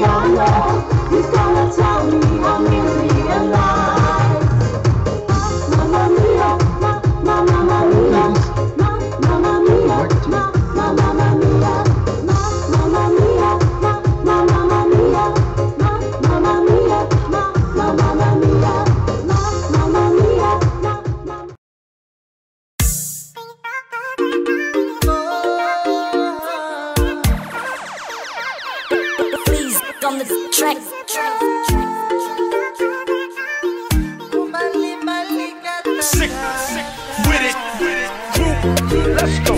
I know. He's gonna tell me a million lies. Mamma mia, ma, ma, mamma mia, ma, mamma mia, ma, ma, mamma mia, ma, mamma mia, ma, ma, mamma mia, ma, mamma mia, ma, ma, mamma mia, ma, mamma mia, ma, ma. Please on the track. Sick, sick with it. Group, let's go.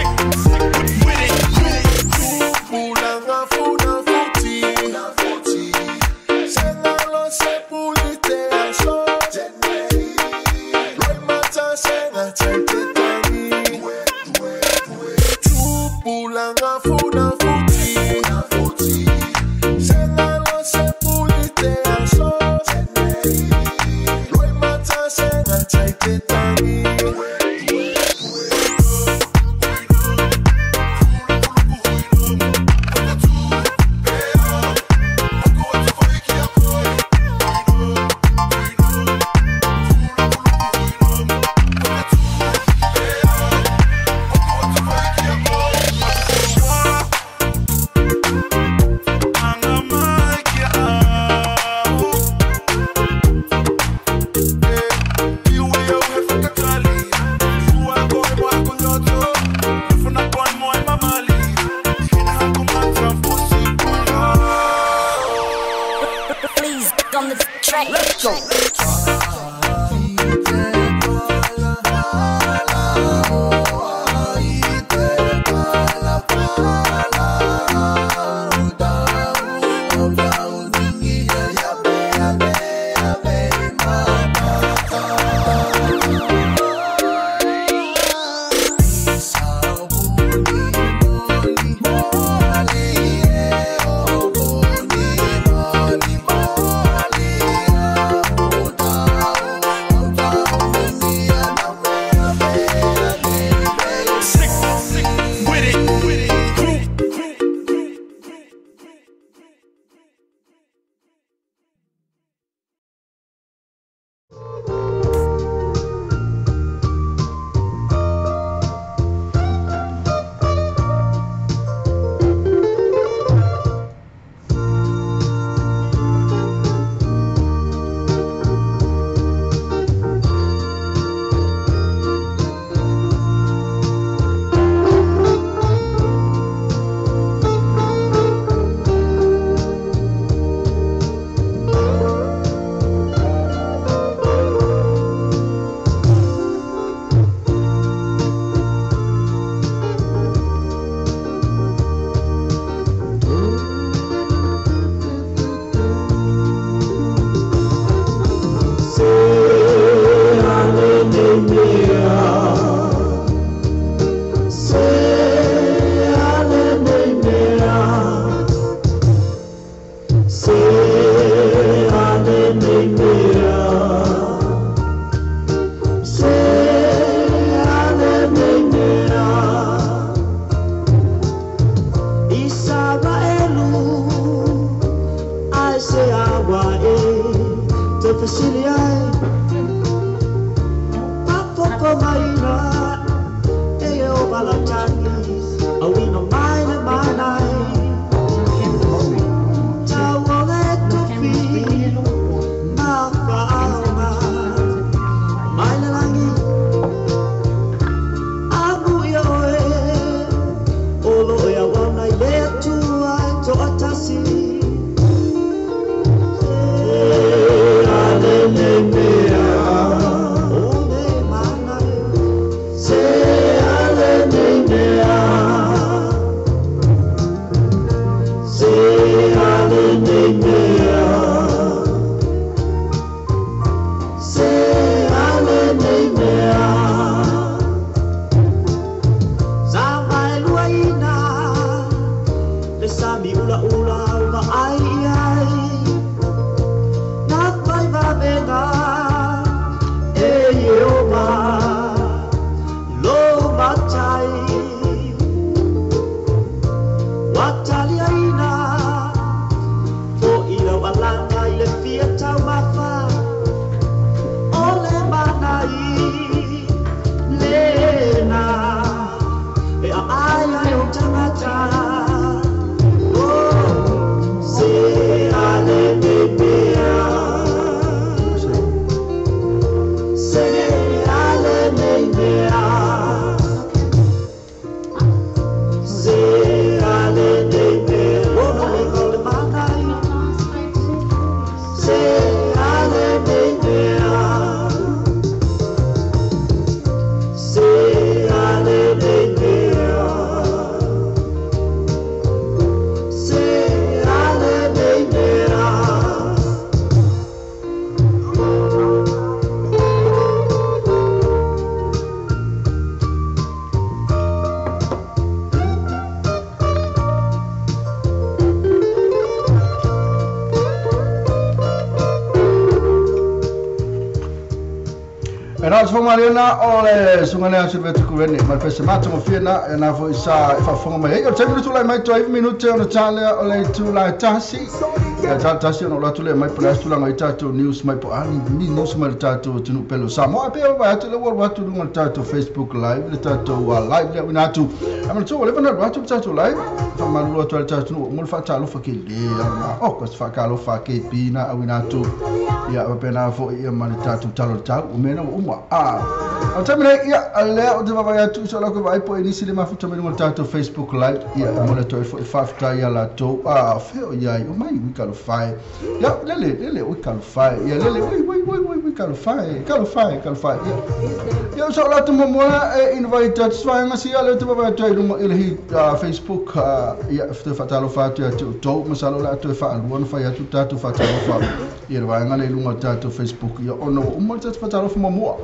Sick, sick with it. Please on the track. Let's go. Money, money, Mariana o le sungane a silve tukurene ma pese mata mo fia na na fo isa fa fonga mai o te minutu lai mai to minute o tale o le tu lai tasi ya ta tasi no la tu le mai pala tu la mai tato news mai po ani ni news mai tato tunu pelo sa mo ape o tu le wo tu lu tato Facebook live le tato live le na tu am tu le na tu tato live fa malu tu le tato mo fa ta lo fa ke le na o ko fa ka lo fa ke pina awina tu ya pena fo ia ma le tato talo tau o mena o uma a o tamine ia ale o te vavai atu so la ko vai po inisi le mafuta mai no tato Facebook live ia mo le to fo fa ta ia la to a fe o ia o mai wi ka lo fai ia lele lele o ka lo fai ia lele wi wi wi wi ka lo fai ka lo fai ka lo fai ia ia so la to mo e invite atu nga si ale te vavai atu i lunga i le Facebook ia te fa talo fa tu to masalo la tu fa alua no fa ia tu tato fa talo fa ia vai nga le lunga tato Facebook ia ono uma te fa talo fa mo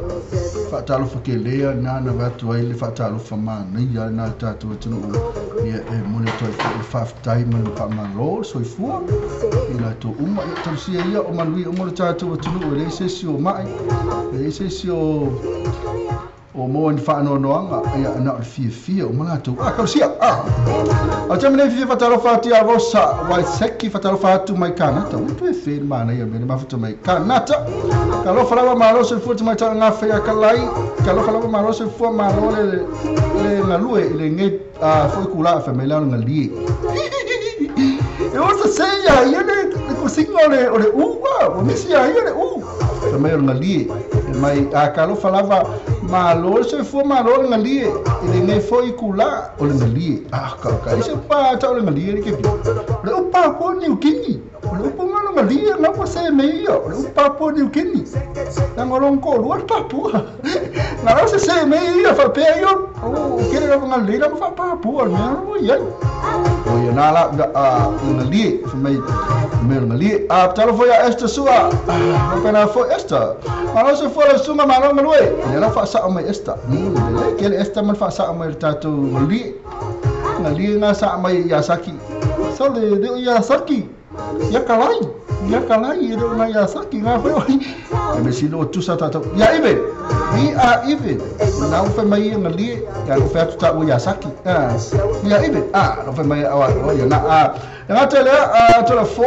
fa talo fa ke lea na na va tu ai le fa talo fa ma nei ia na tato tu no ia e mo le toi fa fa ma le fa ma lo so fu i la to uma ia tausia ia o manui o mo le tato tu no le se si o mai le se si o o mo ni fa no no ia na o fia fia o mana tu a kausia a o tamine fia fa talo fa ti a rosa wai seki fa talo fa tu mai kana ta tu e fe mana ia me ma fa tu mai kana ta ka lo fala ma lo se fu tu mai ta nga fe ka lai ka lo fala ma lo se fu ma lo le le na lue le nge a foi kula fa me la nga li e o se ia ia le ko singo le o le u o me sia ia le u fa me nga li mai a ka lo falava ma lo se fu ma lo nga li le nge foi kula o le nga li a ka ka se pa ta o le nga li ke le o pa ko ni ukini o le o ma lo nga li na ko se me ia o le o pa po ni ukini na ngolon ko lo pa pu na lo se se me ia fa pe io o ke le nga li la fa pa pu al me lo ia o ia na la a nga li fa me me nga li a ta lo foi a esta sua o pena foi esta ma lo se foi suma ma lo ngalue le la fa sa mai esta le ke le esta man fa sa mai tato ngali ngali nga sa mai ya saki so le de ya saki ya kalai do na ya saki nga foi e me silo tu sa tato ya ibe we are even na fa mai ngali ya lo fa tu ta ya saki ah ya ibe ah lo fa mai awa ya na ah nga tele a tele fo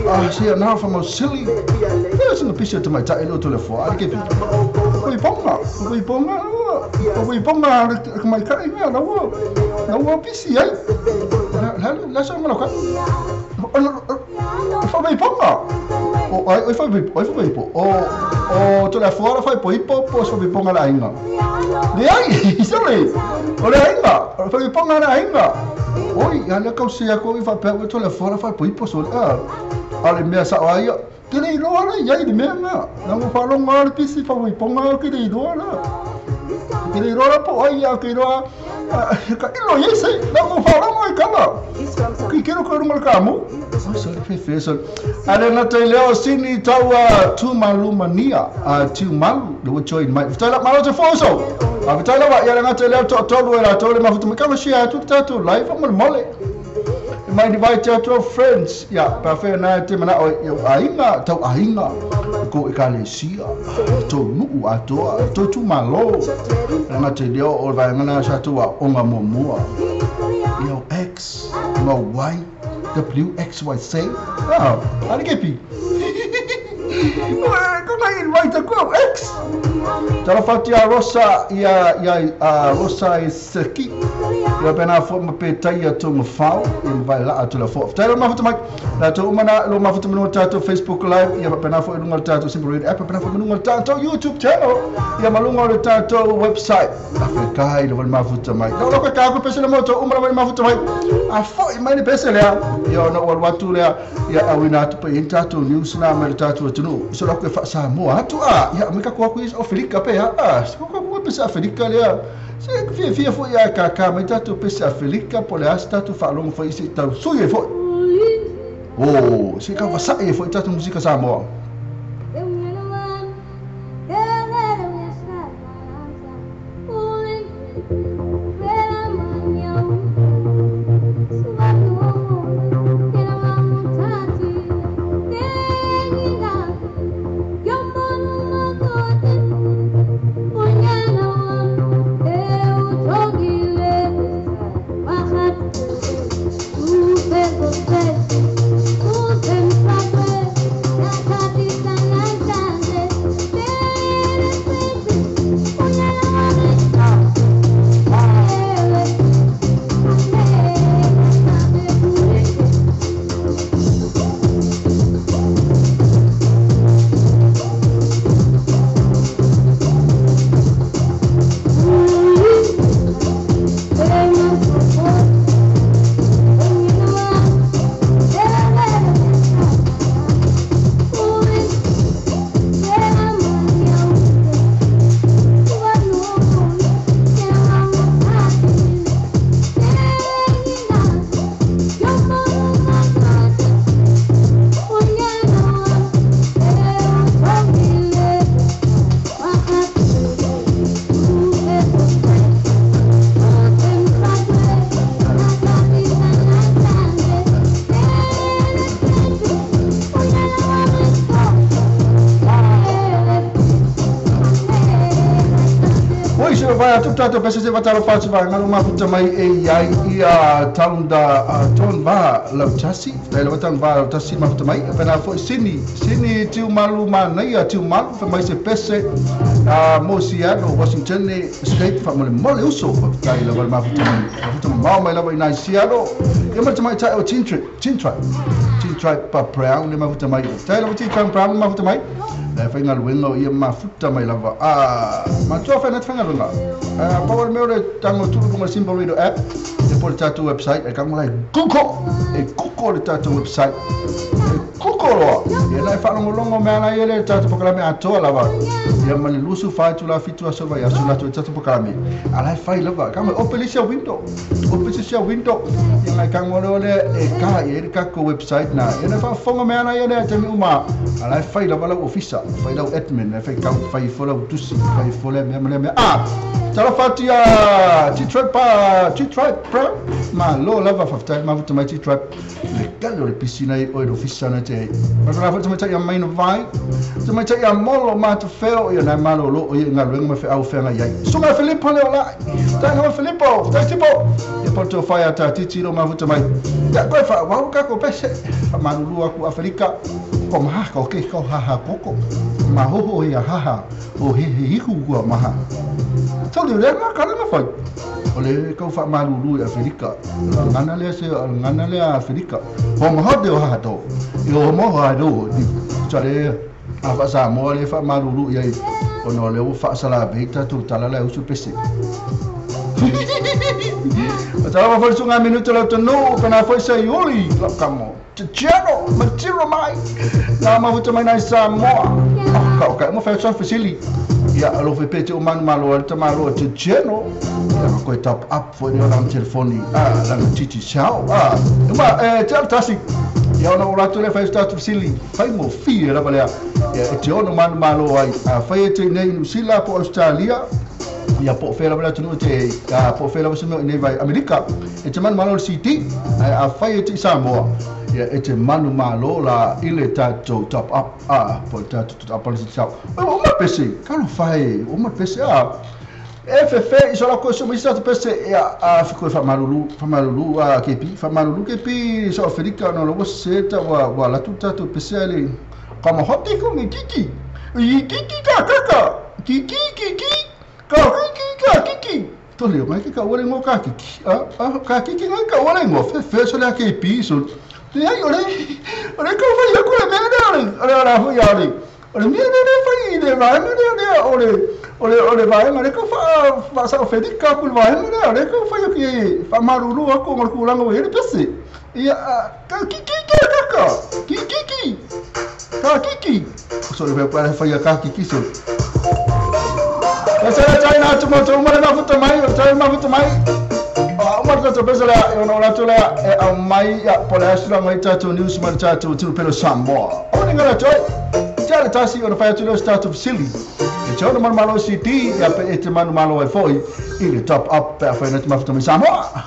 ah si na fa mo silly ya se no pisio te mai ta elo tele fo a ke pi ponga oi ponga oi ponga mai ka inga na wo na wo pisi ai la la so mo ka fa mai ponga o oi fa oi fa o o tele fo fa po ipo po so mai ponga la inga le ai sorry o le inga fa mai ponga la inga oi ana kau sia ko i fa pe o tele fo fa po ipo so a ale mea sa ai te le iloa la ia i le mea nga na mo whalonga le pisi fa mai ponga ke le iloa la ke le iloa la po ai ia ke iloa ka ilo ia se na mo whalonga i kala ki kero ko runga le kamu so le fefe so ale na te leo sini taua tumalumania a tumalu le wo join mai fitala malo te foso a fitala wa ia nga te leo to tolu e la tolu ma futu ka share tu tatu live mo mole my invite to friends ya pa fe na te mana o ainga tau ainga ko e kalesia to nu a to to tu malo nga te leo o vai nga sa tu wa onga mo mo yo x mo y w x y c ah ari ke pi ka invite aku au ex. Talofa atu ia Rosa ia ia Rosa i Seki. Ia pena fo ma pe tai ia tonga fau ia vai la atu la fo. Tai lo mafuta mai. La to umana lo mafuta manu tatou Facebook Live ia pena fo lunga tatou Simple Radio app pena fo lunga tatou YouTube channel ia malunga le tatou website. A fe kai lo mafuta mai. Lo lo ka ko pese le moto umana lo mafuta mai. A fo i mai le pese lea. Ia ona o atu lea ia awina atu pe tatou news na mai tatou atunu. So lo ko fa sa mo atu a ia me ka ko ko Afrika pe a ko ko pese Afrika lea. Se fia fia fo ia ka ka mai tatou pese Afrika po le as tatou fa longo fo isi tau sui fo. Oh, se ka va sa e fo tatou musika Samoa. Atu tatou pese se vatalo fatu va ngalo mafuta mai e iai ia taunda ton va lautasi tai la tan va lautasi mafuta mai pena fo sini sini tiu malu manaia tiu malu fa mai se pese a mo Seattle Washington State fa mole mole uso tai la val mafuta mai mafuta mau mai la vai nai Seattle ia ma mai tai o tin tribe pa Brown le mafuta mai tai la tin tribe Brown mafuta mai la fa ngaluenga ia mafuta mai lava a matua fa na fa ngaluenga a power me ore tango tulu lunga Simple Radio app e po le tatou website e kango lai Google e Google le tatou website e Google loa e lai faalongolongo mea lai ele tatou pokalame atoa lava ia ma le lusu fatu la fitu aso vai aso la tatou pokalame ala fai lava kama open sia window open sia window ia ngai kango le e ka e le kako website na e na faafonga mea lai ele tami uma ala fai lava lau ofisa fai lau admin fai kau fai fo lau tusi fai fo le mea mea a Talafatia T-Tribe Brown ma lo lava faftai ma futa mai T-Tribe le kalo le pisina i o le ofisa na te ma la futa mai tai mai no vai te mai tai molo ma te feo ia na malo lo ia ngaluenga ma fe au fenga iai sunga Filipo le ola tai no Filipo tai tipo e porto fai ata titi lo ma futa mai ya koe fa wa ka ko pese fa malulu aku Afrika ko ma ko ke ko ha ha koko ma ho ho ia ha ha o he he hiku kua maha Tau le ma kala na fai. O le kau fa malulu i Afrika. Ngana le se ngana le Afrika. Ho ma ho de o ha to. I o mo ha do ni tare a fa sa mo le fa malulu i ai. O no le o fa sala be ta tu tala le usu pese. O tala fa sunga minuto la tonu kana foi sa yoli la kamo. Tchero, matiro mai. Na ma futa mai na Samoa. Ka ka mo fa sa fasili. Ia alo fe pete o manu malo al tamalo te cheno ia ko top up fo ni ona telefoni a la titi chao a ma e tel tasi ia ona ora tu le fa start fasili fai mo fi la balea ia e te ono manu malo ai a fai e te nei New Zealand po Australia ia po fela bala tunu te a po fela se mo nei vai Amerika e te manu malo CD a fai e te Samoa ia e te manu malo la ile tatou top up a po tatou top up le sao o ma pese kalo fai o ma pese a FF iso la ko so mi sa pese ia a fiko fa malulu a kepi fa malulu kepi so Afrika no lo seta wa wa la tuta to pese ale kama hote ko ni kiki I kiki ka kaka ki ki ki ki ka ki ka ki ki tole mai ke ka ore ngo ka ki a ka ki ki ngai ka ore ngo fe fe so le ke pi so te ai ore ore ka fai aku le me le ore ore ora fu ya ore ore me le le fai le va me le le ore ore ore va me le ka fa fa sa fe di ka ku va me le ore ka fai ki fa maruru aku ngor ku lango ele pese ia ka ki ki ka ka ki ki ki ka ki ki so le pa fai ka ki ki so. Pesela China tu mo tu mo na futa mai tu mo futa mai o mo tu pesela e no la tu la e mai ya pola sula mai ta tu news mai ta tu tu pelo Samoa o ni ngara choi tele tasi o fa tu lo start of silly e chona mo malo city ya pe e te manu malo e foi i le top up pa fa na tu futa mai Samoa.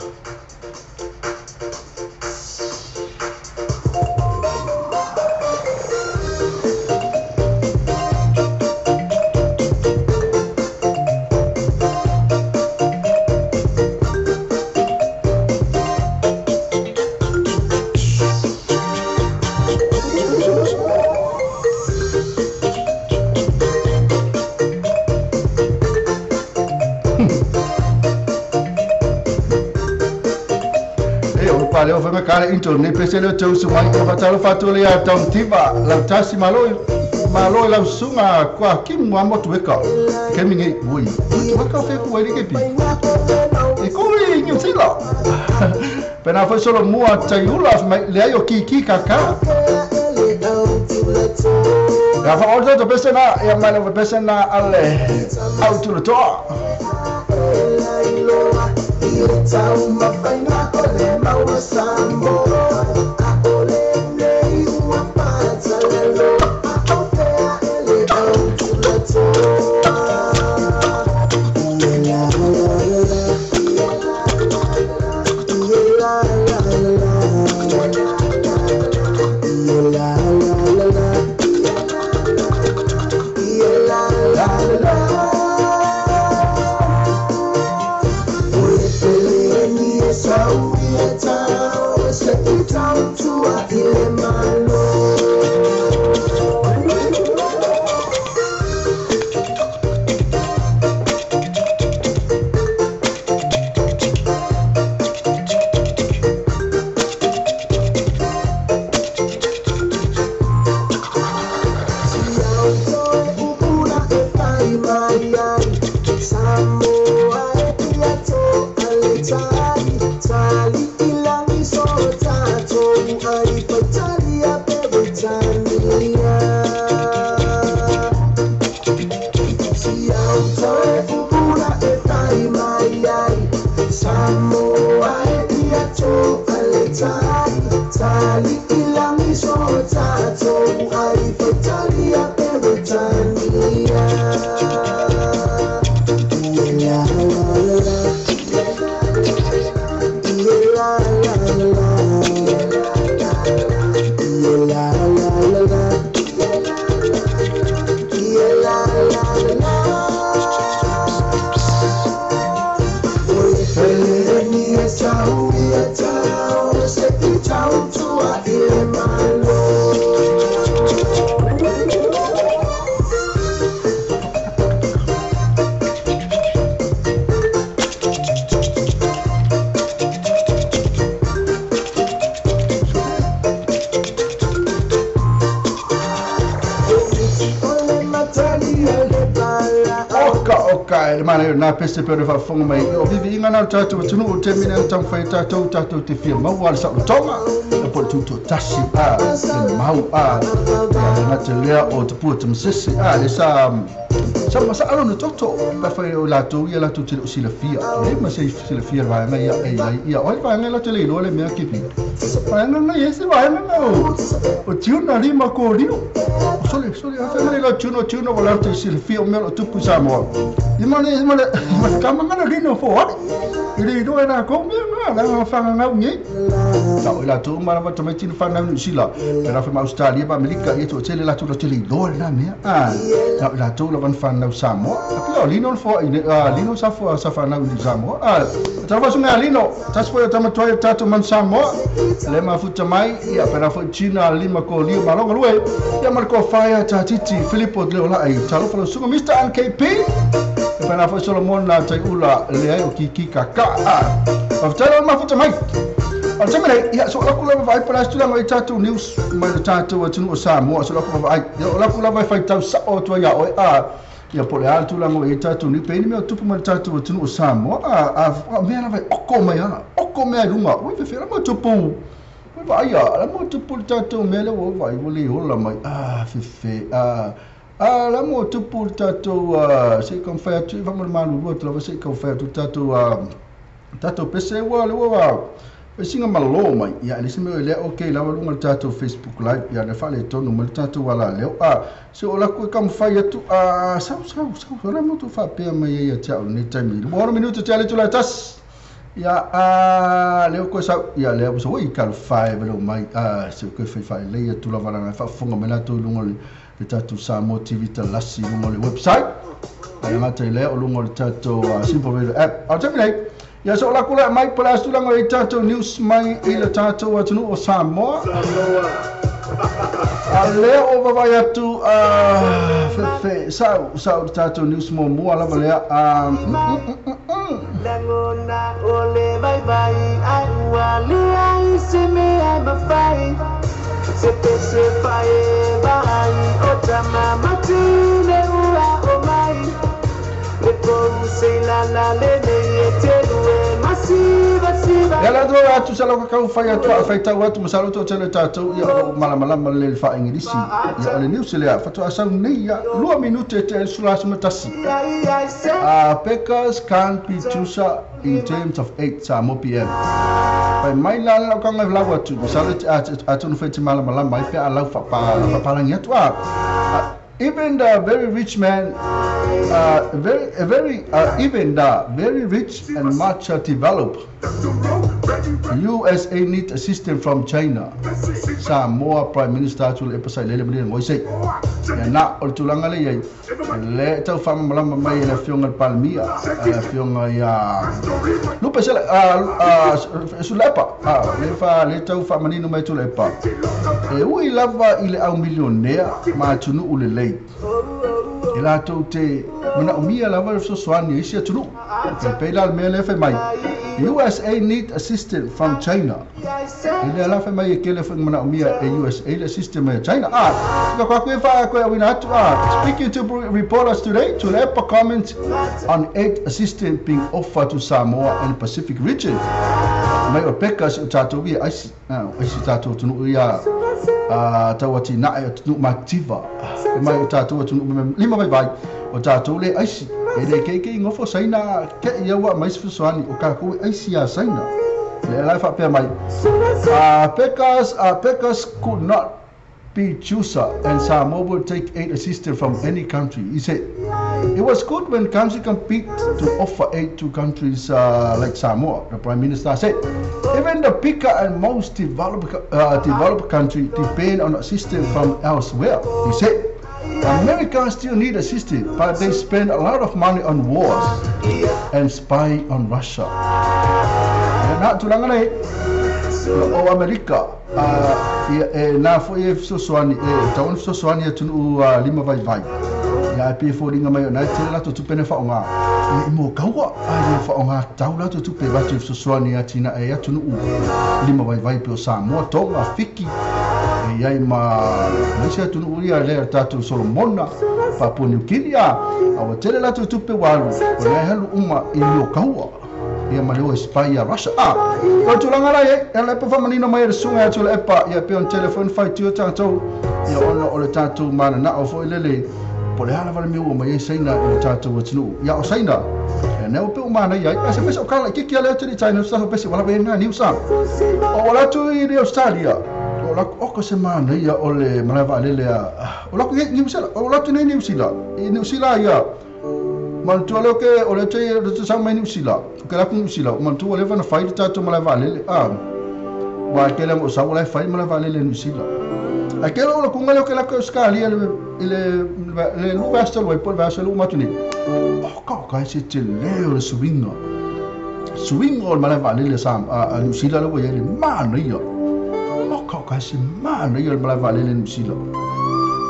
Cara into ne pesele teu su mai ko fatalo fatole ya tauntiva la tasi maloi maloi la sunga kwa kim wa motu eka kemi ngi woi tu ka fe ku eri ke pi e ko i New Zealand pena foi solo mua taiula mai le ayo ki ki kaka ya fa ordo to pesena ya mai le pesena ale auto to Na pese pere fa fonga mai o vivi inga na tatu tunu o te mina tang fai tatu tatu te fia mau ala sa tonga e po tu to tasi a le mau a na te lea o te pua te msese a le sa sa masa alo no toto pa fai o la tu ia la tu te o sila fia le ma se sila fia vai ngai ia ia oi vai ngai la te le lo le mea kipi vai ngai ia se vai ngai o tuna lima ko rio sole sole a fa la tuna tuna wala te sila fia o mea o tupu Samoa Imane imane kama ngana lino fo wa ile do na ko me na na fa nga ngi ta ila tu mara ma tome tin fa na ni sila pera fa Australia ba Amerika e to tele la tu tele do na me a ta ila tu la van fa na Samoa a lino fo lino sa fo sa fa na ni Samoa a ta va sunga lino ta fo ta ma to ta to man Samoa le ma futa mai ia pera fo China lima ko lio malonga lue ia mar ko fa Paia Tatiti, Filipo Leolai, talofa lau susuga Mr NKP, e faapena foi Solomon na Taiula leai o Kiki Kaka. Faafetai lau mafuta mai. O le taimi nei, ia, so o laku lava vaai po o le a se tulaga o i ai tatou news mai le tatou atunuu o Samoa, so o laku vaavaai, ia, o laku lava e faitau sao atu ai ia oe, a, ia, po o le a le tulaga o i ai tatou news, pe i ai ni mea o tupu mai le tatou atunuu o Samoa, a, a, a o mea lava e oko mai lava, oko mea i luga, ui, fefea la mo tupu, ui, vaaia, la mo tupu le tatou mea lea ua ou vaai, ua le ola mai, a, fefe, a, a, la mo tupu le tatou, a, se i taumafai atu, faamolemole atu lava se i taumafai atu le tatou, a, tatou pese ua le ua fai sina malo mai ia e le se mea o lea okay lava luga le tatou Facebook live ia le faaletonu mai le tatou alaleo a se o laku e taumafai atu a sau sau sau la motu faapea mai ai ia te au lenei taimi ua ono minuta te ale tula tasi ia a leo koe sau ia lea ua sau oi talofa e velo mai a se koe fai faalelei atu lava lana faafofoga mai latou i luga o le tatou Samoa TV talasi i luga o le website. Ae gata i lea o luga o le tatou Simple Radio app. A o le taimi nei, ia so o laku lea mai po o le a se tulaga o i ai tatou news mai i le tatou atunuu o Samoa. A lea ua vavaai atu fefe sau sau le tatou news muamua lava lea. Lagona o le vaivai ai ua leai se mea e mafai se pese fae vaai o tama matine ua o mai le pou se lala lenei e te lue masiva siva. Ia le atu atu sa lau kakau fai atu a faitau atu masalo toatele o tatou ia o lo o malamalama lelei i le faa-Igilisi ia o le news lea faatoa sau nei ia lua minute e te 11. Beggars can't be chooser in terms of aid Samoa PM. Fai mai la le lau kanga lau atu masalo atonu fai te malamalama ai pe a lau faapalangi atu a even the very rich man very very even the very rich and much developed USA need assistance from China Samoa Prime Minister atu le epa sailele ma le ngoi sei ia na o le tulaga le iai le e tau faamalamalama mai e le afioga i le Palemia le afioga ia Lupe Sele Sulepa le fa le tau faamanino mai Tuilaepa e ui lava i le au milionea ma atunuu lelei e latou te manaomia lava le fesoasoani a isi atunuu. E pei la le mea lea fai mai, USA need assistance from China. E lea la fai mai e kele foi manaomia e USA le assistance mai a China. Ah, sika koe aku e wha koe awina atu. Ah, speaking to reporters today, Tuilaepa comments on aid assistance being offered to Samoa and Pacific region. Mai o peka si o tātou ia aisi, aisi tātou atunuu ia tau atinae atunuu mativa. E mai o tātou atunuu lima vaivai o tātou le aisi. E le keikei ngofo Saina ke ia ua mai se fesoasoani o kākou e aisi iā Saina. Lea la e faapea mai, Beggars, beggars could not be chooser and Samoa will take aid assistance from any country. He said, it was good when countries compete to offer aid to countries like Samoa, the Prime Minister said. Even the bigger and most developed, developed country depend on assistance from elsewhere, he said. America still need assistance, but they spend a lot of money on wars and spy on Russia. Ia na tulaga nei, o Amerika, ia, e nā foi e fesoasoani, e tau ona fesoasoani atunuu lima vaivai. Ia, e pei e foliga mai o na e tele latou tupe na faaaoga ia i mo kaua, a e le faaaoga tatau latou tupe e avatu e fesoasoani e atinae ai atunuu lima vaivai pei o Samoa, Tonga, Fiki, e i ai ma isi atunuu ia lea o tatou Solomona, Papua New Guinea, a ua tele latou tupe ua alu, o lea e alu uma i mo kaua. Ia ma le o e spy ia Russia. A, o le tulaga la i ai, e ala e pa faamanino mai e le susuga ia Tuilaepa, ia pei ona tele foi ona faitio tatou, ia ona o le tatou mananao foi lele, po o le a lava le mea ua omai ai Saina i le tatou atunuu. Ia o Saina, ia nea ua pei ua manaia ai. Ae se pese o kala laitiiti a lea atu i China, sa pese ua lava i ai na niu sa. O ola atu i Australia, o la oka se manaia o le malae vaalele a, o la i Niu Sila, o la atu nei Niu Sila, i Niu Sila ia, manatua lea ke o le te le te sau mai Niu Sila, o ke la ku Niu Sila, manatua leva na fai le tatou malae vaalele, a, wa ke le mo sau la e fai malae vaalele Niu Sila. Ai ke lo kunga leo ke la ku Australia le le le lu vasa lo po vasa lu matu ni. O ka ka se te leo le suinga. Suinga o le malae vaalele sa a Niu Sila le ua i ai le manaia. O ka ka se manaia o le malae vaalele Niu Sila.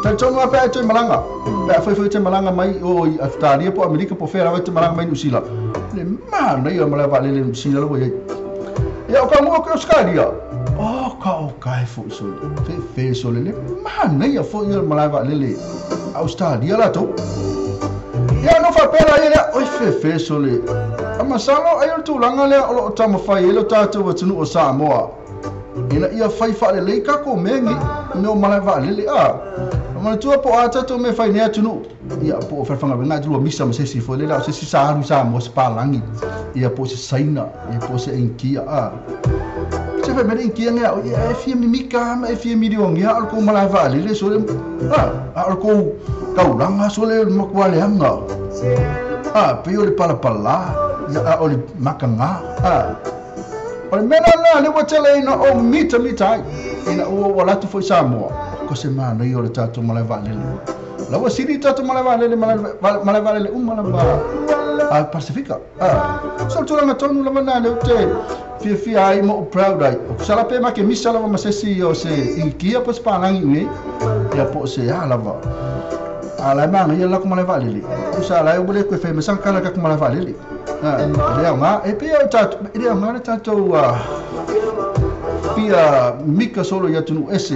Talitonu lava pe a e toe malaga, pe a fai foi e te malaga mai i o i Ausetalia po o Amerika po o fea lava e te malaga mai i Niu Sila, le manaia o le malae vaalele i Niu Sila la ua i ai. Ia, o ka mua atu i Ausetalia, oh, ka o kae foi sole, fefe sole, le manaia foi ia o le malae vaalele a Ausetalia latou. Ia, ona ou faapea laia lea, oi fefe sole, a masalo ai o le tulaga lea o lo o taumafai ai lo tatou atunuu o Samoa, ina ia fai faalelei tatou mea nei, mea o malae vaalele, a. Manatua po o a tatou mea e fai nei atunuu, ia po o falefaigaluega a lua misa ma se isi foi lele, a o se isi sa alu i Samoa, se palagi, ia po o se Saina, ia po o se Inikia, a. Se fai mai le Inikia nei a oe, ia e fia mimika lava ma e fia milionea a o le kou malae vaalele sole, a, a o le kou taulaga sole o le matua leaga, a, pei o le palapala, ia a o le makaga, a. O le mea la lena lea ua tele ina ou mitamita ai, ina ua ou alu atu foi i Samoa, ko se manaia o le tatou malae vaalele. La ua sili le tatou malae vaalele malae vaalele uma lava a Pasifika. A, so o le tulaga tonu lava lena lea ou te fiafia ai ma ou proud ai. O sala pe ma ke misa lava ma se isi o se Inikia po o se palagi i inei, ia po o se a lava. A la e manaia le latou malae vaalele. Tusa la e ua le toe fai mai sana tala i le tatou malae vaalele. E le aoga, e pei o tatou, e le aoga le tatou fia mika solo i atunuu ese,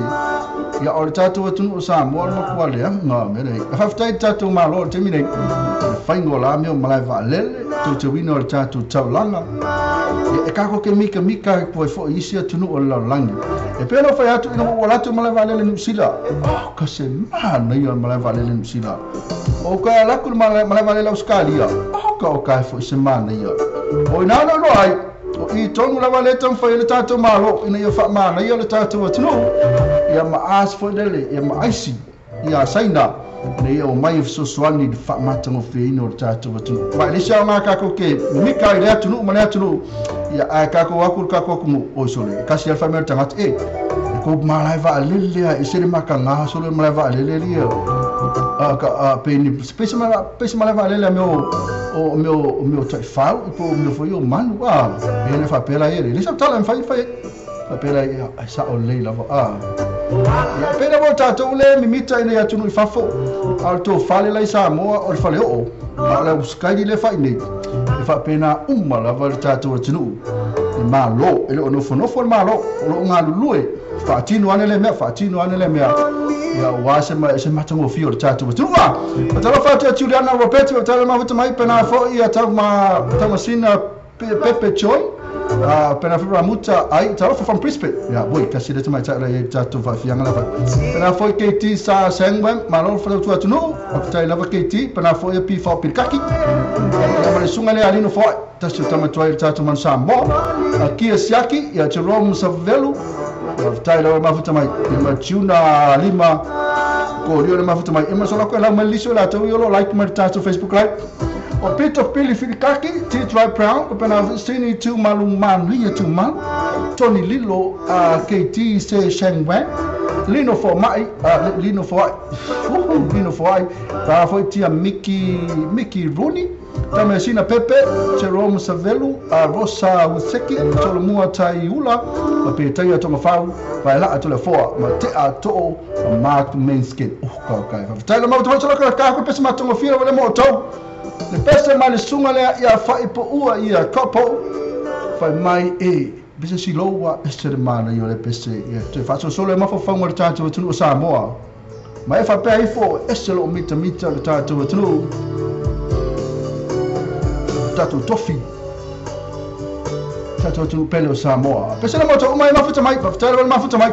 ia o le tatou atunuu o Samoa o le matua leaga mea nei. E faafetai i le tatou Malo i le taimi nei, i le faiga o la mea o malae vaalele, teuteuina o le tatou taulaga, ia e tatou te mikamika atu ai foi i isi atunuu o le lalolagi. E pei ona ou fai atu ina ua ou alu atu i le malae vaalele i Niu Sila, oh ka se manaia o le malae vaalele i Niu Sila. O ka alu atu i le malae vaalele Ausetalia, oh ka o kae foi se manaia. O i ina na ou iloa ai, o i tonu lava lea e taumafai ai le tatou Malo ina ia faamanaia le tatou atunuu, ia ma as foi lele, ia ma aisi ia Saina, ina ia omai e fesoasoani i le faamatagofieina o le tatou atunuu. Ma e leai se aoga tatou te mimika ai i lea atunuu ma lea atunuu, ia ae tatou o atu i le tatou atunuu, oi sole, e tasi lava le faimea o le tagata, e, e kou malae vaalele a e ese le makaga sole malae vaalele lia, a ka a pe ni pe se malae pe se malae vaalele a mea o o mea o mea o taifau po o mea foi o manu a e le faapea la ia le sa tala e fai fai faapea la ia e sao lelei lava a ia pei lava o tatou le mimita ina ia atunuu i fafo a o le tou fale la i Samoa o le faleoo a o le ausikaili le fai nei e faapena uma lava le tatou atunuu le Malo e le o nofonofo le Malo o lo o galulue faatino ane lea mea faatino ane lea mea ia aua se ma se matagofie o le tatou atunuu a Fatalofa atu ia Juliana Roberti o tala mafuta mai pena foi ia tau ma Taumasina Pepe Joy pena foi Ramuta ai talofa from Brisbane ia voi kasi le tamaitai la i ai le tatou faafiaga lava pena foi KT sa Sangwem malo le faatautua atunuu faafetai lava KT pena foi ia P4 Pirikaki ia ma le susuga lea Alino Foai tasi o tama tuai i le tatou manu Samoa Kia Siaki ia Jerome Savelu faafetai lava le mafuta mai ia ma Juna Lima Korio le mafuta mai ia ma sola koe lau mai le liso i latou ia o lo o like mai le tatou Facebook live O Peter Pili Filikaki, T Dry Brown, o Pena Sini Tumalu Manuia Tumalu, Tony Lilo, KT Se Sheng Wang, Lino Foamai, Lino Foai, uhu, Lino Foai, pa foi tia Mickey, Mickey Rooney, Tameasina Pepe, Jerome Savelu, Rosa Utheki, Tolomua Taiula, ma Petaia Tongafau, Vaelaa Toleafoa, ma Tea Too, ma Mark Manskin. Ka kai. Faafetai le matou tala ka ka pese matagofie lava le mo outou. Le pese mai le susuga lea ia faipoua ia Kopo, fai mai e pese siloua ese le manaia o le pese ia toe faasolosolo ai mafaufauga o le tatou atunuu o Samoa. Ma e faapea ifo ese lou mitamita o le tatou atunuu, tatou tofi, tatou atunuu pele o Samoa. Pese le matou uma e mafuta mai, faafetai lava le mafuta mai.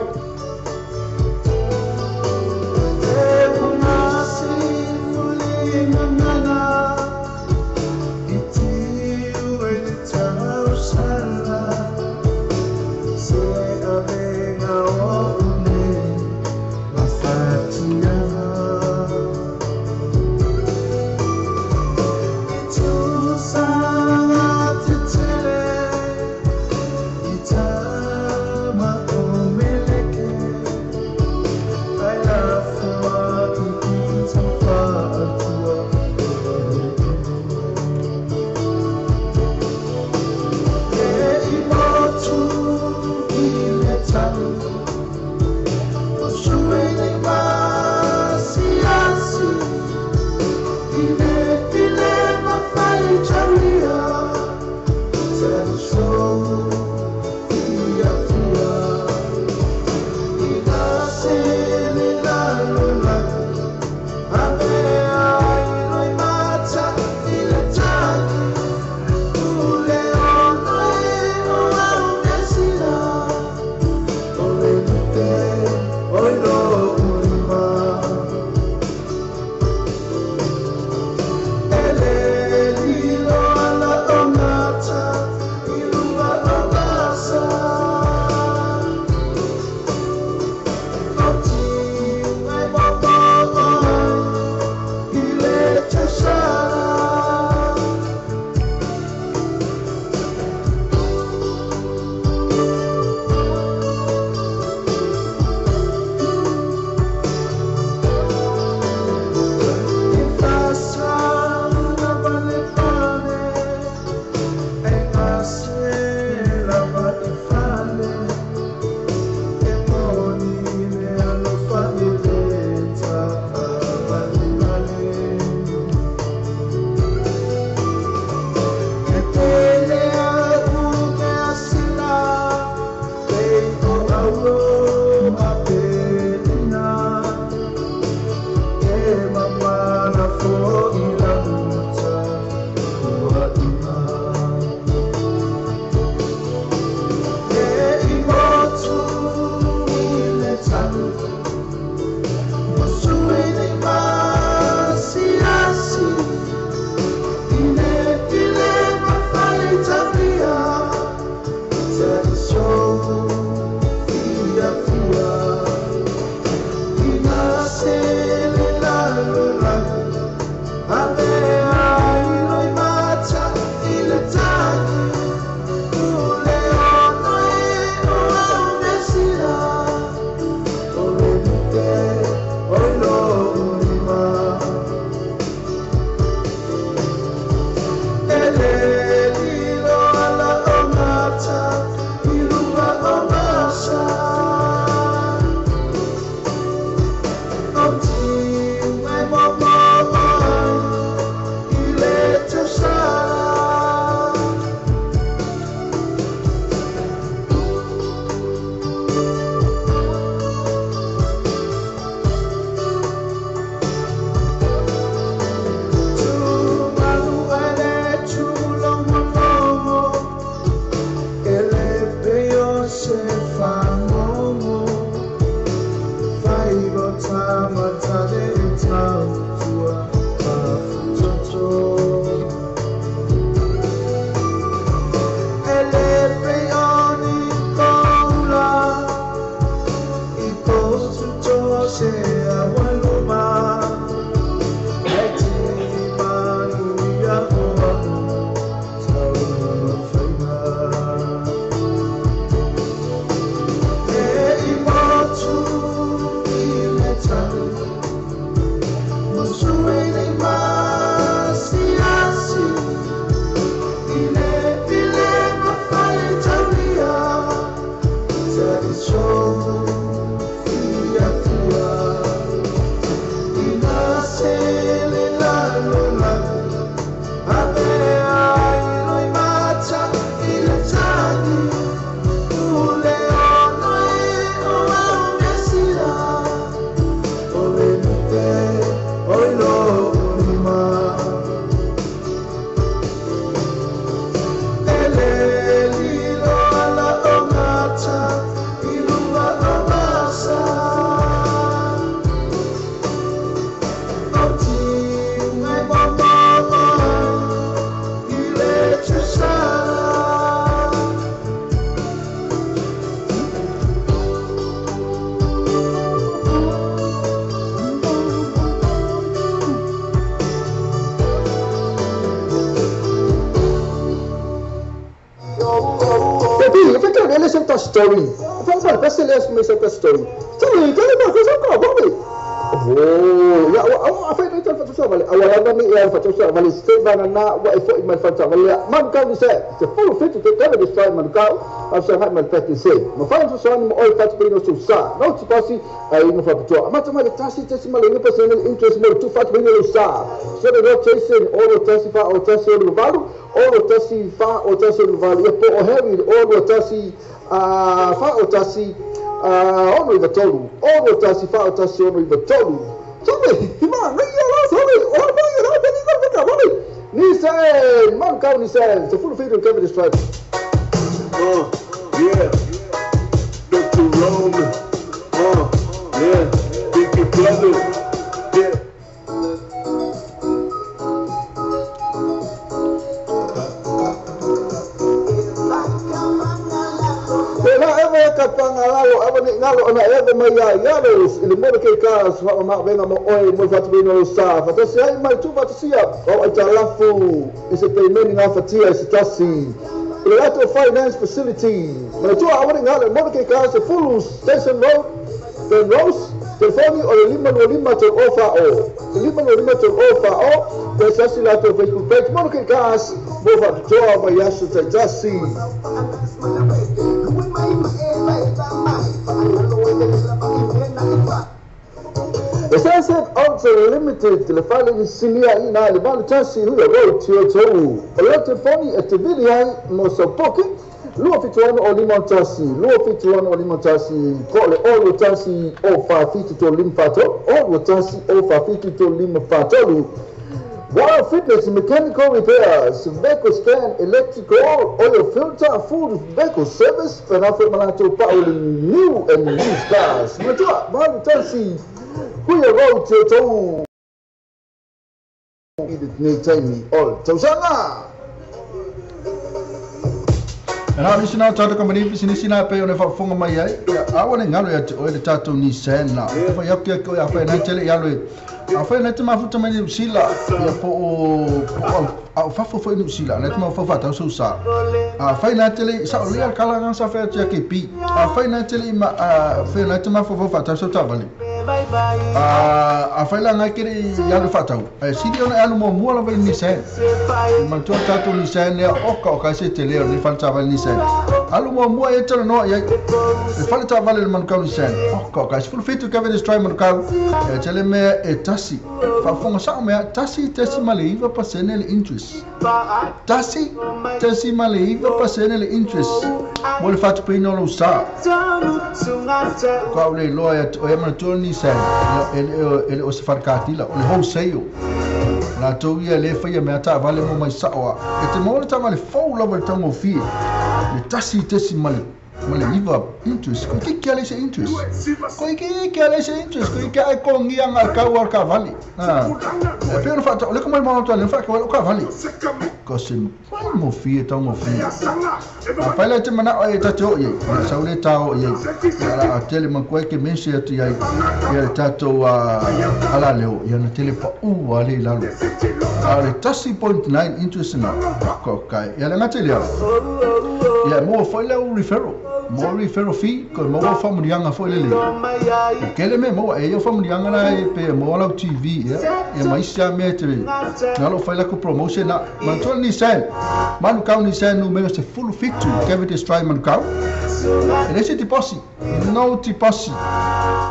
Story. Story. Afisa ngai ma le package ma fai so mo oi fatu pino so sa no ti pasi ai no fa pitoa mata mai le tasi tasi ma le 9% interest mo tu fatu pino sa so le rotation o tasi fa o tasi o valu o tasi fa o tasi o valu e po o Harry o tasi fa o tasi ono i tolu o tasi fa o tasi ono i tolu so me ma ngai ala so me o ma ngai ala ni ko ka mo ni se man ka ni se so full feed Kevin is tribe. Yeah, Dr. Roman, yeah, Big Brother, yeah. Pangalalo avani ngalo ana eva mai ia ialos i le mole ke ka sa ma venga mo oi mo fatu sa fatasi ai mai tu fatasia o ai talafu i se payment nga fatia i se tasi i le lato finance facility ma tu avani ngalo mole ke ka se Fulu Station Road Ben Rose telefoni o le 525 tolu ofa o 525 tolu ofa o te sasi lato Facebook page mole ke ka mo fatu toa vai aso tasi. Sunset Auto Limited, le fale ni silia ina le valu tasi huia road tio tau. O le telefoni e te vili ai mo saupoki, lua fituano o lima tasi, lua fituano o lima tasi, ko le o tasi o fa fitu to lima fato, o tasi o fa fitu to lima fatolu. Wild Fitness Mechanical Repairs, Vehicle Scan, Electrical, Oil Filter, Full Vehicle Service, Fernando Malato, Pauli, New and Used Cars. Matua, Malu Tasi, Huia Road, Tau, Edith All, Tausanga! And how this now tata company business na pe ona fa mai ai a wana ngalo ya o le tato ni sen na fa ya ke ko ya fa na tele ya lo a fa na te mafuta mai ni sila ya po o a fa fo ni sila na te ma fa fa ta so sa a fa na tele sa o le kala nga sa fa ya ke pi a fa na tele ma a fa na te ma fa fa ta so ta vale a fa la nga ke ya lo fa ta e si dia na mo mo la ni sen ma to tato ni sen ya o ka se tele ni fa ta vale ni sen alu mo mo e tele no ya e fa ta vale man ka ni sen o ka se fu fitu ka ve destroy man ka e tele me e tasi fa fonga sa me tasi tasi male iva pasene le interest tasi tasi male iva pasene le interest mo le fatu pe no lo sa ka le lo ya o ya man to ni sen ele o se farkatila o le wholesale la to ia le fa me ata vale mo mai sa o e te mo le ta vale fo la le tango fi le tasi tasi male male iva interest ko ke ke le se interest ko ke ke le se interest ko ke ai ko ngia nga ka wa ka vale ah e pe no fa le ko mai mo to le fa ka ka vale ko se mo fi e tango fi a fa le te mana o e ta to ye sa le ta o ye ala a tele man ko ke mense atu ia ia tato ala leo ia na tele pa u ale lalo a le tasi 0.9 interest na ko kai ia le ngate lea ia mo foi le referral mo referral fee ko mo fa mo yanga foi le le ke le me mo e yo fa mo yanga la e pe mo la TV ia ia mai sia me te na lo foi la ko promotion na man to ni sen man ka ni sen no me se full fit to Kevin destroy man ka e le se ti posi no ti posi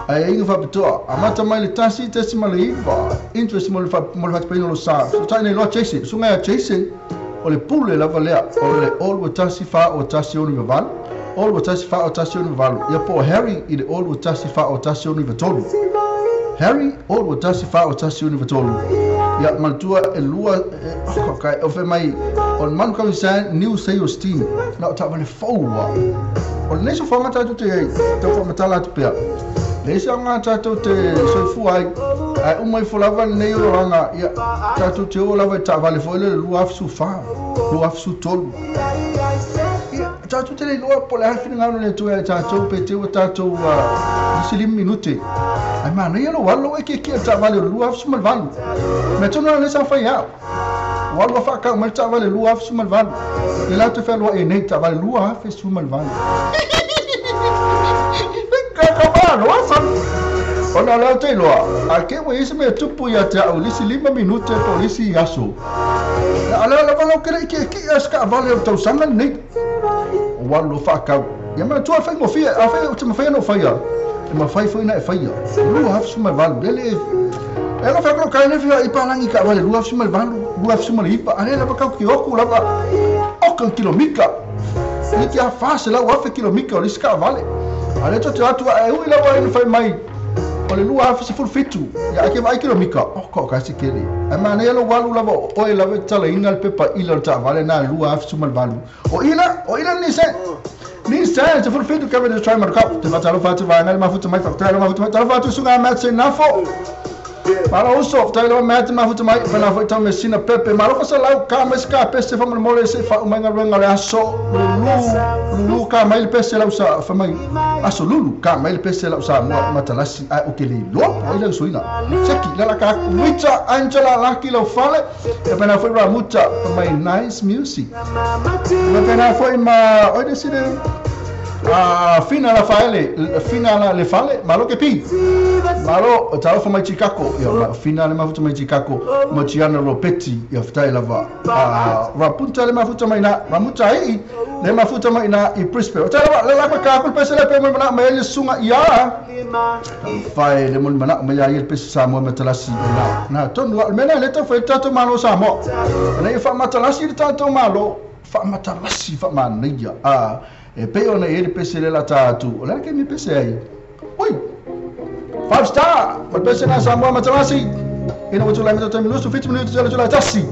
ai inga fa pitoa amata mai le tasi tasi mai le iva interest mo le fa pe no sa so tai ne lo chase so ngai chase o le pule la valea o le o tasi fa o tasi o ni val o tasi fa o tasi o ni val ia po Harry i le o tasi fa o tasi o ni tolu Harry o tasi fa o tasi o ni tolu ia mantua e lua okay o fe mai on man ka sa new sales team na ta vale fo o le so fa ngata te te fa matala te pea le sa ngata te so fu ai ai o mai folava nei o ranga ia tato te o lava ta vale fo le lua su fa lua su tolu tato te lua po le halfin ngano le tu e tato pe te o tato silim minute ai ma nei lo walo e ke ke ta vale lua su mal valu me tu no le sa fa ia walo fa ka mal ta vale lua su mal valu le la te fa lua e nei ta vale lua fe su mal valu ka ka ba lo sa ona la te loa a ke we ise me tupu ia te au lisi lima minute polisi aso ala la valo ke ke ke aska vale o tau sanga nei O walu lo whaakau. Ia mana tua whai ngofia, a whai o te mawhai anō whaia. E mawhai foi na e whaia. 28. Lele, e lo whakaro kai newhia i pālangi ka wale 28, 29. Ane lava kau ki oku lava okan kilomika. Ni ki a whase lau afe kilomika o lisi ka wale. Ane to te atua e ui lawa inu whai mai. O le 2017. Ia ake vai kilomika. O ka kasi kele. E mane elo walu lava o e lava tala ina le pepa ila o ta wale na 28. O ila ni se. Ni se te fulfitu keve te try markau. Te whatalo whatu vaenga le mafuta mai whakatalo mafuta mai. Talo whatu sunga matse nafo. Malo uso, talo matse mafuta mai. Whana fo itau mesina pepe. Malo whasalau ka mai ska pese whamana mole se wha umainga renga le aso. Lulu ka mai le pese lau sa whamai. Aso lulu ka mai le pese lau sa mua matalasi ai o ke le loa. Oi lau suina. Seki lala ka kuita Angela laki lau fale. E pena fo ra muta mai nice music. E pena fo ma oi deside fina la fale, fina la le fale, malo ke pi. Malo tau fa mai Chicago, ia fina le mafuta mai Chicago, mo Tiana Ropetti, ia ftai lava. Rapunta le mafuta mai na, ramuta i le mafuta mai na i Brisbane. Tai lava le la ka ku pese le pe mo mana mai le sunga ia. Fai le mo mana mai ia le pese sa mo matalasi na. Na tonu mena le to fai tato malo sa mo. Na i fa matalasi le tato malo, fa matalasi fa manaia. E pe ona e le pese le la tatu. O la ke mi pese ai. Oi. 5 star. Ma pese na Samoa matalasi. Ina watu la mito minuto 50 minutos la tula tasi.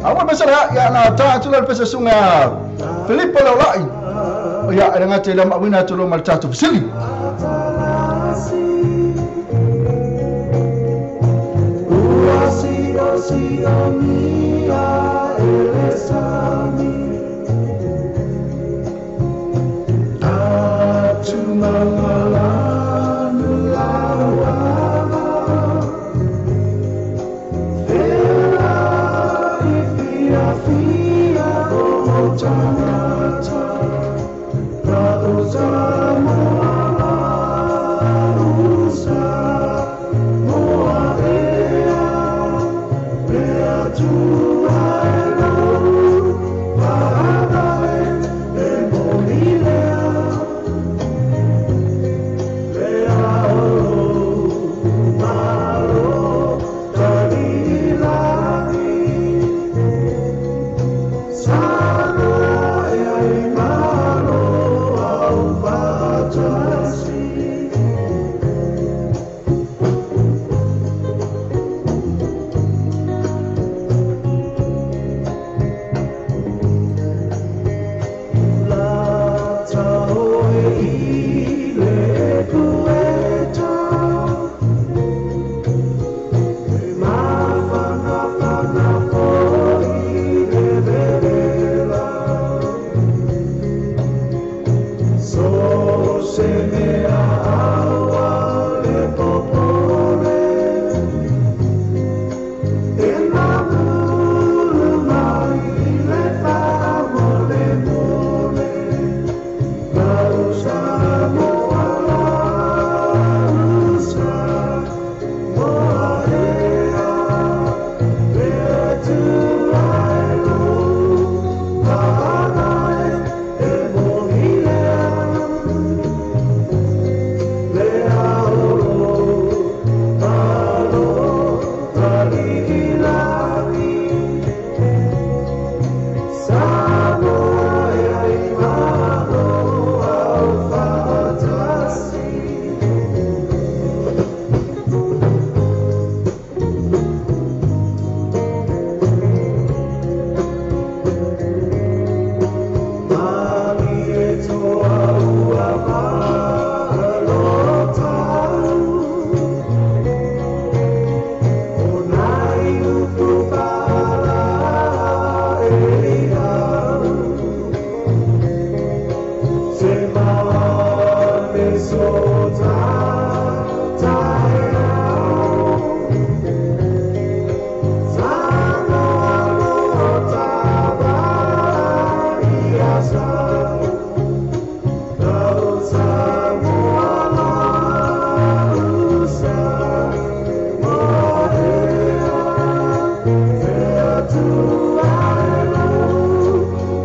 Awa pese la ya na tatu la pese sunga. Filippo Laulai. Ya era ngate la mawina tulo mal tatu fisili.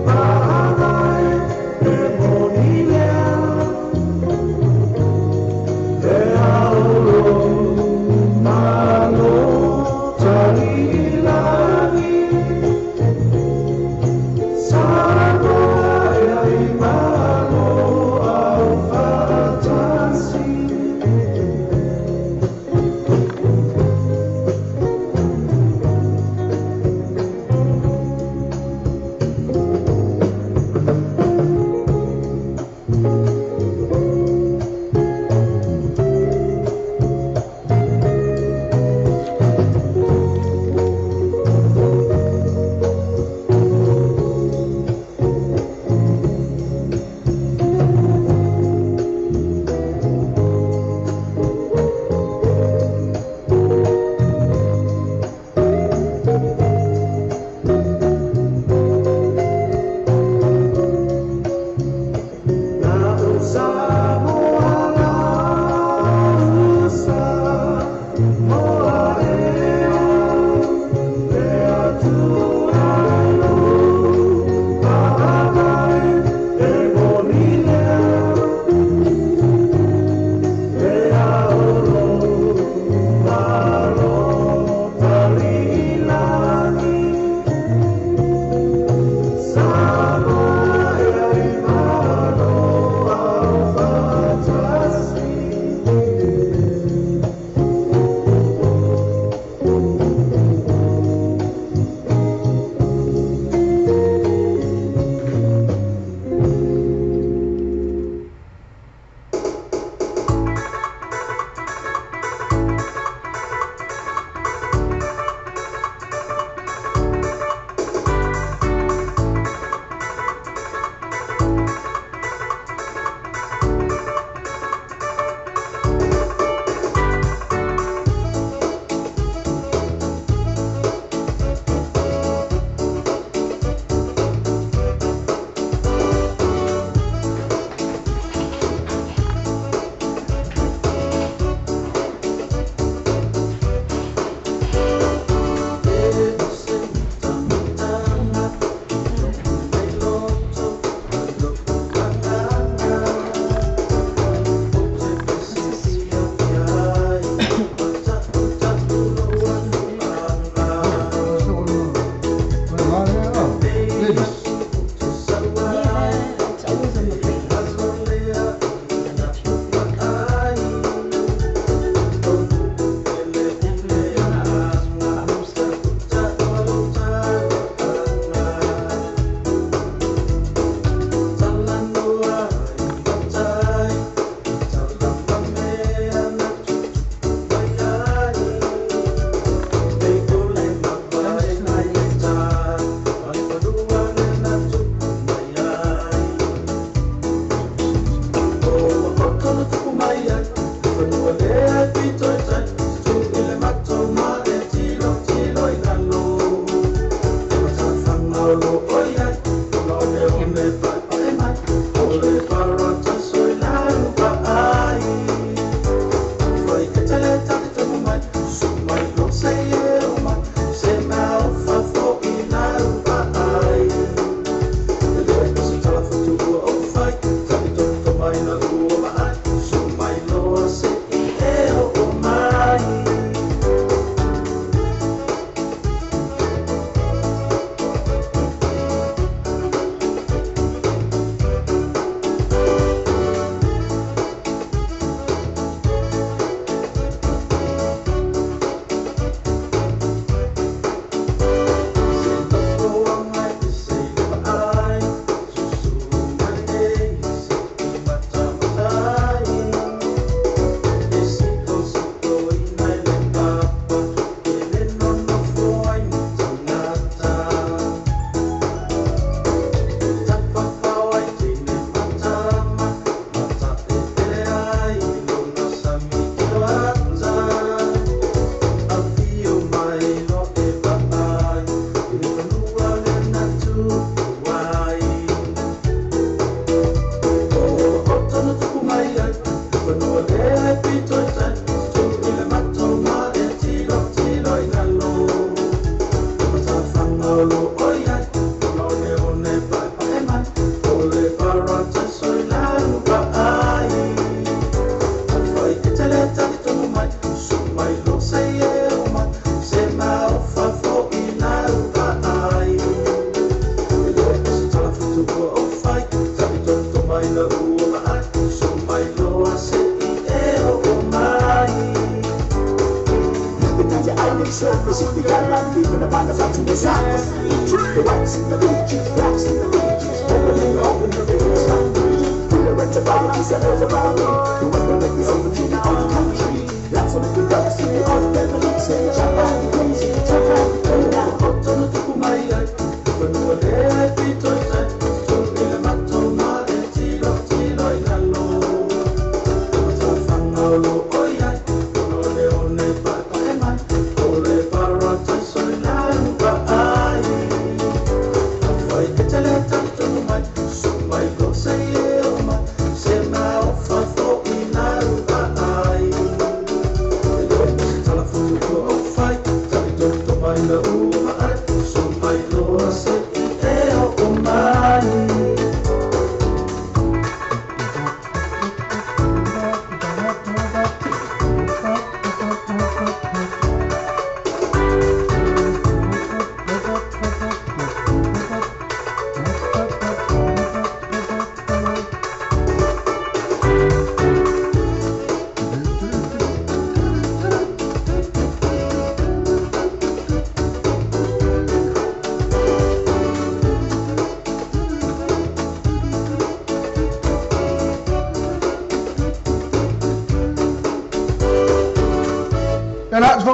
Bye.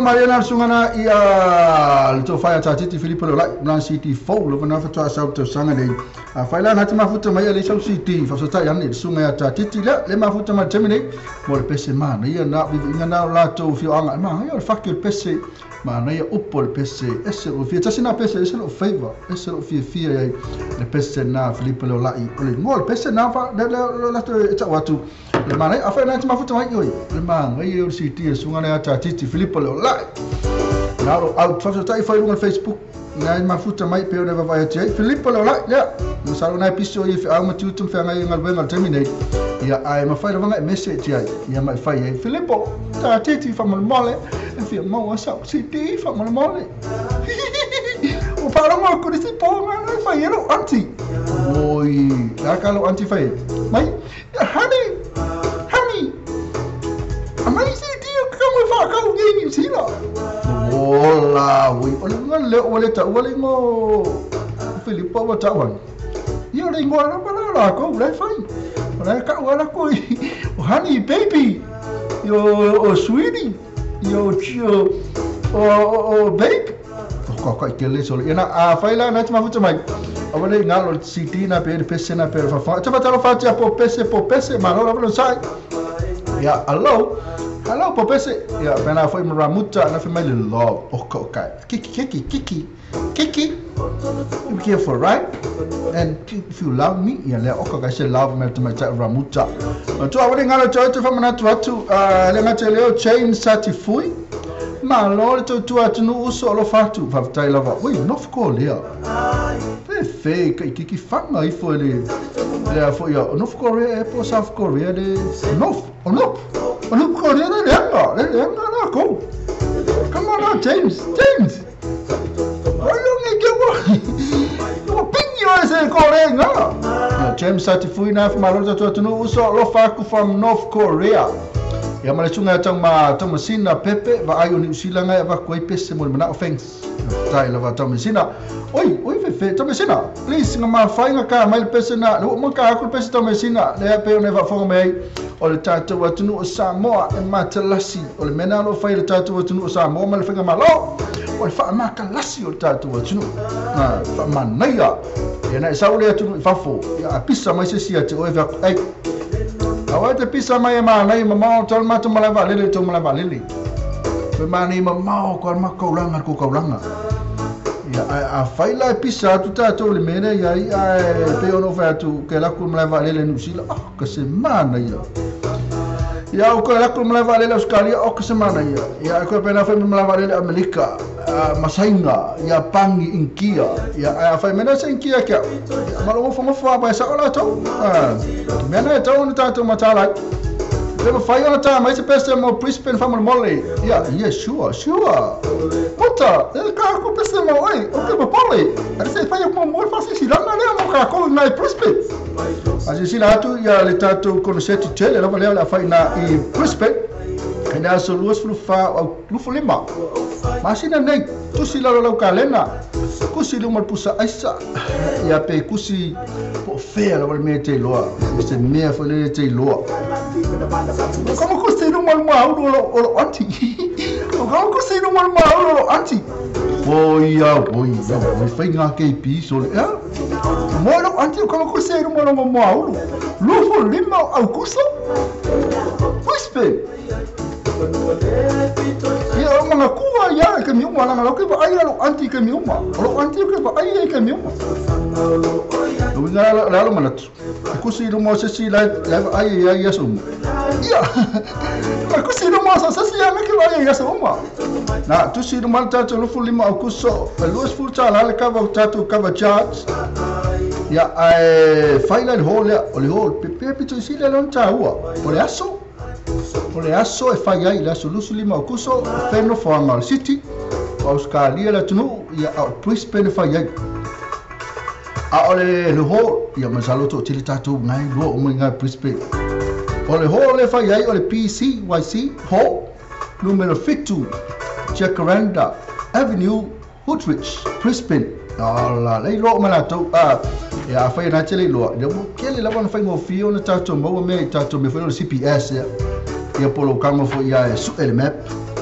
Mariana sungana ia le tofaia tatiti Filipo Leolai na CD 4 lo na fatoa sa to sanga nei a faila na mafuta mai le sau CD fa so tai ane sunga ya tatiti le le mafuta mai temine mo le pese mana ia na vivi inga na la to fio anga ma ia le fakir pese mana ia upo le pese ese o fia tasina pese ese lo favor ese lo fia fia ia le pese na Filipo Leolai o le mo le pese na fa le la to e tau atu le mana a faila na mafuta mai oi le mana ia o CD sunga na tatiti Filipo Leolai na au fa so tai fai lunga Facebook na mafuta mai pe ona vai ati Filipo Leolai ya no salo na piso i au matutum fa ngai ngal wengal terminate ia ai ma fai lava message ia ia mai fai e Filipo tatiti fa mole e fi mo sa CD fa mole o para mo ko si po na fai ero anti oi la kalo anti fai mai honey honey amai CD ko mo fa ka u ni sila ola oi o le o le ta o le mo Filipo wa tauan ia le ingoa na pala la ko le fai o le ka o la ko o honey baby yo o sweetie yo o babe o ka ke le so ina a fai la na mafuta mai o le ngalo CD na pe pese na pe fa fa ta fa ta po pese ma lo lo sai ya hello hello po pese ya pena foi ramuta na foi mai love o ka kiki kiki kiki kiki be careful, right? And if you love me, yeah, le okay, I say love me to my ramuta. To awari ngalo to fa mana tu le ngate leo chain satifui. Ma lo to tu atu no uso lo fatu fa tai lava. Oi, North Korea. Fe fe kiki fanga i fo le le fo ya North Korea e po South Korea de North. O North. O North Korea le nga, le nga la ko. Come on James, James. James satifui na malo to no uso lo faku from North Korea. Ya male sunga tang ma Thomasina Pepe va ai oni usila ngai va koi pese mo mana thanks. Tai lava Thomasina. Oi, oi fefe Thomasina. Please nga ma fai nga ka mai pese na lo mo ka ku pese Thomasina le pe one va fonga mai o le tatu atu no Samoa e matalasi o le mena lo fai le tatu atu no Samoa ma le fanga malo. O le fa makalasi o le tatu atu no. Na fa manaia. Ia na saule atu no fafo. Ia pisa mai se sia te oi va ai. Awa te pisa mai ma nei mamao tol matu malava lele to malava lele. Pe mani mamao ko ma kaulanga ko kaulanga. Ia a fai la pisa atu tatou le mene ia ai pe ono fa atu ke la ku malava lele nu sila. Oh ka se mana ia. Ia o ko la ku malava lele Australia o ka se mana ia. Ia ko pe na fa malava lele Amerika. Masainga ia pangi inkia ia a fai mena se inkia kia malo fo fo ba sa ola to mena e to no tato matala pe mo fai ona ta mai se pese mo Brisbane fa mo mole ia yeah sure sure puta e ka ko pese mo oi o ke mo pole a se fai mo mo fa se silanga le mo ka ko na Brisbane a se sila atu ia le tato konoseti tele lava le la fai na i Brisbane. I le aso 24 o 25 masina nei, tusi lalo lau kalena, kusi luma le pusa aisa, ia pe kusi po fea lava le mea e te iloa, se mea foi lele e te iloa. O kama kusi luma le maulu o lo auntie. O kama kusi luma le maulu o lo auntie. Oi ia, oi ia, oi fai ngā kei piso le, ea? Mo lo auntie o kama kusi luma lo maulu. 25 o Aukuso? Brisbane. Ia o mga kua ia ke mi uma langa lo ke ba ai lo anti ke mi uma. Lo anti ke ba ai ke mi uma. Lo nga la lo manatu. Kusi lo mo se si la la ai ia ia so. Ia. Ma kusi lo mo se si ia ke ba ai ia so uma. Na tusi lo mal tato lo fulima o kuso. Luis fulta la le kava tato kava charge. Ia ai faila le hole o le hole pe pe to si le lon ta ua. O le aso. O le aso e fai ai le aso 25 o Kuso, wheno whaanga o le City, o Australia le atunu, ia au Brisbane e fai ai. A o le hall, ia masalo to tele tātou ngai lua o mai ngai Brisbane. O le hall le fai ai o le PCYC Hall, numero 7, Jacaranda Avenue, Hoodrich, Brisbane. Ala, lei loa o mai latou, ia a whai nā te lei loa. Ia mo kele lawa na whai ngō whio na tātou maua mea i tātou mea whai o le CPS ia. Ia polo kanga fo ia e su ele map.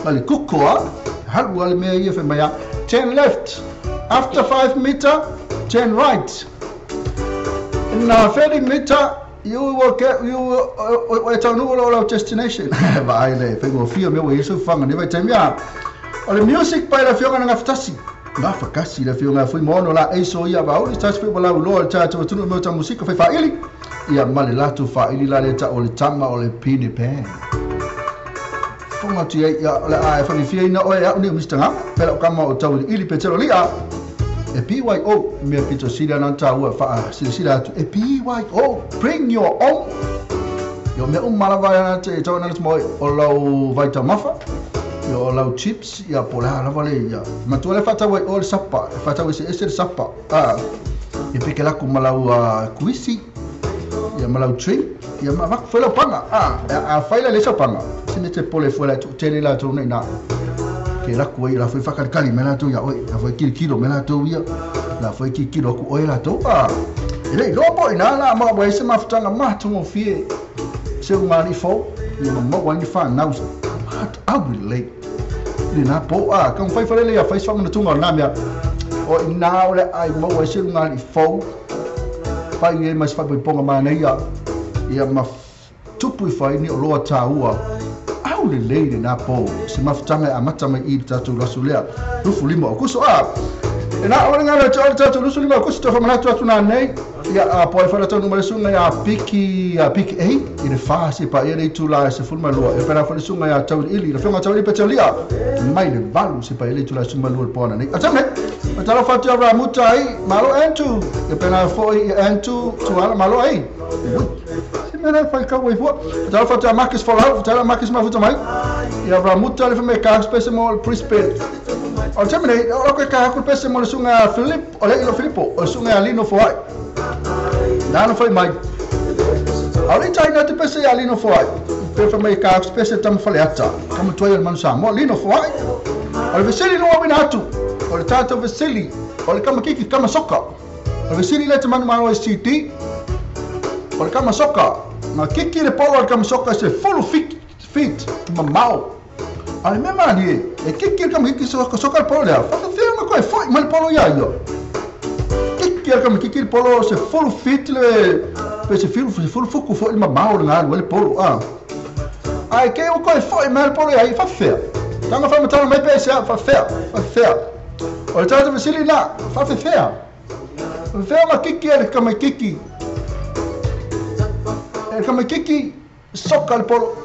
Ale kuko a, haru ale mea ia whai mai a. 10 left, after 5 meter, 10 right. In 30 meter, you will get, you will, e taunu o lau destination. Vai le, whai ngō whio mea wa isu whanga ni vai te mea. O le music pai la whionga na ngawhatasi. Ngā whakasi le whionga fui mono la eiso ia vaoli, tasi fui walau loa le tātou atunu mea ta musika whai whaili. Ia male latu whaili la le ta o le tama o le pine pan. Whanga tu ia ia le a e whangi ina oe au ni o Mr. Ngama, pera o kama o tau ili petero lia. E BYO, mea pito sila nā tāua whaa sila sila atu. E BYO, bring your own. Ia mea umalawa ia te tau nana te o lau vaita mafa. Ia o lau chips, ia po le lava le ia. Matua le whatau ai o le sapa, e whatau ese ese le sapa. Ia peke laku ma lau kuisi, ia ma lau drink, ia ma waku whai lau panga. A whai le sa panga. Sine te pole fue la tu tele la tu nei na. Ke laku ai la fue whakarikari me la tu ia oi, la fue kilo me la tu ia. La fue kilo ku oi la tu. E lei lopo ina la ma wa ese mafutanga matungo fie. Se ngani fo, ia ma wa ni fa nau. Au le. Le na po a ka fai fale le ia fai swanga tunga na mea. O ina o le ai mo wa se ngani fo. Fai e mas fai ponga mana ia. Ia ma tupu fai ni o loa tāua. Au le lei le na po. Se mafutanga a mata mai i tātou lasu lea. 25 o Kuso a. E na o ngā le tātou 25 o Kuso te whamanatu atu nā nei. Ia a po e whara tau numere sunga ia piki e i le wha se pa e le itu la se fulma lua. E pera whare sunga ia tau ili. Le whionga tau ili pe lia. Mai le valu se pa e le itu la sunga lua le poana nei. A tau nei. O tala whatu a ramuta ai. Malo antu. E pera foi antu tuala malo ai. Ui. Se mea whai kau e fua. O tala whatu a Marcus Folau. O tala Marcus mafuta mai. Ia ramuta le whamea ka spese mo le Brisbane. O le tau nei. O le ka haku pese mo le sunga Filip. O le ilo Filipo. O le sunga Alino Foai. Nāna whai mai. Au le taina te pese ia Lino Foai. Pe whai mai ka pese tama whale ata. Kama tuai o le manu Samoa. Lino Foai. O le vesili noa wina atu. O le tātou vesili. O le kama kiki kama soka. O le vesili le te manu manu SCD. O le kama soka. Ngā kiki le polo o le kama soka se full feet. Mamao. A le mea mani e. E kiki le kama kiki soka le polo lea. Whakawhea ma koe foi mai le polo ia ia. Kiki kama kiki polo se full fit le pe se full fuku foi ma mau le ngā le polo a. Ai ke o koe foi mai le polo ia i whawhea. Tanga whamatana mai pe se whawhea, whawhea. O le tātou vesili la, whawhea. Whawhea ma kiki e le kama kiki. E kama kiki soka le polo.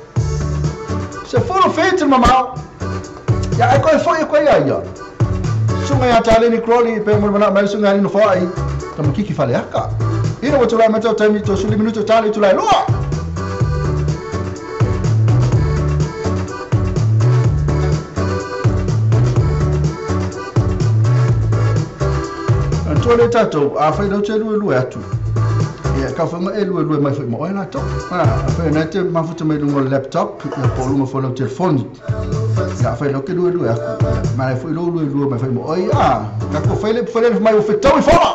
Se full fit le mamau. Ia ai koe foi e koe ia ia. Sunga ia tāleni Crowley, pe mo mana mai sunga ni foi. Tama kiki fale aka. Ina wa tulai matau taimi to suli minuto tali tulai loa. Antua le tātou, a whai lau te lue lue atu. Ia ka whainga e lue lue mai whai mo oe latou. Afai na te mafuta mai lunga o le laptop, ia po o luga foi o lau telefoni. Ia afai lau ke lue lue aku, ia mana foi lou lue lue mai whai mo oe, ka ko whai le whai le mai o whetau i whara!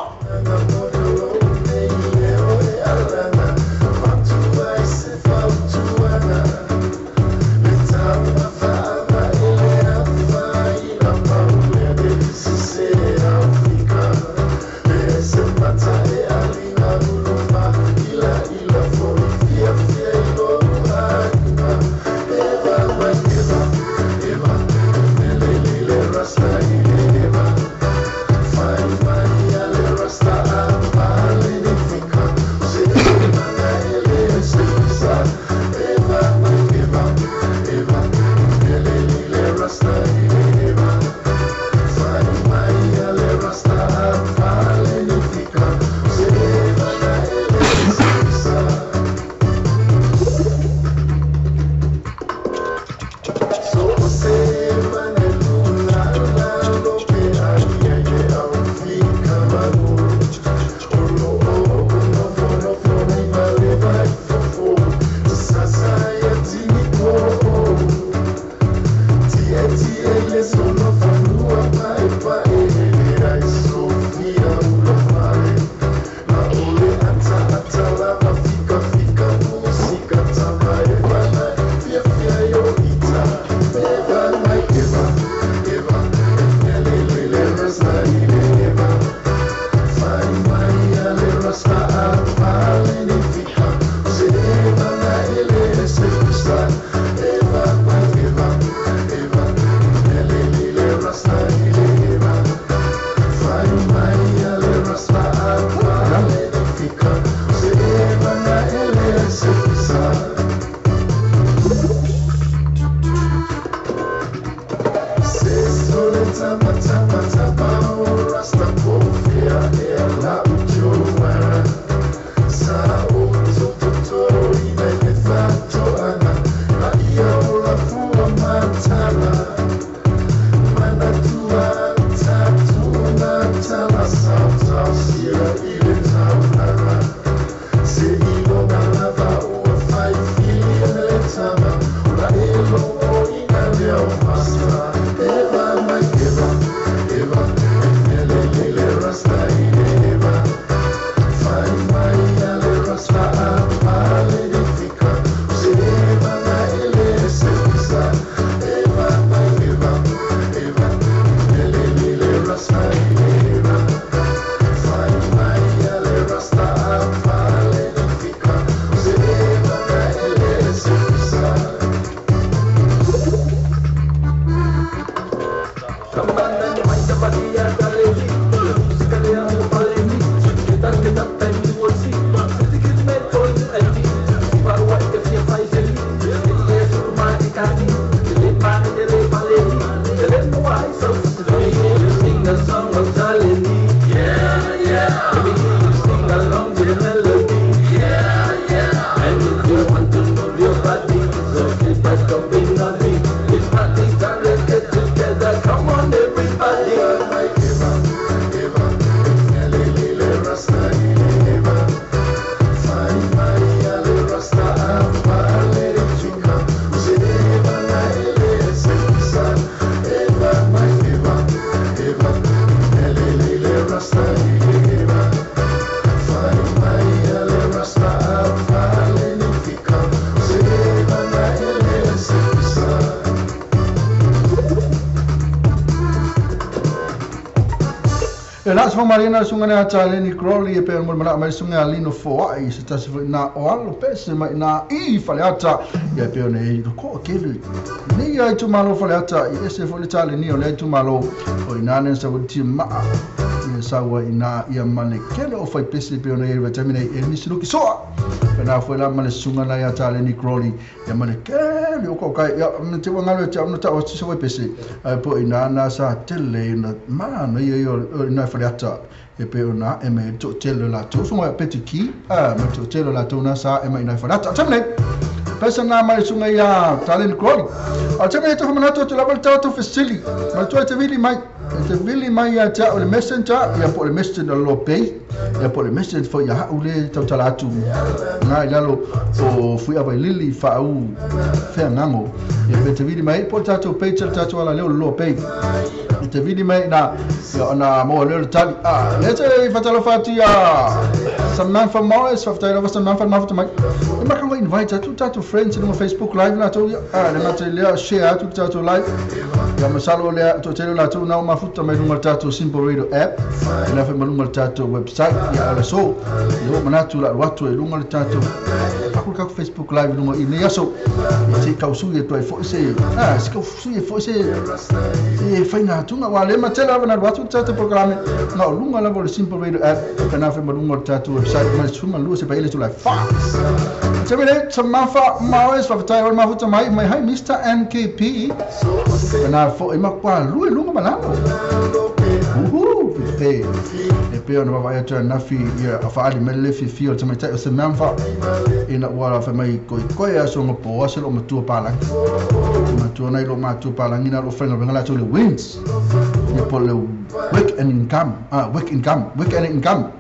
E la sfa marina sunga ne ata Lenny Crowley e pe mo mana mai sunga Lino Foai se tasi foi na o alo pese mai na i faleata ia pe ne i ko kele ni ai tu malo faleata i ese foi le tale ni o le tu malo o ina ne sa ti ma ia sawa ina ia male kele o fai pese pe ne i vitamine e ni siluki soa na foi la male sunga na ia tale ni Crowley ia male kele o ko kai ia te wangalo te amna ta o se foi pese ai po ina na sa tele na ma no ia na faleata e pe ona e me to tele la to sunga petiki a me to tele la to na sa e me ina faleata tamne pesa na mai sunga ia tale ni Crowley a tamne to mana to la volta to fesili ma to te vili mai E te vili mai ia te au le messenger, ia po le messenger lo pay, ia po le messenger fo ia hau le tautala atu ngā i lalo o fui awa i lili whaau whea ngango. Ia pe te vili mai, po le tātou page le tātou ala leo lo pay. E te vili mai na, ia ona moa leo le tali. Le te whatalofa atu ia Samantha Morris, whatairawa Samantha mafuta mai. E makanga invite atu tātou friends i lunga Facebook Live latou ia. Le ngata lea share atu tātou live. Ia masalo lea tō tele latou nao mafuta mai lunga tātou Simple Radio app. E la whai malunga le tātou website. Ia ala so. Ia o manatu la ruatu e lunga le tātou. Pakul kaku Facebook Live lunga i nei aso. Ia te kausui e toi foi se. Se kausui e foi se. E whaina atunga. Wa le matela awa na ruatu tātou programe. Ngā o lunga lava o le Simple Radio app. Ka nā whai malunga le tātou website. Ma le suma lua se pa ele tu lai fa. Te mele, Samantha Morris, whakatai o mafuta mai, mai hai Mr. NKP. Ka nā fo e makwa lue lunga malalo. Uhu, pe. E pe ona wawai atu nafi ia a whaali mai le fifi o te mai tai o Samantha. Ina ua la mai koi koi a songa po a se lo matua palangi. Matua nei lo matua palangi na lo whainga wenga la le wins. Ia po le work and income. Work income. Work and income.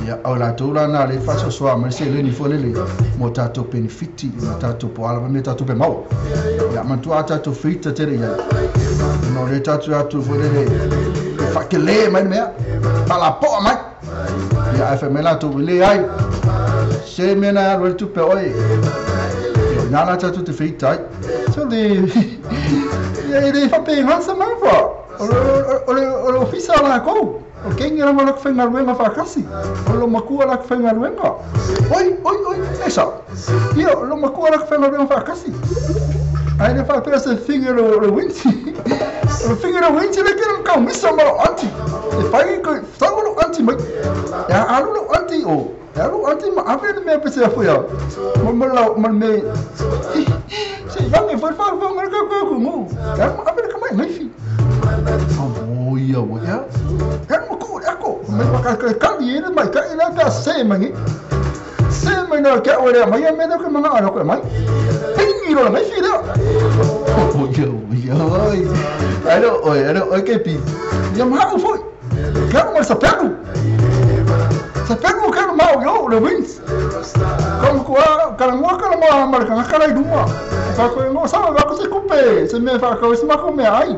Ia au la tō la le whaso soa mai se leni fo lele mo tātou benefiti mo tātou po ala me tātou pe maua. Ia matua tātou whita tere ia. No le tātou atu fo lele whakele mai mea. Palapoa mai. Ia ai whai mai lātou le ai. Se mea na aru ele tupe oe. Ia nā la tātou te whita ai. So le ia e le whape ngasa maua. O le ofisa la kou. O kengi rama lak whaingaruenga whakasi. O lo makua lak whaingaruenga. Oi, oi, oi, esa. Ia, lo makua lak whaingaruenga whakasi. Ai ne whapea se finger o le winti. O le finger o winti le kera mkau misa maro anti. E whai koe, whango lo anti mai. E alu lo anti o. E alu anti ma awe le mea pese afu ia. Ma me. Se iwange whai whai whai ngara kau kau ngu. E alu ma awe le kamai ngaifi. Oh ia o ia. Ka mo ko ako. Me pa ka ka ni mai ka ina ka se mangi. Se mai na ka o le mai me no ka manga ala ko mai. Pingi ro mai fi le. Oh ia o ia. Alo oi alo oi ke pi. Ia ma o foi. Ka mo sa pelu. Sa pelu ka ma o yo le wins. Como ko ka mo ka mo ma ka ka lai duma. Fa ko ngo sa va ko se kupe. Se me fa ko se ma ko me ai.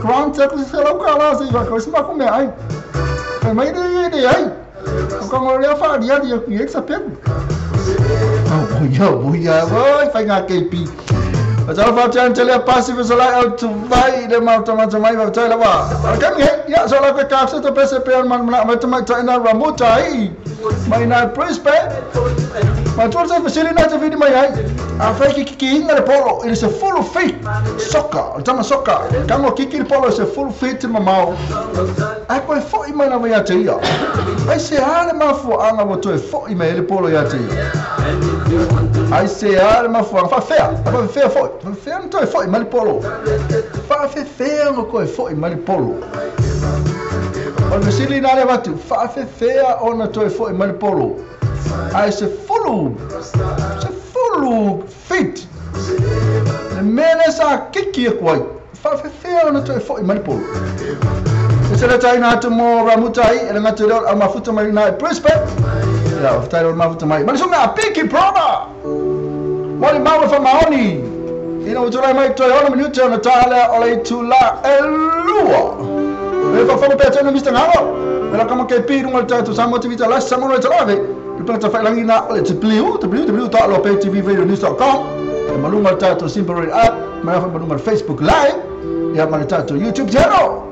Grant se se lau ka la se va ko se ma ko me ai. Ka mai de ai. O ka ngo le fa dia dia ki sa pelu. Oh ia o ia oi fa nga KP. Atau fa chan tele passive so lai out vai de ma ta ma mai va ta la va. Ka mi ya so la ka se to PCP man ma ma ta na ramuta ai. Mai na Brisbane. Ma tu se facile na te vidi mai ai. A fai ki ki inga le polo, it is a full fit soccer, tama soccer. Kango kiki le polo is a full fit mamao. Ai ko fo i mai na vai te ia. Ai se ale ma fo anga mo to fo i mai le polo ia te ia. Ai se ale ma fo fa fea, fa fea fo, fa fea to fo i mai le polo. Fa fea mo ko fo i mai le polo. O le sili na le watu, fa fea ona to fo i mai le polo. Ai se full fit. Le mene sa kiki e kuai. Fa fea ona to fo i mai le polo. E se le taina atu mo ramutai, e le ngatu leo au mafuta mai na e Brisbane. Ia, o whatairo mafuta mai. Mani sunga, Piki Brother! Wali maua wha maoni. Ina utulai mai toi ona minuta ona tālea o le itula e lua. E whawhango pēr tēnā Mr. Ngaro. Mela kama ke pi runga le tātou Samoa TV tā lasi Samoa Roy Talave. Le pēr tā whailangi nā o le www.loptvradionews.com. E malunga le tātou Simple Radio App. Mai awha malunga le Facebook Live. Ia ma le tātou YouTube channel.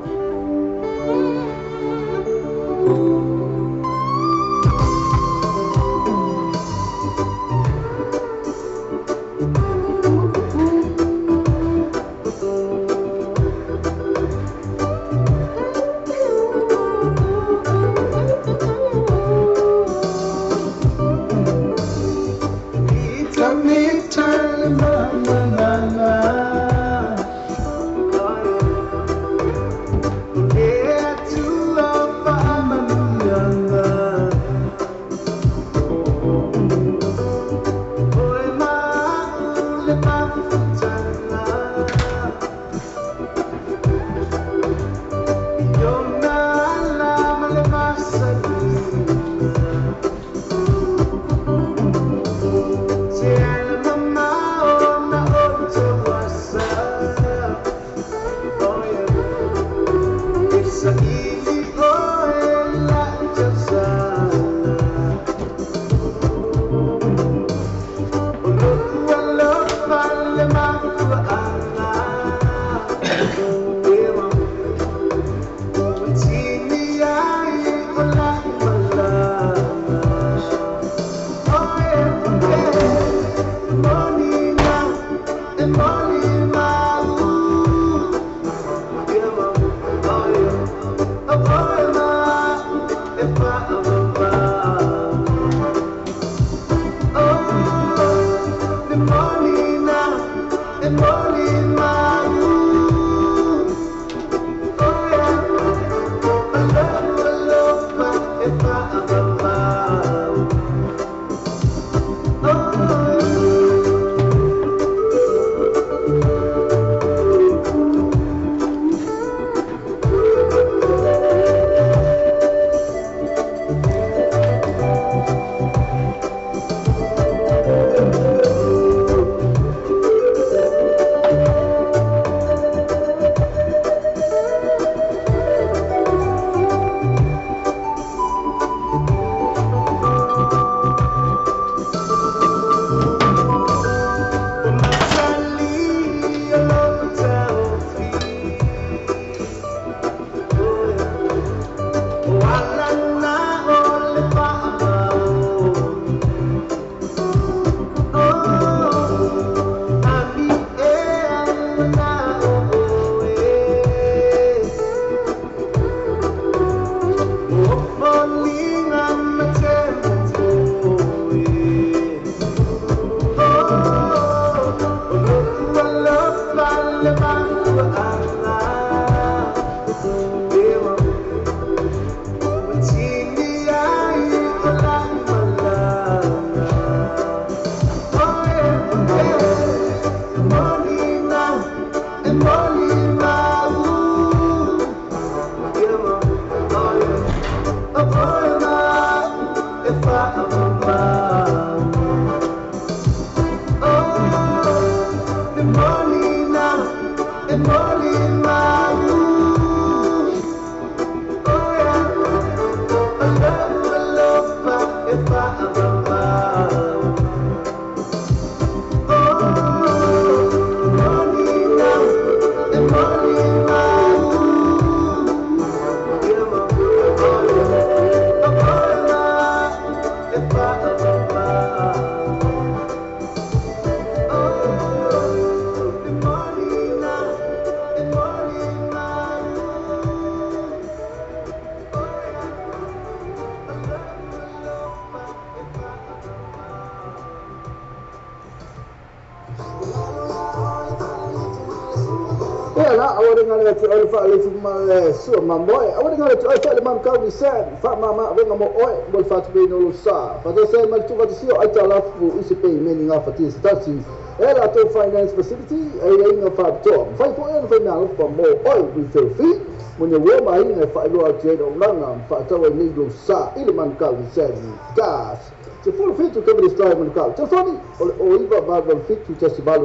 Ia la aua le gale atu oe le faalelefu ma sua mamoe. Aua le gale atu oe foi le Manukau Nissan faamama avega mo oe mo le faatupeina o lou sa. Faatasi ai ma le tuufaatasia o aitalafu i se peimeni gafatia se tasi. E latou finance facility aiaiga faapitoa. Mafai foi ona faimeaalofa mo oe retail fee mo ni ua ma aiga e faailoa atu ai le auaunaga ma faatau ai nei lou sa i le Manukau Nissan Cars. 17 Cavendish Drive, Manukau. Telefoni o le 0988 1865,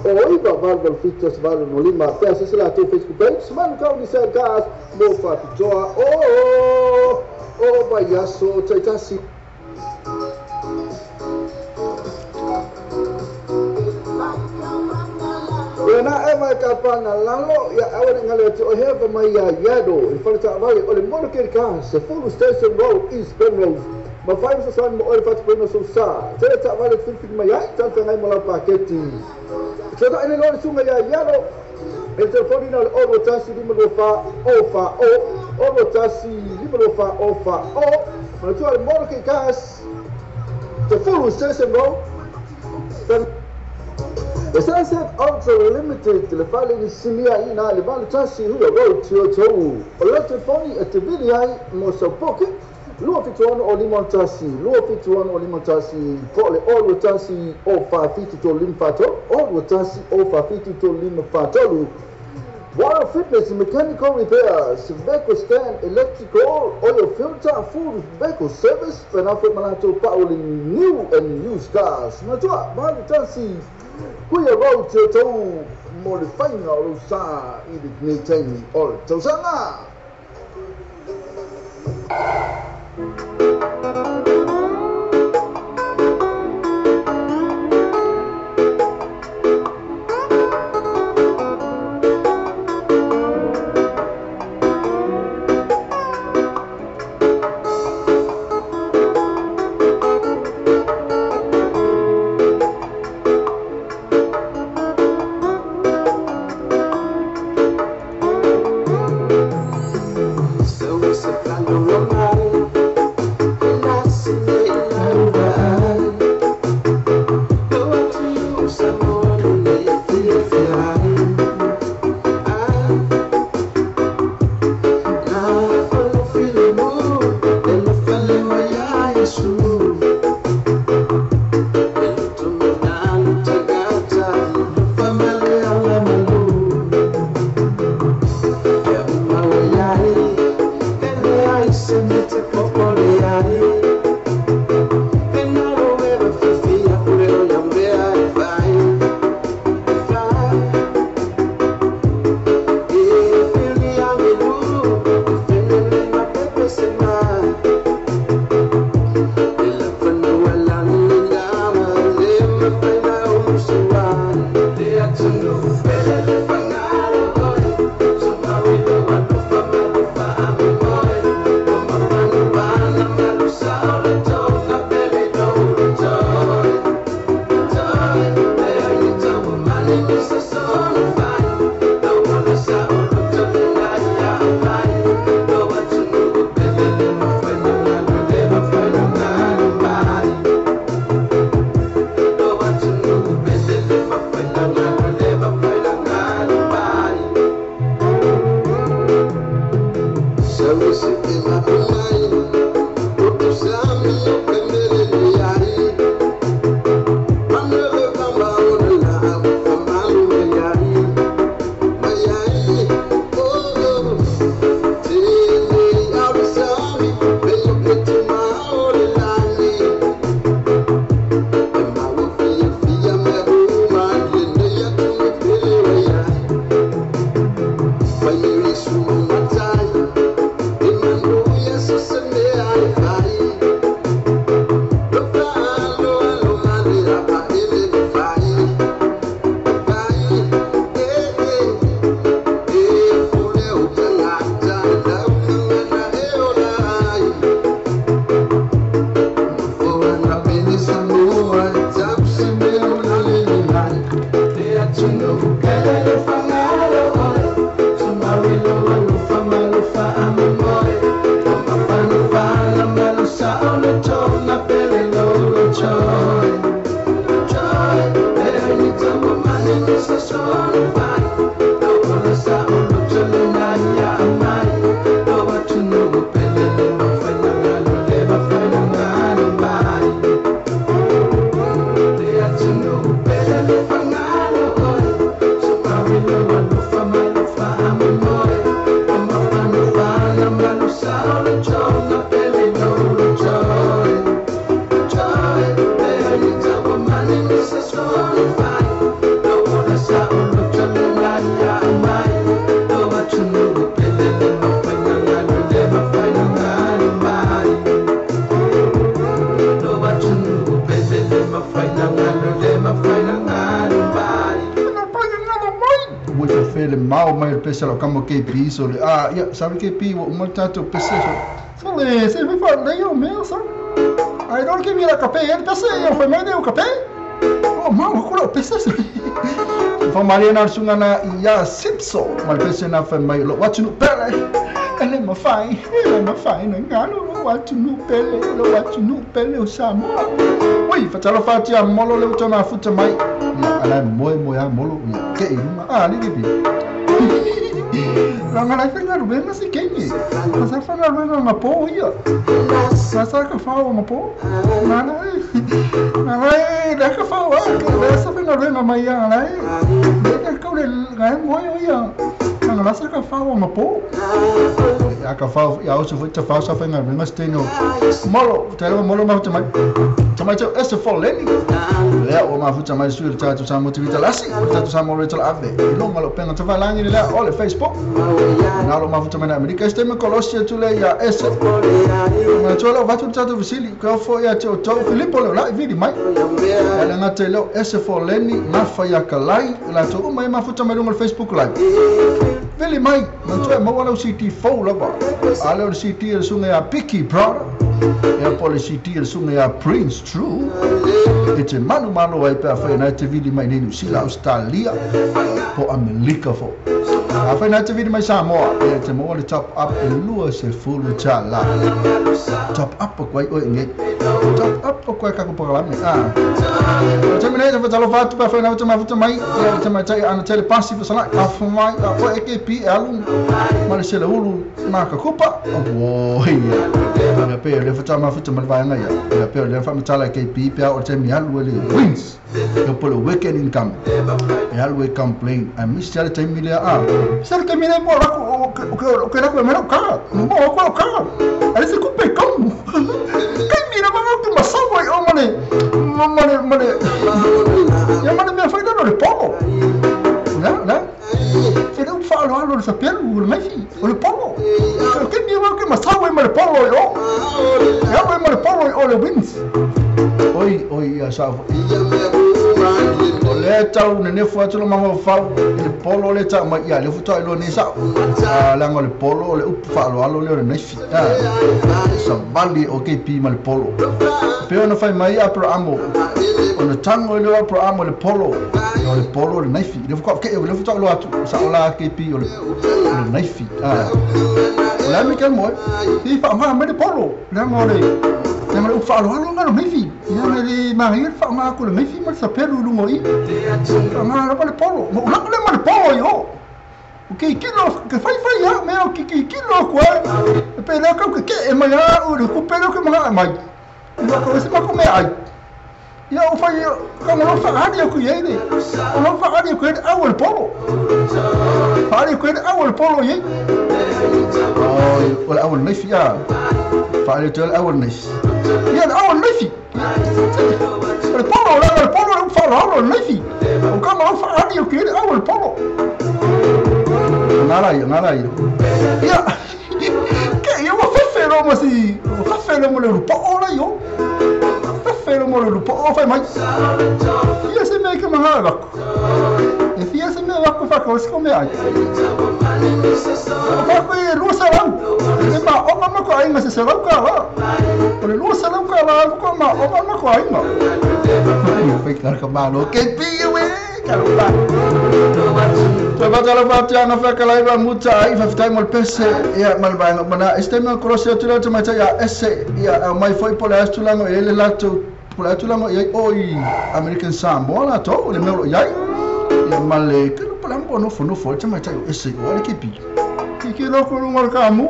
0988 1865. Pe asiasi latou Facebook page Manukau Nissan Cars mo faapitoa o o vaiaso taitasi. Ia na e mai ka pana lalo ia awa ne ngale atu o hea mai ia iado i fale taavale o le Monokel Car se Full Station Road, East Penrose. Ma fai mo sosoani mo oe le faatupeina o sou sa. Tele taavale filifili mai ai, talafeagai ma lau paketi. Fesoatai nei loa le susuga ia Ialo i le telefoni na o le 021 524 040, 021 524 040. Manatua le Monokel Cars se Full Station Road, Penrose. The Sunset Auto Limited le fale ni sinia i na le 81 Huia Road Tiotou. O le telefoni e te vili ai mo sau poke 276 o 51, 276 o 51, po o le 021 o 47 3 5 4 3, 021 o 47 3 5 4 3. Water Fitness Mechanical Repairs, Vehicle Scan, Electrical, Oil Filter, Full Vehicle Service, pena foi malatou pa o le new and used cars. Manatua, 81 Huia Road Tiotou mo le faiga o lou sa i lenei taimi o le tausaga. So it's a kind of romance. mao mai le pese lau kama KP so le ia sorry KP ua uma le tatou pese so le se fai faalelei o mea sa ai loa le kemi la kape ai le pese ia fai mai lea o kape ua mao aku lau pese so Whamaria nā sunga nā ia Simpson ma le pese nā whai mai lo watu nu pele ele mawhai na ngalo lo watu nu pele lo watu nu pele o Samoa. Ui, whatalo whātia molo le uto nā futa mai ia ala moe moe a molo ia ke i runga a li kipi Ranga lai whenga ruenga si kengi Masa whenga ruenga ngā pō ia Masa ka whao ngā pō Nana e Nana e ka whao a Lesa whenga ruenga mai ia nana e Leka kau le ngai moe o ia Nanga lasa ka whao ngā pō Ia ka whao ia osu fo te whao sa whenga ruenga steno Molo, te rewa molo mahuta mai Tamai tau ese fo leni Lea o mafuta mai sui le tātou sa motivita lasi O le tātou sa molo e tala ave I longa lo penga tawhalangi lea o le Facebook Nā lo mafuta mai na Amerika Este me kolosi atu le ia ese Nga tua leo vatu le tātou visili Kua fo ia te o tau Filipo leo lai vili mai Ia le ngata i leo ese fo leni Ngafa ia kalai La tau uma e mafuta mai lunga le Facebook live Vili mai Nga tua maua lau CD fou lava A leo le CD le sunga ia Piki Brother Ia po le CD le sunga ia Prince True E te manu malo ai pea whai nai te vili mai nei New Zealand, Australia po Amerika fo. A whai nai te vili mai Samoa e te maua le top up e lua se fulu cha la. Top up o koe oe nge. Top up o koe kako pakalame. O te mene te whatalo whātu pea whai nai te mafuta mai ia te mai tai ana tele pasi whasalai a whamai a oe e KP e alu ma le sele ulu nā ka kupa. O ia. Ia pe le whata mafuta mai vaenga ia. Ia pe le whamatala KP pea o te mi alu le wins. Ia po le weekend income. E alu e complain. A misi ale te mile a. Sara te mile mo raku o ke raku e mera o kara. Mo o koe o kara. Ale se kupe kamu. Kai mira manga o te masawa i o mane. Mane mane. Ia mane mea whaidano le polo. Na na. Te reo whaalo alo le sapelu o le maifi o le polo. Kai mira manga o te masawa i ma le polo i o. Ia mai ma le polo i o le wins. Oi, oi, ia sa O le tau nenefu atu lo mama fau i le polo le tau mai ia le futa i lo ni sa. Langa le polo le upu whaalo alo le o le naifi. Sa vali o KP ma le polo. Pe ona whai mai Abrahamo. Ona tango i le Abrahamo le polo. O le polo le naifi. Le fuka ke le futa lo atu sa ola KP o le naifi. O le ame ke moe. I wha maa mai le polo. Langa o le Ia le upu whaalo ngā lo meifi. Ia le mahi le wha ngā le meifi ma le sapelu lungo i. Ngā lava le polo. Ma ulanga le ma le polo i o. O ke kilo, ke whai whai ha, mea o ke kilo kua. E pe leo kau ke ke e mai a o le kupe leo ke mga e mai. Ia kau ese mako mea ai. Ia o whai, ka ngā wha ari o kui e le. O ngā wha ari o kui e le au le polo. Wha ari o kui e le au le polo i e. O le au le meifi a. Wha ari o te au le meifi. Ia le au le meifi. O le polo, le polo, le wha le meifi. O ka ngā wha ari o kui e le au le polo. Ngā rai, ngā rai. Ia, ke ia ua whewhero mo si, ua whewhero mo le rupa o lai o. Whewhero mo le rupa o whai mai. Ia se mea ke maha e wako. E fia se mea wako whaka o siko mea ai. Whako e lua sarau. E ma oma mako ainga se sarau ka la. O le lua sarau ka la, ko ma oma mako ainga. Ia whai karaka malo ke pia we. Kalupa. Toe whatala whatianga whakalai wa muta ai whawhitai mo le pese ia malvaenga mana este mea korosi atu leo te maitai a ese ia au mai foi po le astulango e le latou po le atulango i ai o i American Samoa latou le mea o lo iai ia ma le kelo po le ambo nofo nofo te maitai o ese o ale kepi ki loko lunga le kamu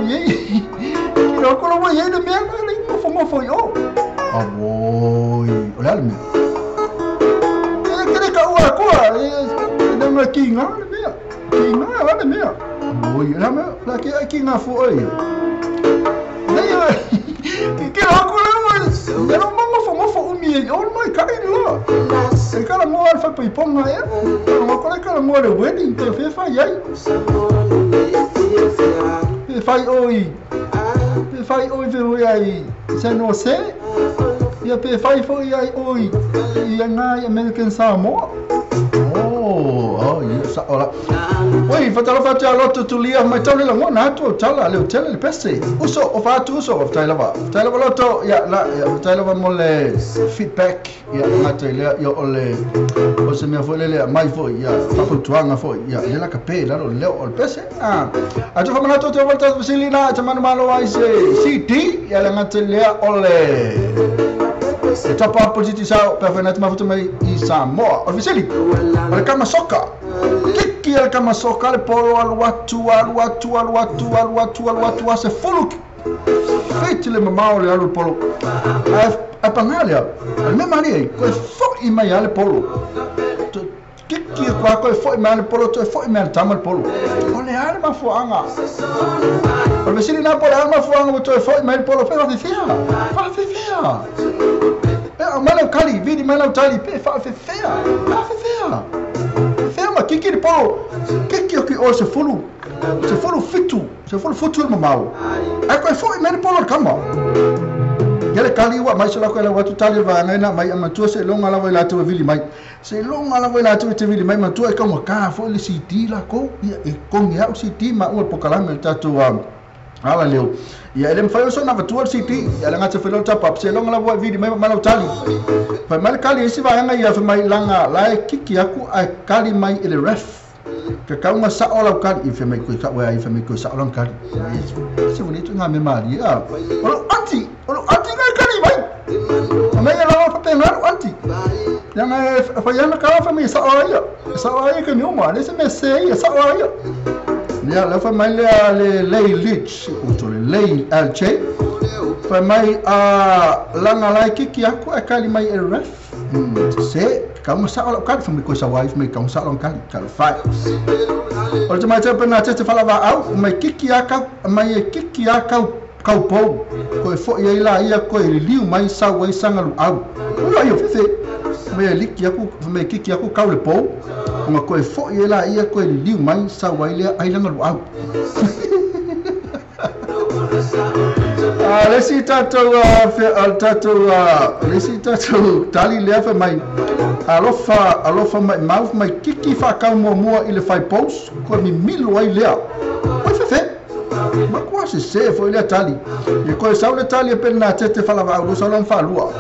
i ki loko lo i le mea le nofo nofo i o awoi o le ale mea kere ka ua koa e nga ki ngā le mea ki ngā le mea oi la mea la ki ki ngā fo oi nei ki la ko le oi e lo mama fo mo fo umi e o mai ka i la e ka la mo al fa pai ponga e mo ko le ka la mo le wedding te fe fa iai fe fai oi fe fai oi fe oi ai se no se ia pe fai fo iai oi ia ngai American Samoa. Oh, Oh, ia sa'o la. Oi, fatalofa atu ia loto tulia mai tau le lagona atu au tala le tele le pese. Uso o fatu uso faafetai lava. Faafetai lava loto ia la ia faafetai lava mo le feedback ia gata i lea ia o le o se mea foi lele mai foi ia faafautuaga foi ia le la ka pe lalo le leo o le pese. Ah. Atu famanatu atu au tatou fesili na te manumalo ai se CD ia le gata i lea o le e top up o titi sao pe afai na te mafuta mai i Samoa. O le fesili, o le kama soka. Kiki a le kama soka le polo alu atu, alu atu, alu atu, alu atu, alu atu, a se fulu feiti le mamao le alu le polo. Ae ae pagā lea, o le mea malie ai, koe fo'i mai lava le polo. Kiki e koa koe fo'i mai le polo, toe fo'i mai le tama le polo. O le a le mafuaaga? O le fesili lena po o le a le mafuaaga ua toe fo'i mai le polo, pe faafefea? Faafefea? Pe aumai lau tali, vili mai lau tali, pe faafefea? Faafefea? Fefea ma kiki le polo? Kiki o ki o 10, 17, 10 futu le mamao. Ae koe fo'i mai le polo i le kama. Ia le kali ua aumai se lako e lau atu tali o le vaega ina aumai a matua seiloga lava i latou e vili mai. Seiloga lava i latou e te vili mai matua e taugata foi le CD lakou ia e togi au CD ma ua le pokalame o le tatou ala leo. Ia e le mafai oso ona avatua le CD ia le gata foi lea o le top up seiloga lava ua e vili mai ma aumai lau tali. Fai mai le kali e isi vaega ia fai mai laga la e kiki aku ae kali mai i le ref. Ka kauga sa'o lau kali i fai mai koe ka'u e ai fai mai koe sa'o lana kali se ua le ituaiga mea malie a o lou aunty o lou aunty na e kali mai fai mai ia lava faapena lou aunty leaga e fai ana ka fai mai e sa'o a ia e sa'o a ia taimi uma le se mea sese ai e sa'o a ia ia lea fai mai lea le lei lich uto le lei lj fai mai a laga la e kiki aku ae kali mai e ref se Kauga sao lau kali, fai mai koe sau ai, fai mai kauga sao lau kali, talofa e. O le tamaitai o Penatete Falavaau, mai kiki a kau, mai e kiki a kau, kau pou, koe fo'i ai la ia koe liliu mai sau ai saga luau. Ua ia fefe, mai e liki aku, fai mai e kiki aku kau le pou, ona koe fo'i ai la ia koe liliu mai sau ai lea ai lana luau. A le isi tatou a le tatou le isi tatou tali lea fai mai alofa alofa maimau fai mai kiki faakau muamua i le fai post koe mimilo ai lea oi fefe matua sese foi lea tali e koe sau le tali e pena tete falavaau lo sau lana faalua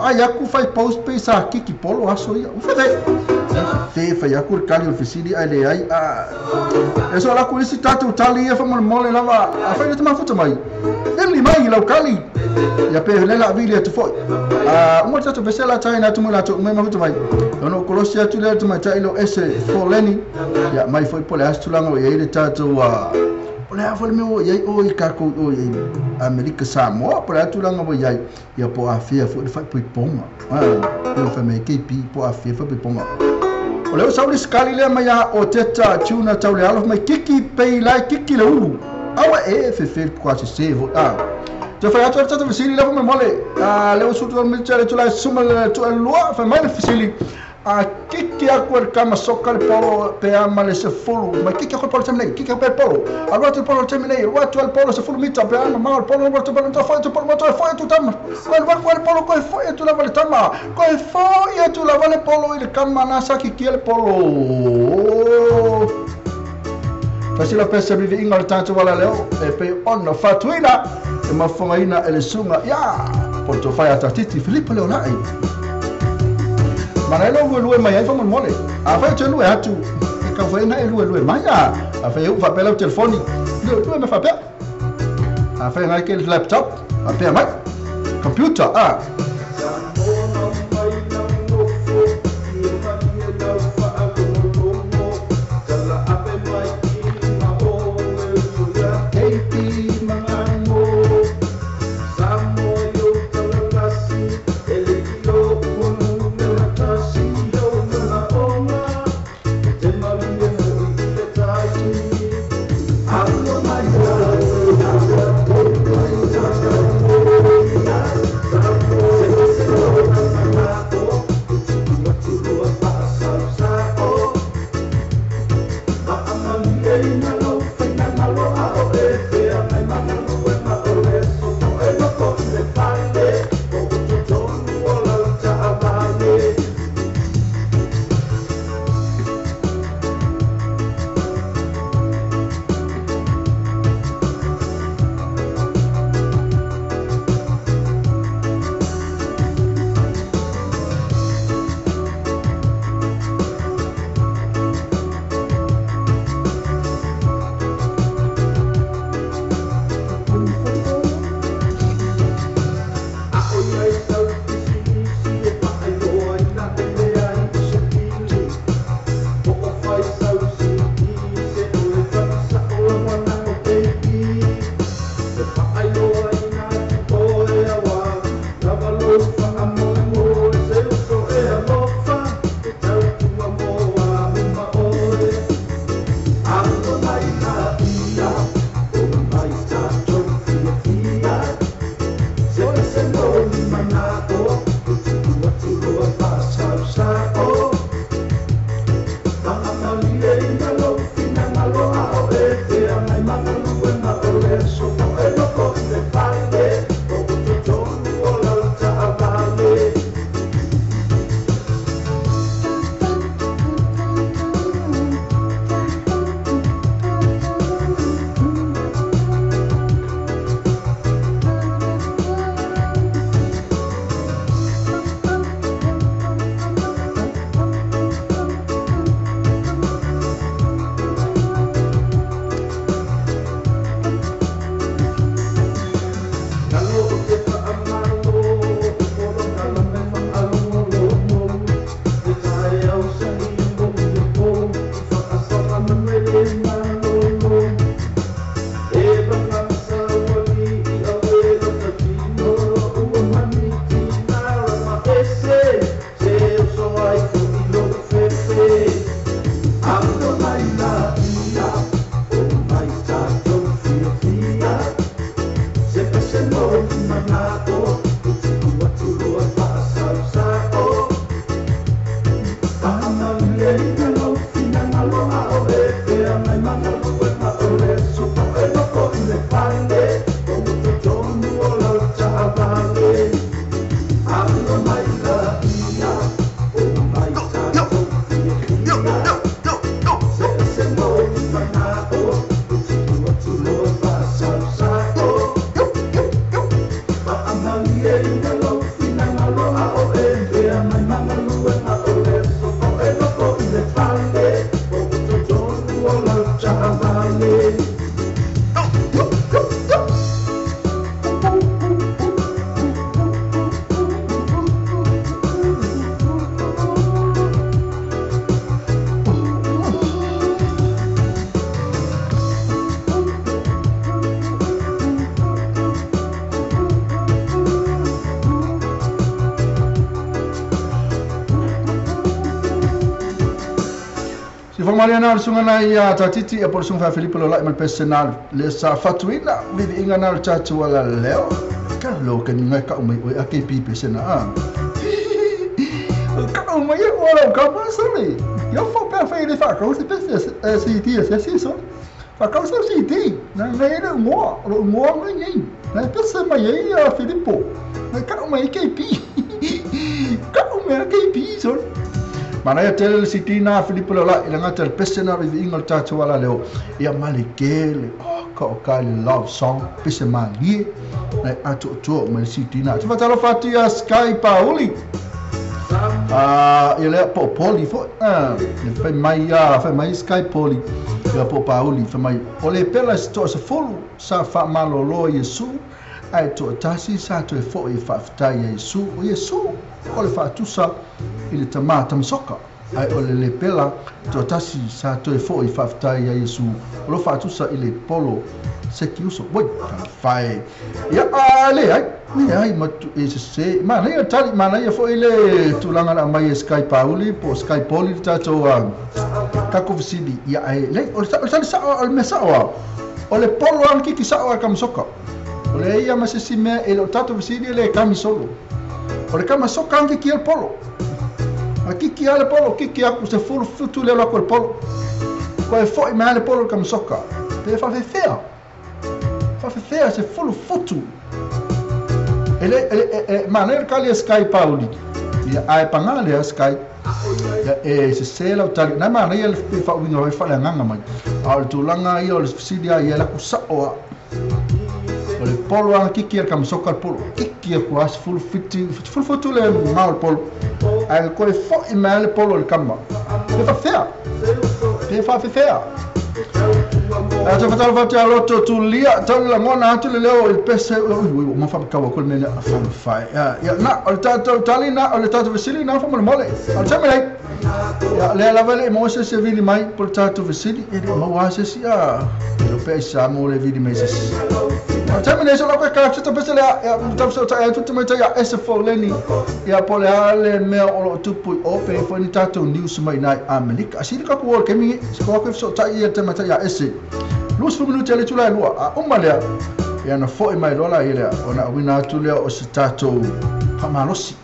ai aku fai post pe sa kiki polo aso ia fefe fe fai aku le kali o le fesili ae leai a e so ala aku isi tatou tali ia faamolemole lava afai le te mafuta mai vili mai i lau kali ia pe le la vili atu foi a uma le tatou pese la taina atu mo latou uma e mafuta mai ona ou kolosi atu lea le tamaitai lo ese foleni ia mai foi po o le a se tulaga o i ai le tatou po o le a foi le mea ua i ai o i tatou o i Amerika Samoa po o le a tulaga ua i ai ia po o afea foi le faaipoipoga pei ona fai mai ai KB po o afea le faaipoipoga. O lea ua sau le isi kali lea mai a o Teta Tuna tau le alo fai mai kiki pei la e kiki le ulu aua e fefe le puka sese foi a. Toe fai atu ai le tatou fesili lea faamolemole a lea ua sutu minute le itula e suma le 2 fai mai le fesili A kiki aku e le kama soka le polo pe a ma le 10 mai kiki aku le polo taimi nei, kiki aku pe le polo, alu atu le polo taimi nei, alu atu le polo 10 mita pe a mamao le polo, alu atu le polo, foi atu le polo, toe foi atu tama, koe alu aku le polo, koe foi atu lava le tama, koe foi atu lava le polo i le kama na sa kikia le polo. Tasi la pese viviiga o le tatou ala leo e pei ona fatuina e mafofogaina e le susuga ia po le tofa ia Tatiti Filipo Leolai. Mana e lou luelue mai ai faamolemole. Afai ou te lue atu, e tau fai ai na e luelue mai a. Afai e uu faapea lau telefoni, luelue mai faapea. Afai ngai ke laptop, faapea mai. Computer a. Se whamaria nā le sunga nā i a tātiti e polo sunga wha Filipo lo lai malpese nā le sa fatuina vivi inga nā le tātu ala leo. Ka lo ka ni ngai ka umai oi a ke pipe se na a. Ka umai e ora ka masole. Yo fo pe fa ile fa ka se pese se ti se se so. Fa ka se se ti. Na ngai le ngoa, lo ngoa ngai ngai. Na pese mai e a Filipo. Na ka umai ke pi. Ka umai ke pi so. Manaia tele le siti nā Filipo leo lai, ila ngata le pese nā rivi inga le tātou ala leo. Ia male kele, oh, ka o kai le love song, pese malie, nai atu o tua mai le siti nā. Te whatalo whatu ia Sky Pauli. Ia lea po Poli fo, le whai mai ia, whai mai Sky Poli, ia po Pauli, whai mai. O le pela se toa se folu, sa wha malolo Yesu, ai toa tasi sa toe fo i whawhitai ia Yesu, o Yesu, o le whaatusa i le tamā tamasoka. Ai o le lepela toa tasi sa toe fo i whawhitai ia Yesu, o lo whaatusa i le polo seki uso. Woi, ka whai. Ia, a le, ai, ni ai, matu, e se se, mana ia tali, mana ia fo i le tūlanga la mai e Sky Pauli, po Sky Poli, tātou, kako fisili, ia, ai, le, o le tali sao, o le mea sao, o le polo ang kiki sao a kamasoka. O le ia masisi mea, e lo tātou fisili le kamisolo. O le kamasoka ang kiki al polo. A kiki ale polo, kiki aku se fulu futu le lako le polo. Ko e foi mai ale polo le kamasoka. Pe whawhewhea. Whawhewhea se fulu futu. E le, e, mana e kali e Sky Pauli. Ia ae pangā lea Sky. Ia e se se lau tali. Nai mana ia le whauinga hoi whale nganga mai. A o le tūlanga ia o le fisili a ia laku sao a. O le polo anga kiki e kamasoka le polo. Kiki e kua se fulu futu le ngā o le polo. Ai koe foi mai le polo le kama. Pe whawhea. Pe whawhewhea. A te whatalo whatu a loto tu lia, tau la ngona atu le leo i pese, ui, ui, ma whapakawa kule mene a whawhai. Ia, na, o le tātou tali na, o le tātou vesili na whamole mole. O le tame nei. Ia, lea lava le mo se se vili mai, po le tātou vesili, e le maua se si a, e lo pe sa mo le vili mai se si. O le tame nei, so lau ka ka pese lea, ia, mtapu sa ia tutu mai tai ia ese fo leni, ia po le ale mea o lo tupu i ope, fo ni tātou news mai nai Amerika. A sili kaku o le kemi, se koa koe so tai ia te mai tai ia ese. Lus fu minuti ale tula lua, a uma lea, ia na foi mai lola ia lea, o na wina atu lea o se tātou whamalosi.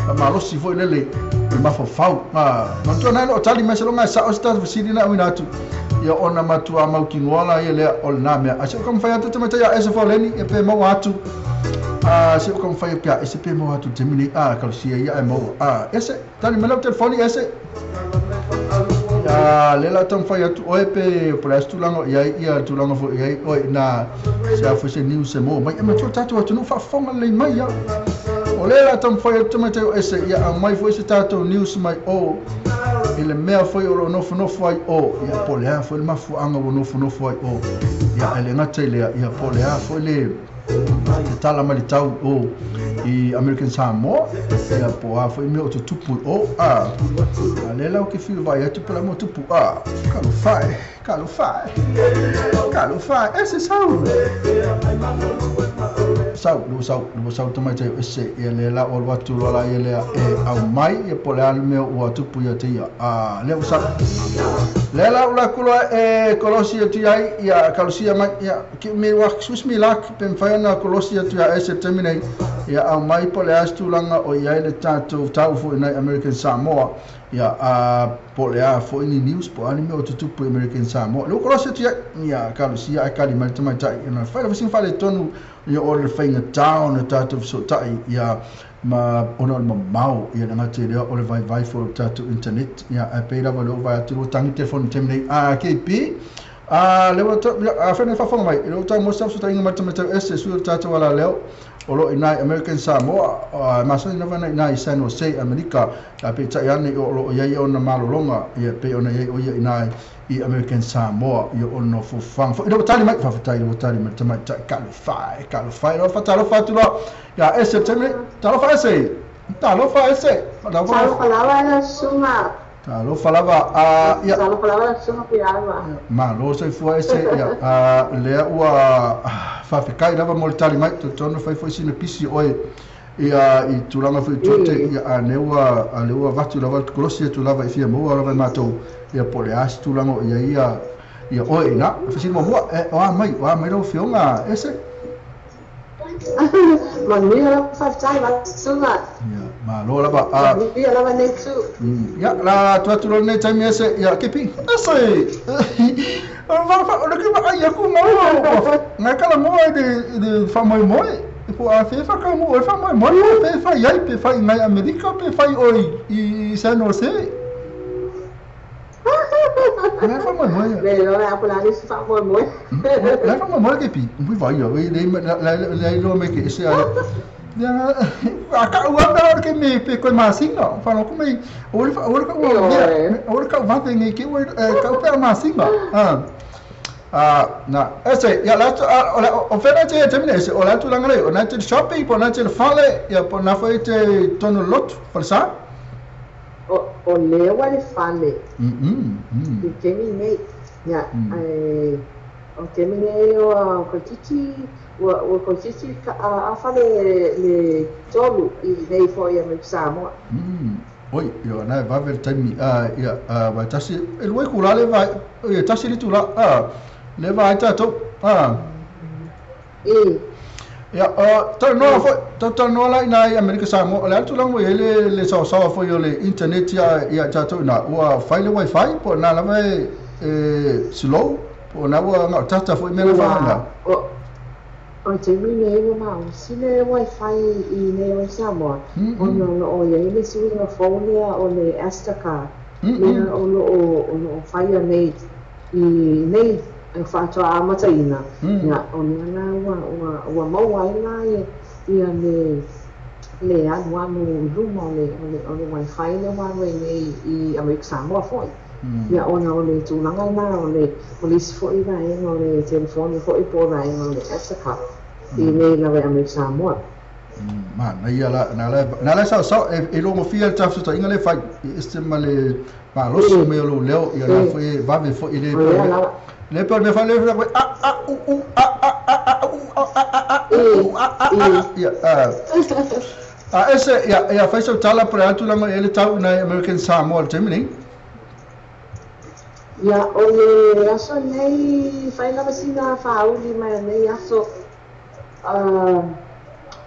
Whamalosi foi lele, o le mafafau. Matua nai lo tali mai se longa e sa o se tātou fisili na wina atu. Ia ona matua mau ki ngoala ia lea o le nā mea. A se o kamwhai atu te mai tai ia ese fo leni, e pe maua atu. A se o kamwhai pia, ese pe maua atu te mini, a kalusia ia e maua. A ese, tali mai lau telefoni ese. A lela tamwhai atu oe pe pole as tūlanga ia ia tūlanga fo ia oe nā se a fo se news se mō mai e matua tātou atu nu whaafonga lei mai ia. O lela tamwhai atu mai teo ese ia a mai fo se tātou news mai o i le mea foi o lo nofonofo ai o ia pole a foi le mafuanga o nofonofo ai o ia ele ngata i lea ia pole a foi le te tala mai le tau o i American Samoa ia po a foi mea o te tupu o a lela o ke whiu vai atu pela mo tupu a kalufai kalufai kalufai ese sau sau lu sau lu sau tamai te ese ia lela o watu lola ia lea e au mai ia pole alu mea o tupu ia te ia a lea sau lela ula kula e kolosi atu ai ia kalusia mai ia ki me wa sus mi lak pe mwhai ana kolosi atu ia ese terminate ia au mai pole as tūlanga o ia le tātou tau fo i American Samoa ia a pole a fo ni news po ani mea o te tupu American Samoa le kolosi atu ia ia kalusia ai kali mai tamai tai ia whai la whasinga whale tonu ia o le whainga tau na tātou so tai ia ma ona o le mamau ia na ngate lea o le vai vai fo tātou internet ia a pei lava leo vai atu lo tangi telefoni temnei a KP a lewa a whene whawhanga mai i leo tau mo sau so tainga mata ese sui o tātou ala leo o lo inai American Samoa masani lava na inai San Jose Amerika a pe tai ane o lo iai ona malolonga ia pe ona iai o ia inai i American Samoa ia ona fofanga fo i leo tali mai whawhatai leo tali mai tamai tai kalufai kalufai leo whatalofa atu loa ia ese temne talofa ese talofa ese talofa lava la suma talofa lava a ia talofa lava la suma piava ma lo se fua ese ia a lea ua whawhikai lava mo le tali mai tonu whai fo sina pisi oe Ia i tulaga foi tiute ia a lea ua a lea ua avatu lava le kolosi atu lava i fia maua lava e matou ia po o le a se tulaga o i ai ia ia oe i ina. O le fesili muamua, e, o a mai, o a mai lau Afioga Ese? Manuia lava, faafetai Vasuga. Ia, malo lava. A Manuia lava lenei itu. Ia, la atu atu loa lenei taimi Ese, ia Kepi. Ese! O le ke vaai aku ma ua ngai kala moa i le faamoemoe. Po a fe whakamu o faamoemoe po fe fai ai pe fai ngai Amerika pe fai oi i San Jose. Ngai faamoemoe. Le loa a pula ni faamoemoe. Ngai faamoemoe Kepi. Ui vai ia, le le le me ke ese a ia a ka ua mea ke me pe koe masinga. Whano ku mei o le o le ka ua o le ka vate ngai ke ua ka pe masinga. Ah. Na, ese, ia la o o fena te te mine ese, o la tulaga le, o na te shopping, po na te fale, ia po na foi te tono lotu, fale sa? O lea ua le fale. I taimi nei, ia, o taimi nei ua koititi, ua koititi a fale le tolu i nei foi a mai Samoa. Oi, ia na e vave le taimi, ia, vai tasi, e lua i kula le vai, ia tasi le tula, le vai tātou, Ia, talanoa foi, talanoa la ina i Amerika Samoa, o le a le tulaga ua i ai le le saosaoa foi o le internet ia ia tātou ina, ua fai le wifi po o na lava e e slow, po o na ua gaotata foi mea na whaanga. O taimi nei ua malosi le wifi i nei o Samoa, ona o loo iai le suiga fou lea o le Astacar lea o loo faia nei i nei faatoa amataina, ia o lea la ua maua ai la ia le alualu i luma o le wifi lea ua alu ai nei i Amerika Samoa foi. Ia ona o le tulaga lena o le isi foi vaega o le telefoni foi po o vaega o le Astacar i nei lava i Amerika Samoa. Manaia la, na la na la saosao e logofia le tafesootaiga le fai e ese ma le malosi mai o lou leo ia la foi e vave foi le le pe o le mea fai le a a u u a a a a u a a a a u a a a ia a ese ia ia fai sau tala po le a tulaga i ai le tau i nai American Samoa i le taimi nei. Ia, o le aso nei, fai lava sina faauli mai o nei aso,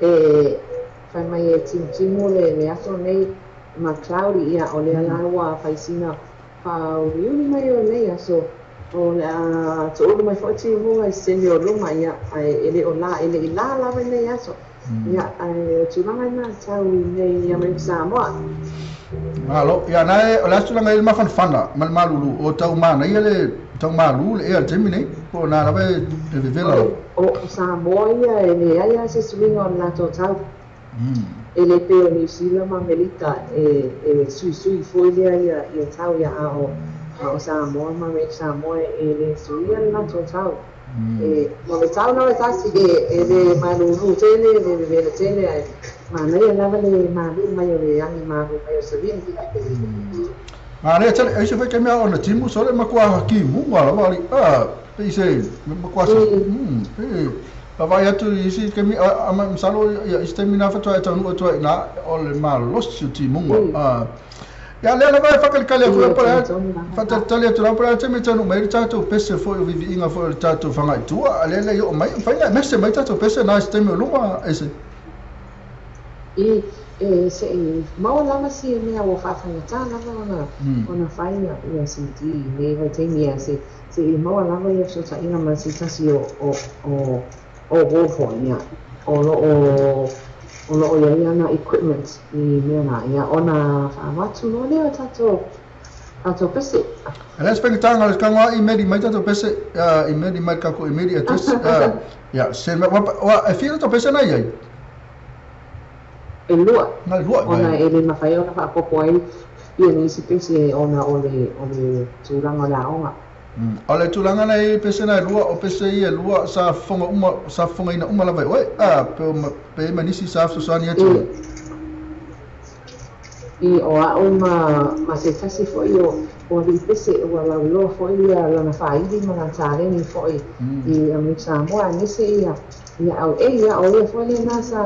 e fai mai e timutimu le aso nei ma cloudy, ia, o lea la ua fai sina faauliuli mai o nei aso, o le a toulu mai foi timuga i se taimi o luma, ia, ae e le o la, e le i la lava i nei aso. Ia, ae o tulaga ina tau i nei ia mai Samoa. Malo, ia na e, o le a se tulaga i le mafanafana ma le malulu, o tau manaia le, tau malu le ea i le taimi nei, po o na lava e vevela lava. O Samoa ia e leai lava se suiga o le latou tau. E le pei o Niu Sila ma Amerika e suisui foi lea ia tau ia a o Samoa ma Amerika Samoa e le suia le latou tau. E ma le tau lava e tasi e le malulu tele, e le vevela tele ae manaia lava le malu mai o le agi malu mai o savini. Manaia tele, aise foi ke mea ona timu sole makuā kimuga lava ali, a pei se makuā se, pe vaavaai atu i isi taimi, a masalo ia isi taimi na faatoa e taunuu atu ai i ina o le malosi o timuga, a. Ia lea lava e faatalikali atu ai po o le a, faatalitali atu lava po o le a le taimi e taunuu mai ai le tatou pese foi o viviiga foi o le tatou fagaitua, a lea e le i oo mai, e mafai ona e mese mai tatou pese na i se taimi o luma, ese. I, e se i maua lava si mea ua faafaigata lava ona, ona fai ia CD i nei vaitaimi, ia se, se i maua lava ia fesootaiga ma se tasi o, o, o, o uo foi, ia, o lo o, o lo o i ai ana equipment i mea la, ia, ona faaavatu loa lea o tatou, tatou pese. E leai se faigataga o le tago lava imeli mai tatou pese, imeli mai le tatou imeli address, ia, send mai, ua, e fia tatou pese na i ai? E lua. Na e lua, Ona e le mafai ona faaopoopo ai ia nisi pese ona o le, o le tulaga o le aoga. O le tulaga na i ai pese na e lua, o pese ia e lua sa fofoga uma, sa fofogaina uma lava e oe, a, pe o pe i ma nisi sa fesoasoani atu ai. I, o a'u ma se tasi foi o alii pese ua lauiloa foi ia lana faaili ma lana taleni foi i Amerika Samoa aemaise ia au ei, ia o ia foi lena sa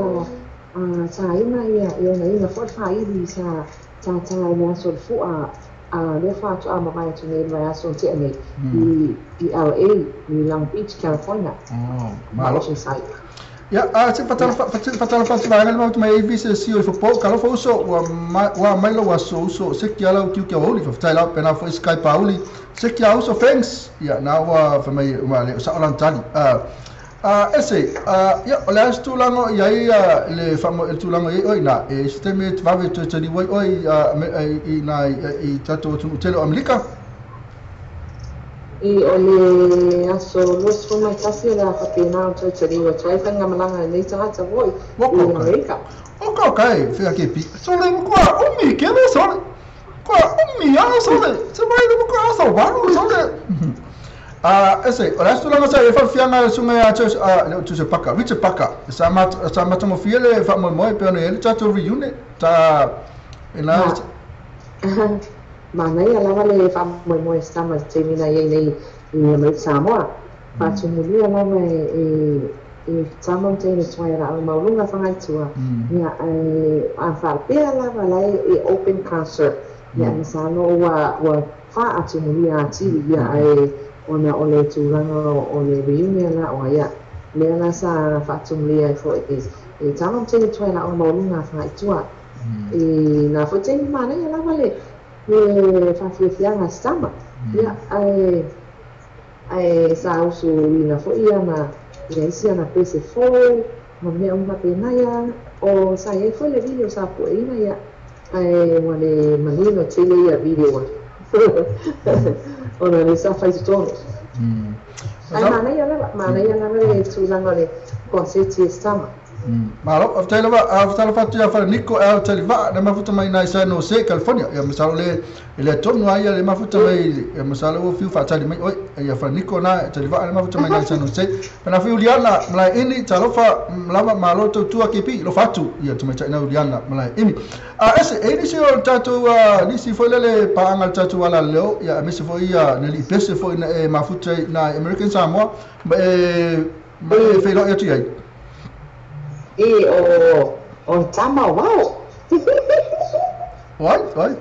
Sa ina ia i ona ina foi faili sa sa sa i le aso o le fua a lea faatoa mavae atu nei le vaiaso na tea nei i LA i Long Beach California. Oh, Ma malo. Oceanside. Ia, a se fatala fatu vaega le mafuta mai ABC se sio i fofo ka lofa uso ua ua mai lo aso uso se kia lau kiu kia uli faafetai lau pena foi Skype pauli se kia uso thanks ia na ua fa mai ma le sa olan tali a ese ia o le aso tulaga i ai le fa le tulaga i oi na e se taimi e vave toe tali wai oi i na i tatou atunuu tele o Amerika. I o le aso 21 o le a faapena ona toe taliu atu ai faigamalaga a lenei tagata foi i Amerika. Oka oka e fea ke pi. Sole kua umi kele sole. Kua umi a sole. Se mai le kua asa waru sole. A ese, o le aso tulaga sa e faafiaga le suga ia a le o se paka, Richard Paka. Sa ma sa matagofie le faamoemoe pe ona i ai le tatou reunion ta ina Ma manaia lava le faamoemoe sama i le taimi na i ai nei i Amerika Samoa. Faatumulia lava e e tama ma teine tuai a laau maualuga fagaitua, ia ae a faapea lava la e open concert, ia masalo ua ua faatumulia atili, ia ae ona o le tulaga o le reunion la oa, ia lea la sa faatumulia ai foi e tama ma teine tuai a laau maualuga fagaitua. I na foi taimi manaia lava le le faafiafiaga a se tama, ia ae ae sa usuina foi ana ia isi ana pese fou ma mea uma faapena ia o sa i ai foi le video sa pueina ia ae ua le manino tele ia video ai ona le sa fai totonu. Ae manaia lava, manaia lava le tulaga o le konseti e se tama. Malo, faafetai lava, faafetai lava atu ia Falaniko e Talivaa na mafuta mai nai San Jose, California. Ia masalo le e le tonu ai le mafuta mai ia masalo ua fiu faatali mai oi ia Falaniko na Talivaa na mafuta mai nai San Jose. Pana fi Uliana malai ini talofa lava malo tautua kepi lo fatu ia tamaitai na Uliana malai ini. A ese e nisi o tatou nisi foi lele paanga le tatou ala leo ia aemaise foi ia na lipese foi na e mafuta na American Samoa ma e feiloai atu i ai. E o o tama o wao. Oi, oi.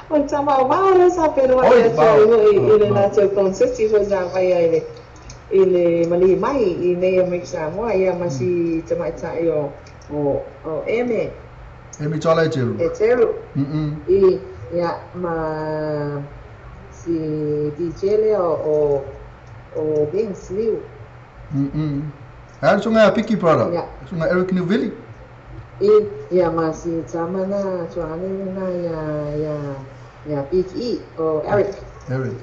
O tama o wao le sa pero ai Oi, atu vao. ai hoi i le Vao. latou konseti foi sa fai ai le i le malihi mai i nei Amerika Samoa ia ma si tamaitai o o o Eme Emi Twala e Teru. e Teru Mm. i ia ma si DJ lea o o o Vince Liu. Mm. Ae le suga ia Piki Brother. Ia. Suga Eric Newville. I ia ma si tama na tuaane lena ia ia ia Big E o Eric. Eric.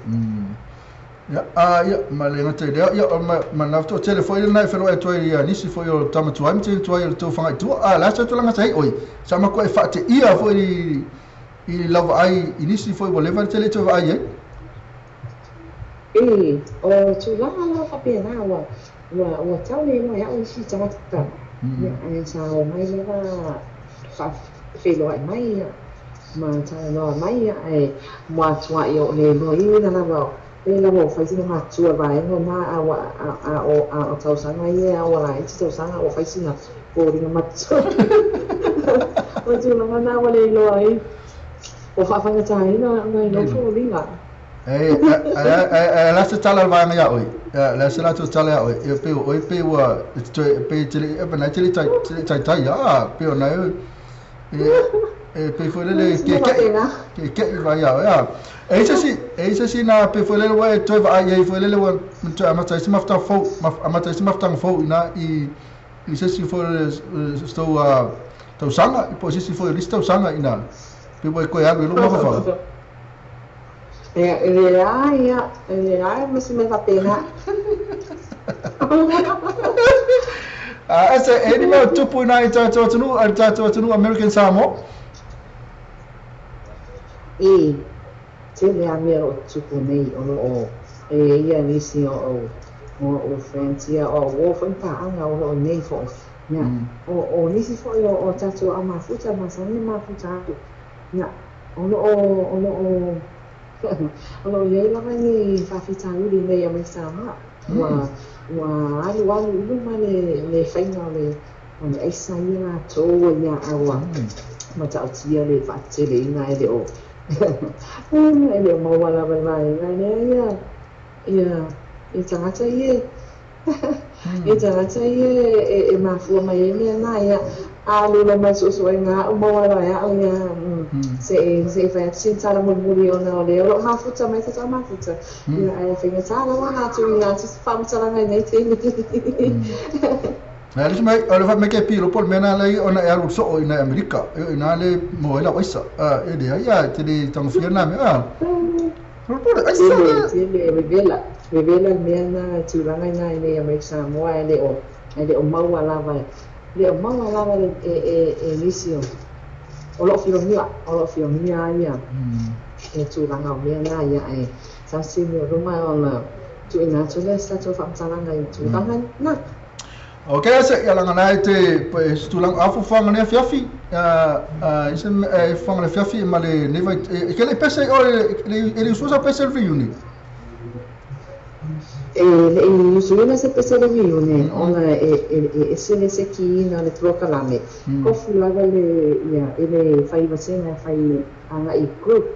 Ia, a ia, ma le gata i lea, ia, o ma, ma na to tele foi lena e wheroa e toi ia nisi foi o tama tuai, ma tele tuai o le tau whangai tua, a la sa tulaga sa hei, oi, sa makoa e whaate ia foi i, i lava ai, i nisi foi ua leva le tele toi vaai ai. E, o tulaga la faapena ua ua ua tau le iloa e au isi tagata, ia ae sa omai lava faafeiloai mai ia ma talanoa mai ia ae muatuai o le loiina lava pei lava ua fai sina matua vaega na a ua a a o a o tausaga ia a ua laiti tausaga ua fai sina foliga matua. O tulaga na ua le iloa ai ua faafaigataina ona iloa foliga. E, e, la se tala le vaega ia oe. La se latou tala ia oe. E pe oe pe ua e pe tele e pe tele tai tele tai tai a pe ona e e pe foi lele ke ke ke ke i vai ia oe. A. E se si e se si na pe foi lele ua e toe vaai ai foi lele ua toe amata se mafutaga fou amata se mafutaga fou ina i i se si foi sto tausaga po se si foi lisi tausaga ina pe ua e koe alu i lou mafaufau. Ia, e leai ia, e leai ma se mea faapena. A ese e ni mea tupu ina i tatou atunuu ai le tatou atunuu American Samoa. E tele a mea o lo o tupu nei o lo o e ia nisi o o o friends ia o uo foi paaga o lo o nei foi. Ia, o o nisi foi o o tatou au mafuta masani e mafuta atu. Ia, o lo o o lo o o lo o i ai lava ni faafitauli nei a mai Samoa. Ua ua alualu i luma le le faiga o le O le aisa ia latou ia a ua matautia le fateteleina e le o e le o maua lava i le vaega lea ia ia ia tagata ia ia tagata ia e mafua mai ai mea na ia a alu loa ma le suesuega a au maua loa e au ia se i fai atu sina tala mulimuli ona o lea o lo o mafuta mai faatoa mafuta ia ae faigata lava ona tuuina atu se faamatalaga i nei taimi. Ae alisi mai, o le wha me ke pilo po le mea nā lei ona e alu soo ina e Amerika, e o ina le mo ai lau aisa. E le ai a, te le tangofia nā mea. O le aisa Tele, le. tele, vevela, vevela le mea na tulaga i na i nei Amerika Samoa e le o maua lava, e le o maua lava e, e, e nisi o, o loo filomia, o loo filomia ia, e tulaga o mea na ia e tasi me o luma ona tuuina atu lea se tatou faamatalaga i tulaga na. Ok, ese, ia langa nai te pe tulang afu fanga ne fiafi, ise e fanga le fiafi ma le ne vai e ke le pese o le e le ususa pese le uni. E le i usuina se pese le viune ona e ese le sekiina o le polokalame. Kofu lava le ia e le fai vasega e fai agai group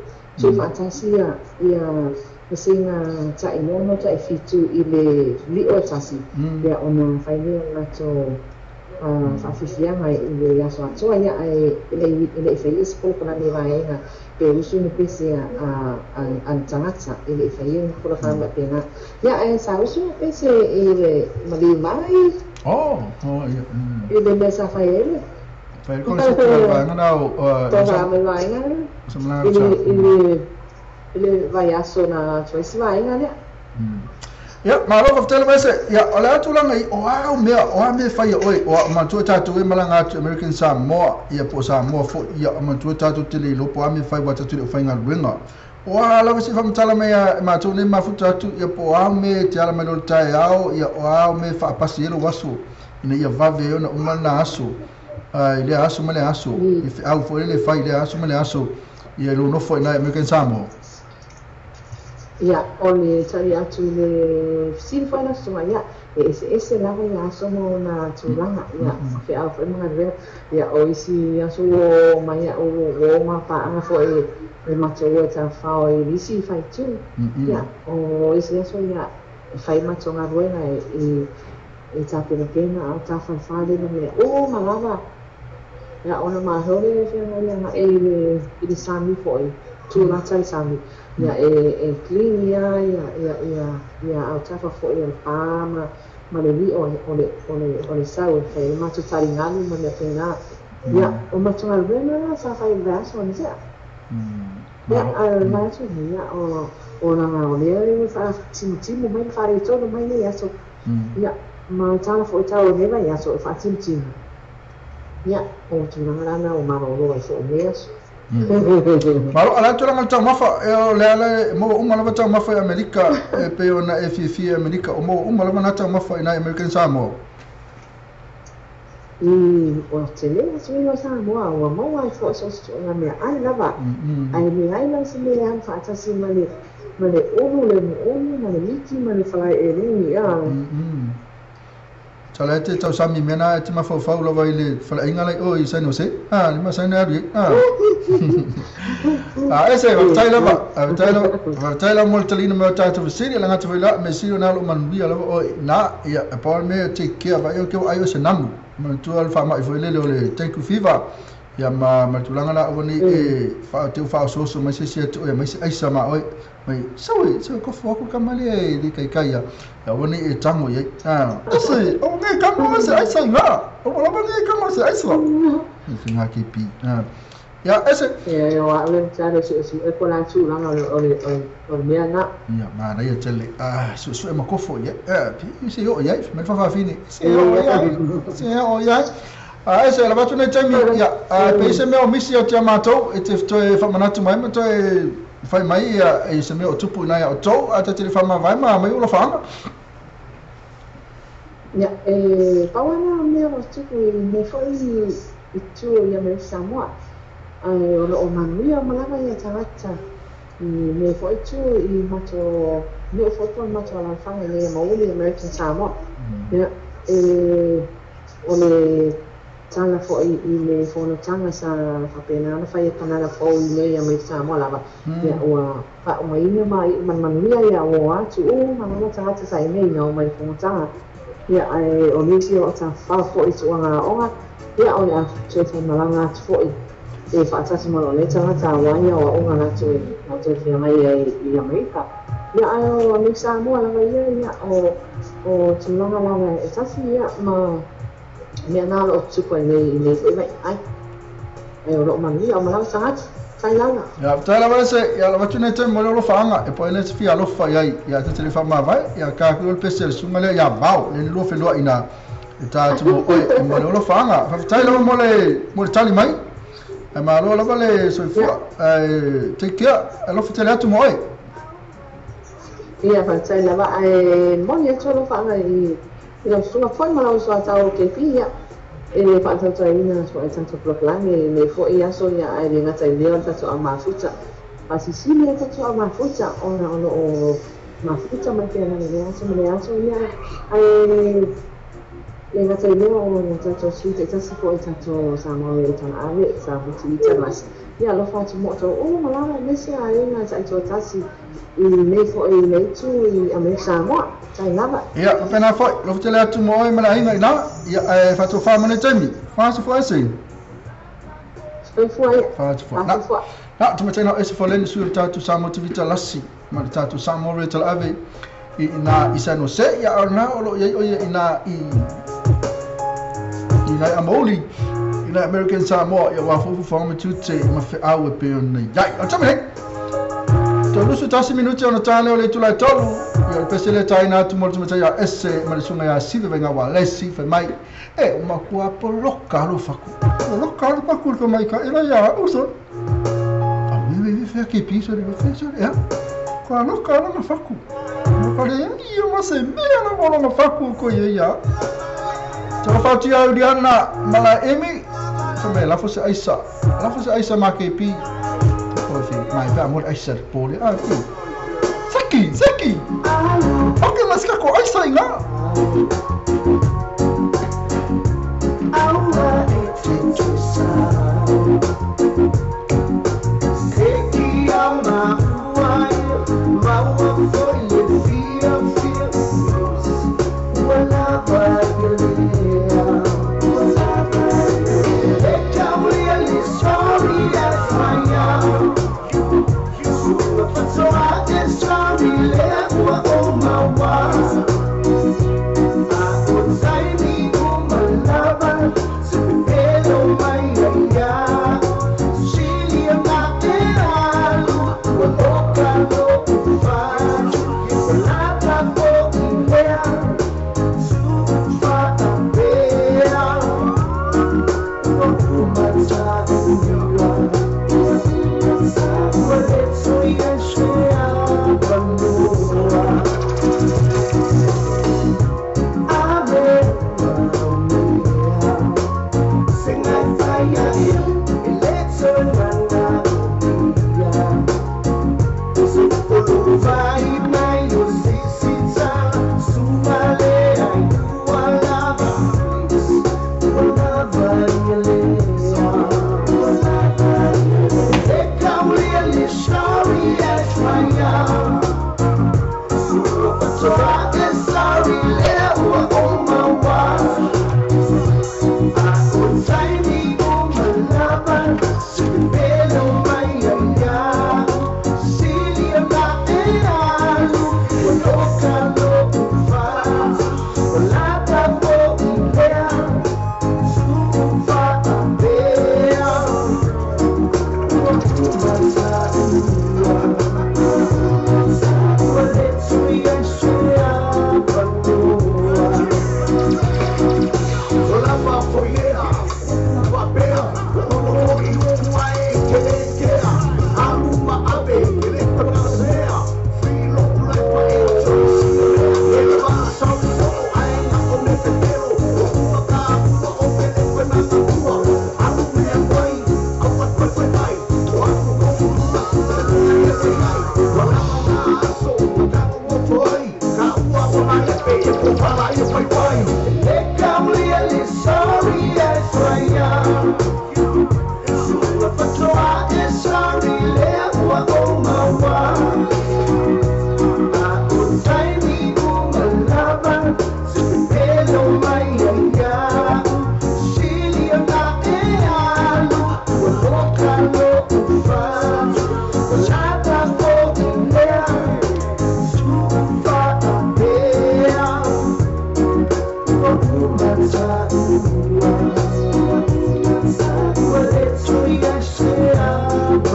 tuufaatasi ia ia vasega taʻilono taʻifitu i le liʻo e tasi ia ona fai lea o latou faafiafiaga i le aso atoa ia ae e leʻi faia se polokalame vaega pe usu ni pese a le tagata e leʻi faia ni polokalame faapena ia ae sa usu ni pese i le maliu mai Oh, oh ia. I le mea sa fai ai le Fai ko se tula vaega na o polokalame vaega lea sa mala i le sa. i le i le vaiaso na atoa ai se vaega lea. Ia, malo faafetai lava ese. Ia, o le a tulaga i o a au mea, o a mea e fai e oe, o a manatua e tatou e malaga atu i American Samoa, ia po o Samoa foi, ia manatua e tatou te le iloa po o a mea e fai ua tatou le o faigaluega. O a lava se faamatala mai a e matou nei mafuta atu, ia po o a au mea e te ala mai loa i le taeao, ia o a au mea e faapasi ai lou aso, ina ia vave ai ona uma lena aso, i lea aso ma lea aso, i feau foi lele e fai i lea aso ma lea aso, ia i lou nofo i ina i American Samoa. Ia, o le tali atu i le fesili foi lau susuga, ia, e eseese lava ia aso ma ona tulaga, ia, feau foi ma galuega. Ia, o isi aso ua o mai au ua o ma paaga foi e matou o e tafafao i nisi faitū. Ia, o isi aso, ia, e fai matou galuega e, e tapenapena a o tafalefale ma mea uma lava. Ia, ona malo le feagai agai i le i le sami foi, tu lata i le sami. Ia, e e clean ia ia ia ia ia autafa foi o le pa ma ma le li'o o le o le o le sau e fai ai le matou taligalu ma mea faapena. Ia, o matou galuega la sa fai i le vaiaso ina tea. Ia, Malo. ae o le vaiaso nei, ia, o o leaga o lea e faatimutimu mai ma faaletonu mai nei aso. Ia, ma tala foi tau o lenei vaiaso e faatimutimu. Ia, o tulaga la na ua malolo ai foi i lenei aso. Malo, a o le a le tulaga o le taumafa? E o le ala e maua uma lava taumafa i Amerika e pei ona e fiafia i Amerika, o maua uma lava na taumafa i ina i American Samoa? I, ua tele le suiga o Samoa, ua maua ai foi so o se ituaiga meaai lava, ae leai lava se mea e alu faatasi ma le, ma le ulu, le umuumu, ma le miti, ma le falae eleni, a. Tala e te tausami mea na e te mafaufau lava i le faleaiga la i o i San Jose. A, le masani alu i ai. A. A ese, faafetai lava. Faafetai lava. Faafetai lava mo le taliina mai o tatou fesili. E lagata foi la, mea sili ona alo manuia lava oe i ina. Ia, e pau le mea, take care, vaai oe ke ua ai oe se namu. Manatua le faamai foi lele o le dengue fever. Ia ma ma le tulaga la aua nei e te faaosooso mai se isi ia te oe aemaise aisa ma oe. Mai, sau e, sau e kofo aku le kama lea e le kaikai ia. Ia aua nei e tango i ai. Ah, ese, aua nei e tango se aisa i ngā. Aua lava nei e tango se aisa. E whingā ke pi. Ah. Ia, ese. E o au le tale suesuʻe po o le a le tulaga o le o le o le mea lena. Ia, manaia tele. Ah, suesue ma kofo i ai. Ah, pi, se i oo i ai. Mai le faafafine. Se i oo i ai. Se i oo i ai. A ese, lava atu nei taimi, ia, a pei se mea o misi o te a matou, e te toe faamanatu mai ma toe fai mai ia i se mea o tupu ina ia outou, a ta te le faamavae ma mai alofaga. Ia, e pau lava lena o mea o tupu i nei foi i tua i Amerika Samoa, ae o lo o manuia uma lava ia tagata i nei foi itu i matou nuu foi po o le matou alaalafaga i nei e mauli American Samoa. Ia, e o le Tala fo'i i le fonotaga sa faapena ona fai e tagata fou i nei Amerika Samoa lava. Ia ua faaumaina ma iu ma le manuia ia ua o atu uma lava tagata sa i nei na o mai le fonotaga. Ia ae o nisi o lo o tafafao foi i tulaga aoga, ia o le a toe faimalaga atu foi e faatasi ma lou nei tagata aua ia aoaoga latou e latou feagai ai i Amerika. Ia ae o Amerika Samoa lava ia, ia o o tulaga lava e tasi ia ma mea na o lo o tutupu ai nei i nei foi vaeai. Ae o lo o manuia uma lava tagata. Tai lava. Ia, tai lava ese, ia lava atu nei taimi mo le alofaaga, e po ai le se fia alofa i ai, ia ta te le faamavae, ia ka aku le pese a le susuga lea ia Vao, le lua feloai ina e ta atu mo oe e mo le alofaaga. Faafetai lava mo le mo le tali mai. Ae malo lava le soifua. Ae take care, alofa tele atu mo oe. Ia, faafetai lava, ae moni atu alofaaga i i lau susuga foi ma lau uso a tau KP, ia, e le faatautaina atu ai tatou polokalame i lenei foi aso, ia, ae le gata i lea o le tatou au mafuta. Faasilisili ai tatou au mafuta ona o lo o mafuta mai pea lava i lea aso ma lea aso, ia, ae le gata i lea o tatou sui taitasi foi tatou Samoa i Talaave, sa Mutiita Mas. Ia, alofa atu mo outou uma lava aemaise aiga taitoatasi i lenei foi itu i Amerika Samoa. Tai lava. Ia, faapena foi, alofa tele atu mo oe ma le aiga i ina, ia, ae faatofa mo nei taimi. Faasofua ese. Soifua ia. Faasofua. Na, na, tamataina o ese foleni sui o le tatou Samoa Tevita Lasi ma le tatou Samoa Rea Talaave i ina i San Jose, ia, a o lena o lo o i ai o ia ina i i nai Amauli, i nai American Samoa, ia ua fuafuaga ma tiute ma feau e pei ona i ai. O le taimi nei, 31 minute ona ta lea o le itula e tolu, ia o le pese lea taina atu mo le tamaitai ia Ese ma le susuga ia Sive Vaiga Walesi, fai mai, e, ua matua poloka alofa ku. Poloka alofa ku le tamaika ela ia au sole. Au e, e, fea ke pi sole, fea sole, ea. Ko aloka lona faku. Mo ka le ia ma se mea la mo lona faku ko ia ia. Talofa atu ia Uriana ma la Emi. Fa mai lafo se aisa. Lafo se aisa ma ke pi. Ko fi mai pa mo aisa le pole a ku. Seki, seki. Ok, mas ka ko aisa inga.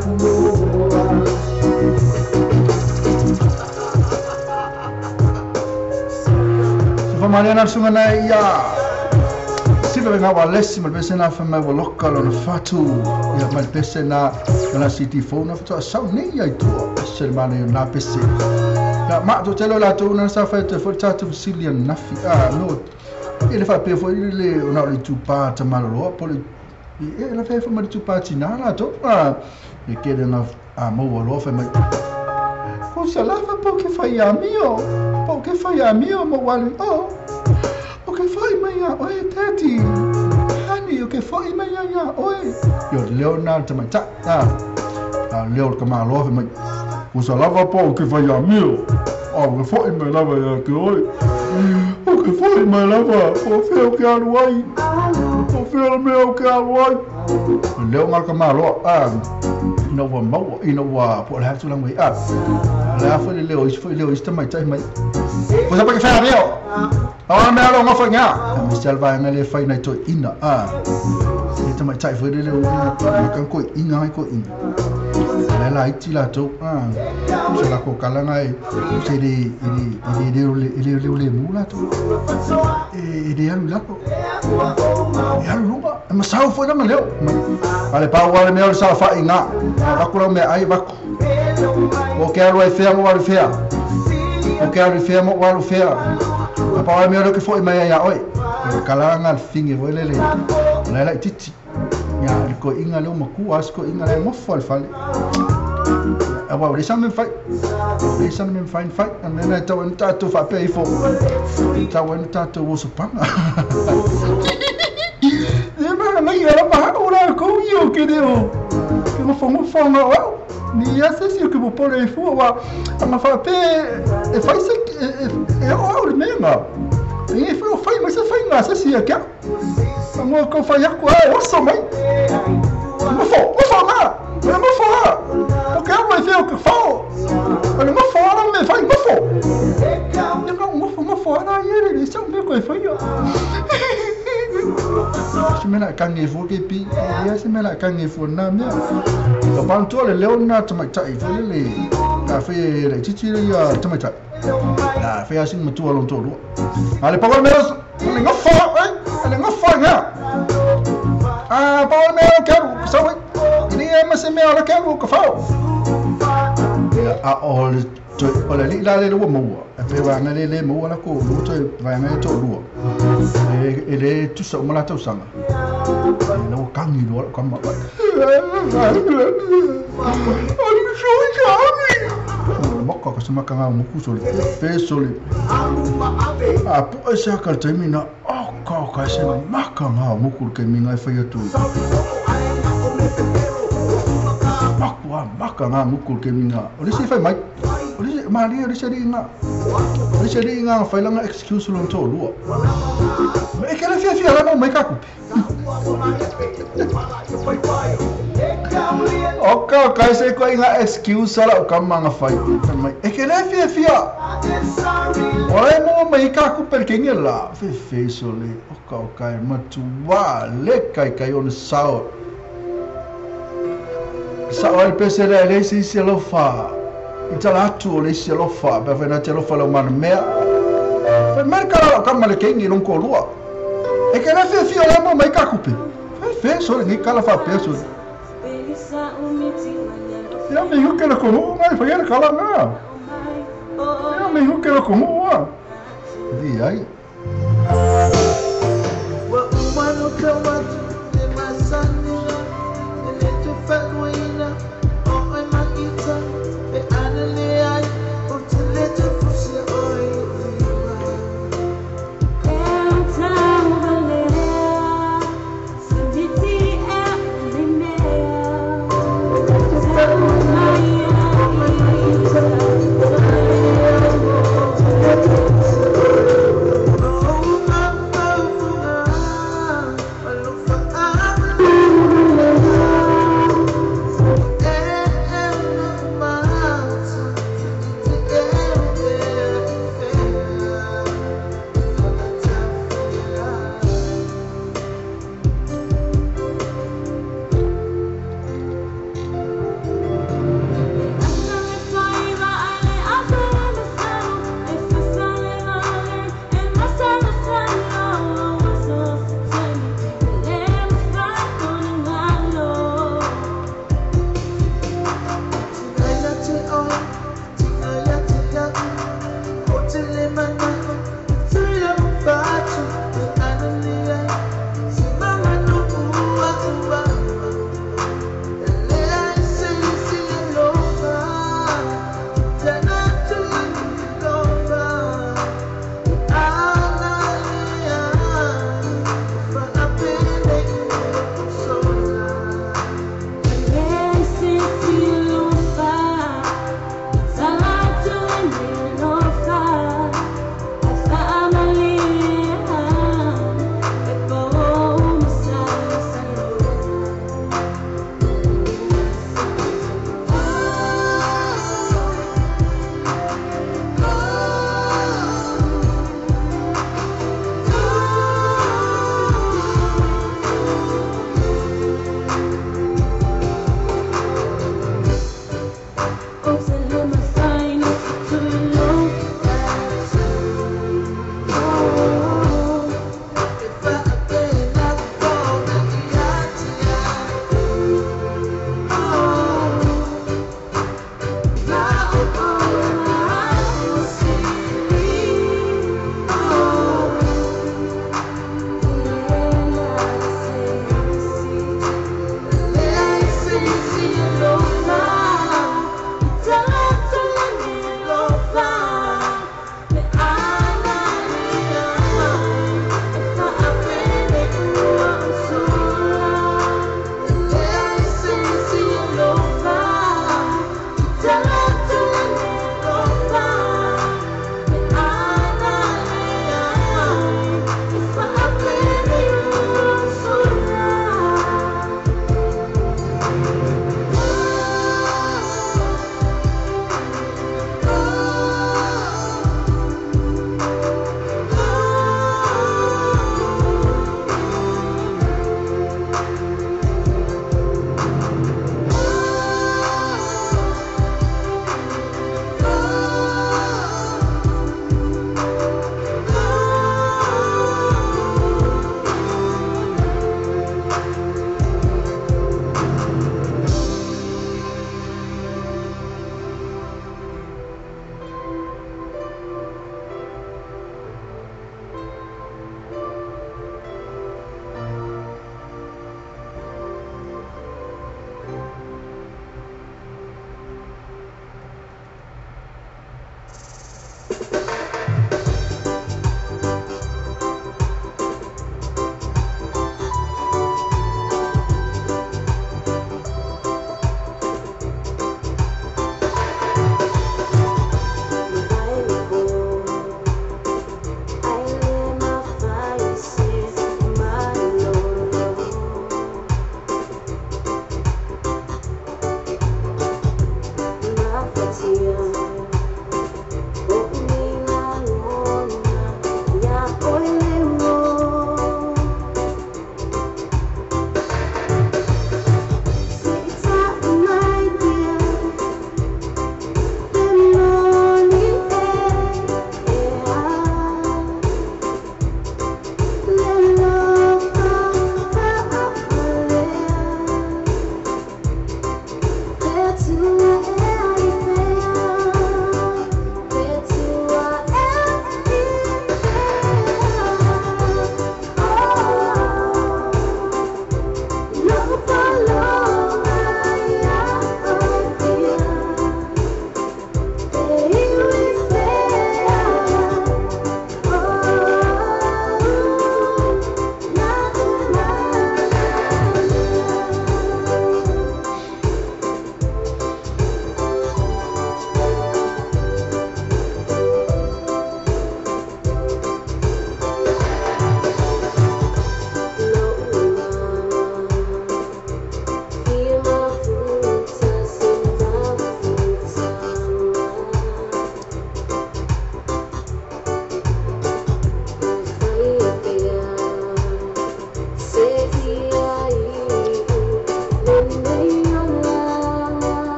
fanua. Se whamaniana sunga nei ia sila venga wa lesi ma le pese na whamai wa loka lona fatu ia ma le pese na na city phone na whatua sau nei ia i tua pese le mana i na pese ia ma tō telo la tō una sa whai te fo tātou fasili a nafi a no e le whapea fo i le ona o le tupā ta maloloa po le e la whai whamai le tupā tina la tō a e kere na a maua loa whai mai ko sa lava po ke whai a mio po ke whai a mio mo walu o o ke whai mai a oe tati hani o ke whai mai a ia oe yo leo nā te mai ta a leo ka maloa whai mai ko sa lava po ke whai a mio o ke whai mai lava ia ke oe o ke whai mai lava o whio ke alu ai o whio mea o ke alu ai leo ngā ka maloa a ina ua maua ina ua po le hatu langwe a le a foi le leo is foi leo is tamai tai mai ko sa pa ke whai meo a mea lo ngawha ngā a me salva nga le whai nei toi ina a e tamai tai foi le leo ina kan ko inga ai ko inga le la iti la tau a se la ko kalanga e se le le le le le le mu la tau e le alu la ko e alu lunga e masau foi langa leo ale pau ale mea o le sa whai ngā vaku lau mea ai vaku o ke alu ai whea mo alu whea o ke alu whea mo alu whea a pau ale mea leo ke foi mai ai a oe e kalanga le finge foi lele le la titi ia le ko inga leo makua as ko inga le mofo le fale a wa le sa me fai le sa me fai fai a me na tau en tatu fa pe ifo tau en tatu o sopanga e ma na ia la ma o la ko io ke deo ke mo fongo fongo wa ni ia se si ke mo pole ifo wa a ma fa pe e fai se e o le mema e fai o fai mas se fai na se si ke mo ko fai ko e o so mai mo fo mo fo na mo fo o que vai ver o que fo o mo fo não me fai mo fo eu mo fo na ele se me ko fai yo se me la kange fo ke pi ia se me la kange fo na mea o panto le leo na tamai tai fo le ka fe le titi le ia tamai tai na fe asin matua lo tolu ale pa me le ngofo le ngofo nga a pa me quero sabe ni e ma se me ala quero ka fao a o le o le la le lo mo a pe wa nga le le mo la ko mo to va nga to lua e le tu sa mo la tau sanga no kangi lo ka ma I'm so sorry mo ka se makanga mo ku so le fe so le a pu sa ka te mina o ka ka se makanga mo ku ke minga fa yo tu makua makanga mo ku ke minga o le se fa mai o le ma le o le se ringa o le se ringa fa langa excuse lo to lua e ke le fia fia la no mai ka ku o ka ka se ko inga excuse ala o ka manga fai mai e ke le fia fia o le mo mai ka ku per ke la fe fe so le o ka o ka matua le kai kai on sao sao el pese le le si se lo fa i tala atu le si lo fa pe fa na te lo fa lo man mea fe marka la ka male ke ngi non ko lua e ke le fia fia le mo mai ka ku pe fe so le ni kala fa pe so ya me dijo que lo como mai fa ya kala na ya me dijo que lo como wa di ai wa umano kawatu le masani le tu fakuina o ai maita e anale ai o te le tu fusi oi. Oh, my,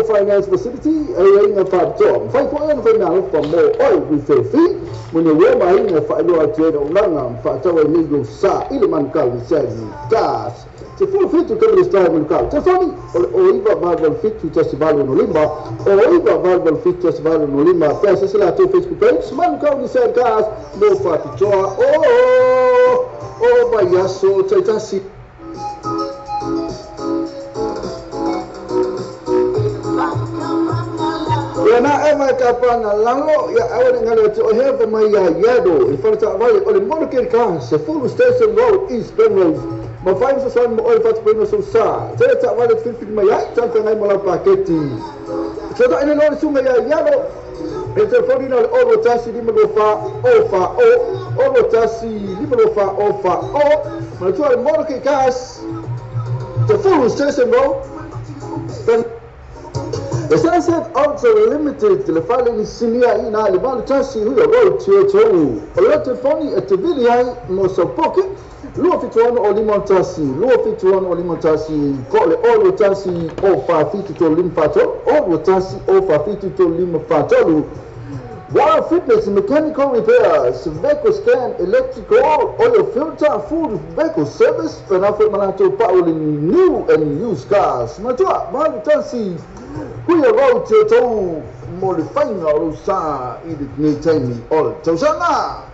Finance facility ai fa to fai ko en fai na fa mo oi we fe fi mo ne we mai na fa lo atu no langa fa ta we ni go sa ile man ka ni sa gas te fu fi tu ke sta man ka te fani o iba va vol fit tu te valo no limba o iba va vol fit tu valo no limba pe se la tu Facebook page man ka ni sa gas mo fa ti to o o vai aso te tasi. Na ema ka pana lango ya awani ngale te o heva mai ya yado i fara ta vai o le mono ke ka se full station road east Penrose ma fai so san mo o fat primo so sa te ta vai le fil mai ya ta ta ngai mo la paketi so da ene no sunga ya yado e te fori na o tasi di mo fa o fa o o tasi di mo fa o fa o ma tu le mono ke ka se full station road. E Sunset Auto Limited le fale ni sinia i na le valu tasi huia road tio tau. O le telefoni e te vili ai mo sau poke 276 o 51 276 o 51 ko le o 21 o 47 3 5 4 o 21 o 47 3 5 4. Wild Fitness Mechanical Repairs, Vehicle Scan, Electrical, Oil Filter, Full Vehicle Service, Penafo Malato Paoli New and Used Cars. Matua, Malu Tasi, Huia Road, Te Tau, mo le whainga o sa i le nei taimi o le tausaga.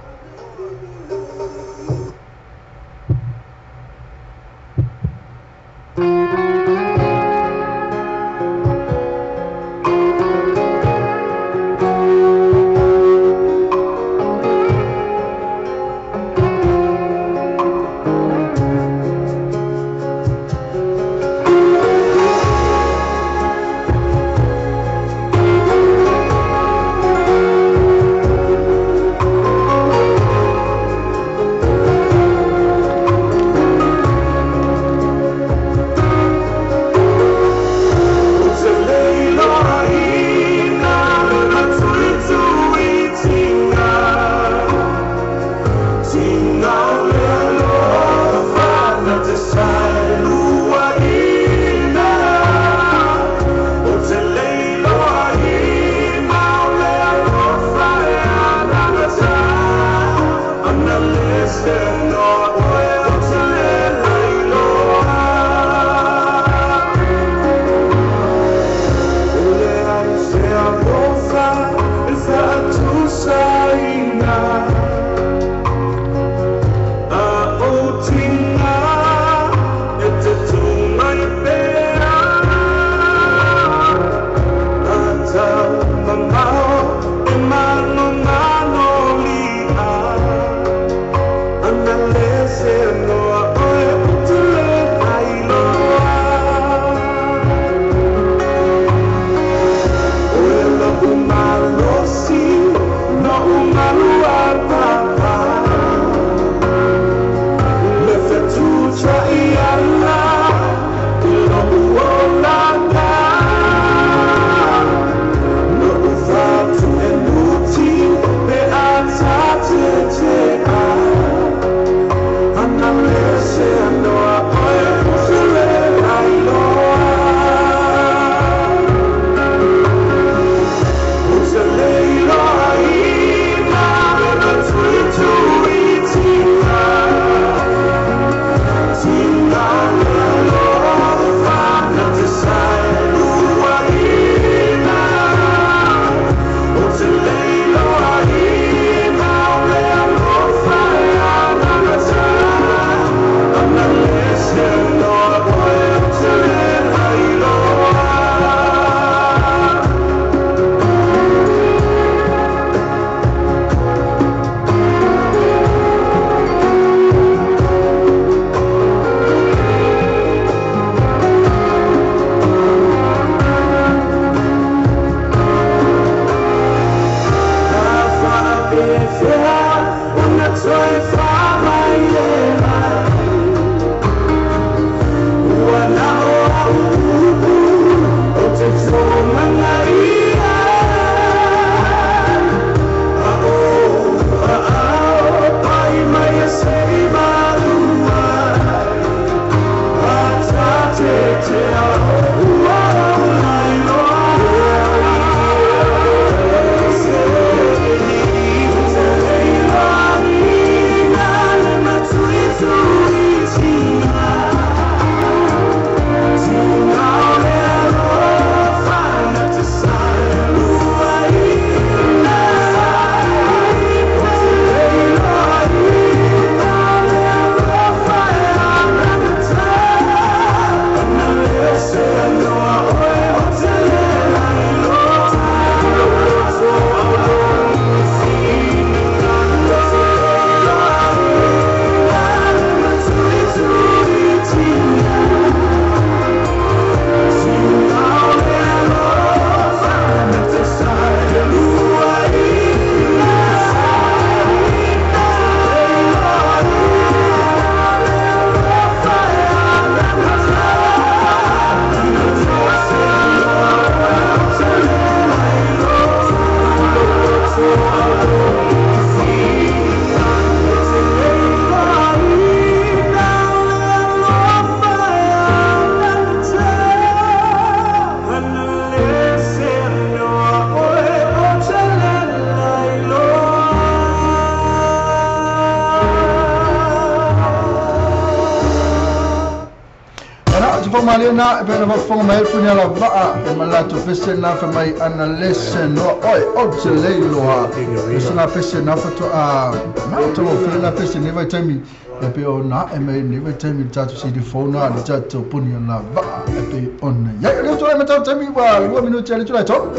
na pe na fonga mai punya la va e malato pese na fa mai ana lesen no oi o te leiloa pese na pese na fa to a ma to fe na pese ne vai taimi e pe o na e me ne vai taimi tatu si di fona le tatu punya la va e pe on ya le to ma taimi wa 2 minuti le to to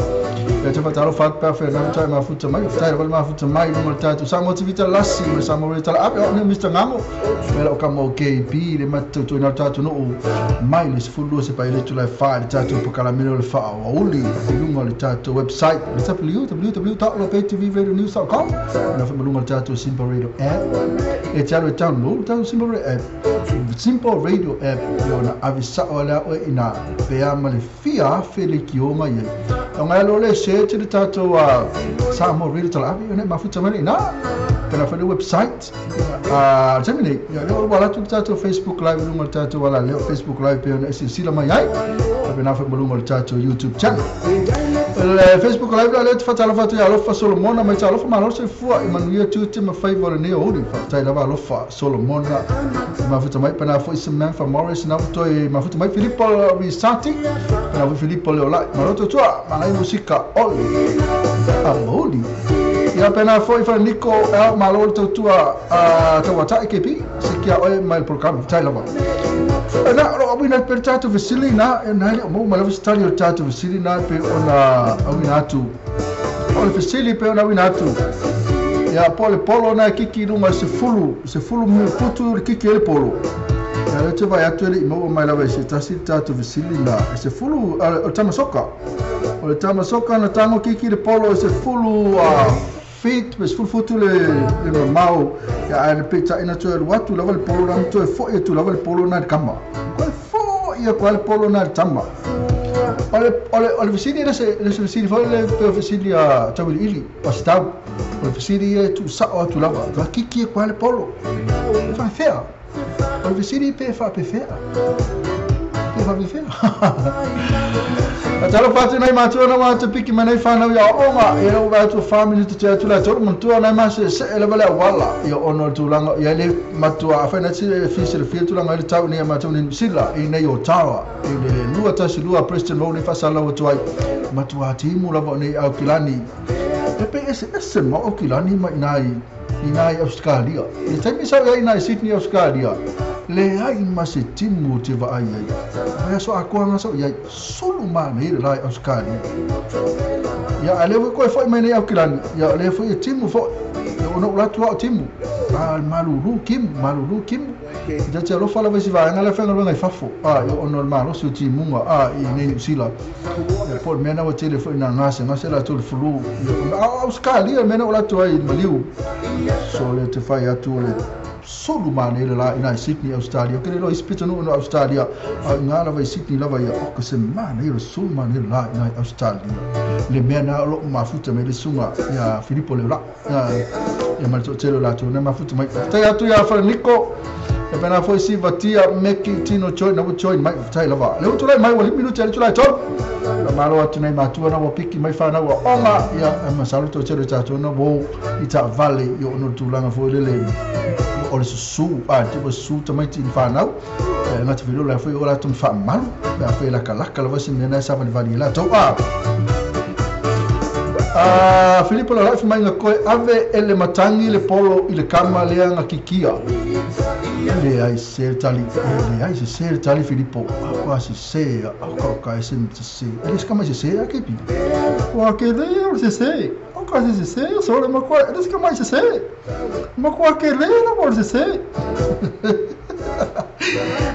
e te fatalo fat per fe na tai ma futa mai tai ma futa mai no tatu sa motivita lassi mo sa mo tala ape o ne Mr Ngamo pela o ka mo KB le matu to na tatu no mai le sefulu se pa ile to la fa le tatu pokala mele le fa o uli lunga le tatu website www.loptvradionews.com na fa lunga le tatu Simple Radio app e talo download tatu Simple Radio app Simple Radio app yo na avisa ola o ina pea ma le fia felikionga ye nga lo le se te tatu sa mo radio tala api ne mafuta mele na pela fa le website a terminate ya le wala tu tatu Facebook live lunga tatu wala le Facebook live pe na sila mai ai pe na fa lunga tatu YouTube channel le Facebook live le fatala fatu ya lofa Solomona mai talo fa malo se fua Emmanuel tuti ma favor ne o fa tai lava lofa Solomona mafuta mai pena fo isman fa Morris na to mafuta mai Filippo Risati pena fo Filippo Leola maroto tua manai musika oli amoli ia pena fo fa Nico malo tua tawata KP sikia oi mai program tai lava na ro abina per tatu vesili na na le mo malo stali tatu vesili na pe ona awina atu o vesili pe ona awina atu ya pole polo na kiki lunga se fulu mu putu kiki ele polo ya le te vai atu ele mo mai lava se tasi tatu vesili na se fulu o tamasoka o tamasoka na tango kiki le polo se fulu feet mes full futu le mau ya ana pita ina to le watu lava le polo na to fo e tu lava le polo na kama ko fo ia ko le polo na tama ole vesili le vesili fo le vesili a tawili ili pastau ole vesili e tu sa o tu lava ka kiki ko le polo fa fea ole vesili pe fa pe fea pe fa pe fea Atalo fatu nei matua na watu piki manei whanau ia onga e o watu family te atu la tolu matua nei mase se ele wale wala ia ono tūlanga ia le matua awhai na tira fisi le fia tūlanga ele tau nei matua nei sila i nei o tawa i le lua tasi lua Preston Road nei whasala watu ai matua timu lava nei au kilani e pe ese ese ma o kilani mai inai Australia i taimi sau ia inai Sydney Australia le ai ma se timu te vaai ai ai so akoanga so ia sulu ma nei le Australia ia ale ko foi mai nei au kilani ia le foi timu fo ono la tua timu a malulu kim ia te alo fala vesi vai ngala fenga ngai fafo a ia ono malo so timu a i nei sila ia por mena o telefone na ngase ngase la tu flu Australia mena o la tua i maliu so le te fai atu le solo mane le la ina Sydney Australia ke le ispita no Australia ngala vai Sydney lava ia o ke se mane le solo mane la ina Australia le mena lo mafuta me le sunga ia Filippo le la ia mal to telo la to na mafuta mai tai atu ia fa Nico e pena foi si vatia meki tino choi na choi mai tai lava le tu lai mai wali minuti le tu lai to la malo atu nei matua na piki mai fa na onga ia masalo to telo ta to na wo ita vale yo no tulanga foi le o le susu a tipo su tamai ti whanau ngā te whiro la foi o la tum wha malu la foi la kalaka la wasi mena sa vali la to a Filippo la life mai ngā koe ave ele matangi le polo i le kama lea ngā kikia le ai se tali le ai se se tali Filippo a se se a ka se se ele se kama se se a kepi o a ke le o se se o ka se se so le ma ko ele se kama se se ma ko ke le na o se se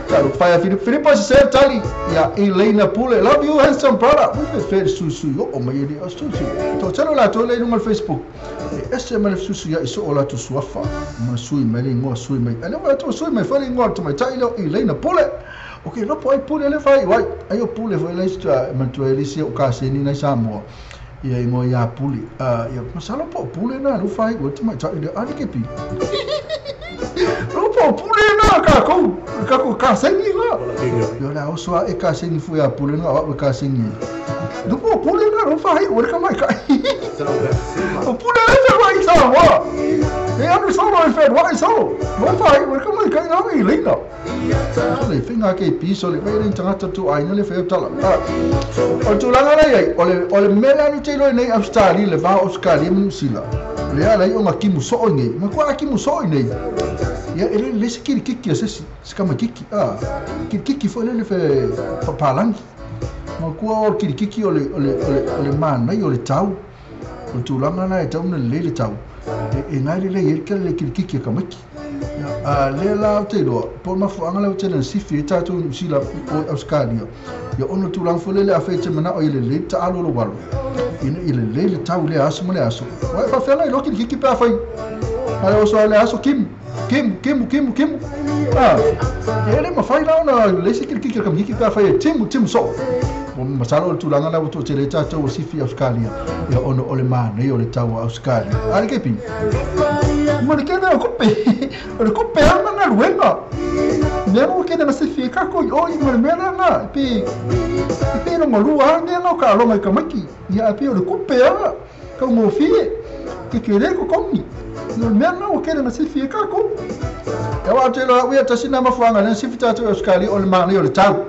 Claro, pai Filippo se se tali ia Elena Pule love you handsome brother we fe su su yo o mai ele su su to telo la to le no Facebook ese ma le su su ia iso ola to suafa ma sui mai le ngo sui mai ele wa to sui mai fa le ngo to mai tai lo Elena Pule okay no poi Pule le fai wai ayo Pule foi le sta ma to ele se o ka se ni na Samoa ia ngo ia Pule ia masalo po Pule na lu fai o to mai tai le ani ke pi no po Pule na ka ko ka se ni la yo la oso e ka se ni fu ia Pule na o ka se ni no po Pule na lu fai o ka mai ka o Pule le fai sa wa e anu solo e fai wa solo no fai o ka mai ka na i lina Le finga ke piso le vai tagata tu aina le feo tala. O tulaga la iai, o le mea lea te iloa nei Australia, le va o Australia ma Niu Sila. Le ala i o nga kimu soo nei. Ma kua a kimu soo nei. Ia e le le se kirikiki a sesi, se kama kiki. Kirikiki foi le le fe papalangi. Ma kua o kirikiki o le manai o le tau. O tulaga na e tau na le le tau. E ngai le le i le le kirikiki a kamaki. A le la o te iloa, po mafuaga le o tele na sifi e tātou Niu Sila o Australia. Ia ono tulaga foi lele a fai te manao i le lei ta alo lo walo. Ina i le lei le tau le aso ma le aso. Wa e whawhela i loki kiki pe a whai. Ale oso le aso kim. Kim, kim, kim, kim. E le mawhai la ona le se kirikiki ka miki pe a whai e timu, timu so. O masalo o le tulaga la o tele tātou o sifi Australia. Ia ono o le mānei o le tau o Australia. Ale kepi. Ma le kene o kupe. O le kupe ama ngā ruenga. Mea mo kene na sifi e kako i oi ma le mea na. Pe e rongo lua mea ngau ka alonga i ka maiki. Ia pe o le kupe ana. Kau ngō fie. Ke ke le ko kongi. No le mea ngau o kene na sifi e kako. E wā te loa uia tasina mafuanga le sifi tātou e Australia o le mānei o le tau.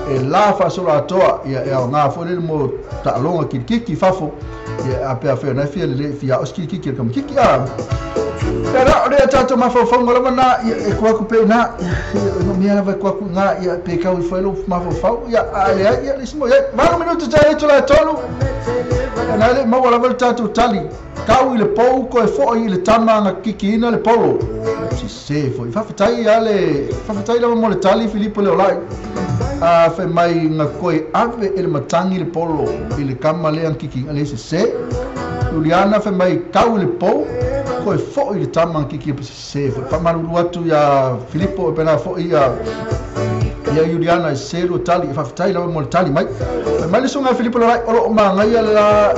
E la whasola atoa ia e au ngā fo le mo ta'alonga kirikiki fafo. Ia a pea whea nei fia le fia o skirikiki ka mkiki a. Ia rā o rea tātou mawhawhau lava nā ia e kuaku pe nā ia no mea lava e kuaku ngā ia pe kau i whailo mawhawhau ia a le ai ia le simo ia 8 minutu tā e tula e tolu. Ia nā le maua lava le tātou tali. Kau i le pou ko e fo i le tama nga kikiina le polo. Si se fo i whawhetai a le whawhetai lava mo le tali Filipo le olai. A whai mai ngā koe ave e le matangi le polo i le kama le ang kiki le se se. Juliana whai mai kau i le pou koe fo i le tama ang kiki se se fo. Whamaruru atu ia Filipo e pena fo i ia Juliana e se lo tali e whawhetai lava mo le tali mai. Whai mai le songa Filipo le rai olo o maangai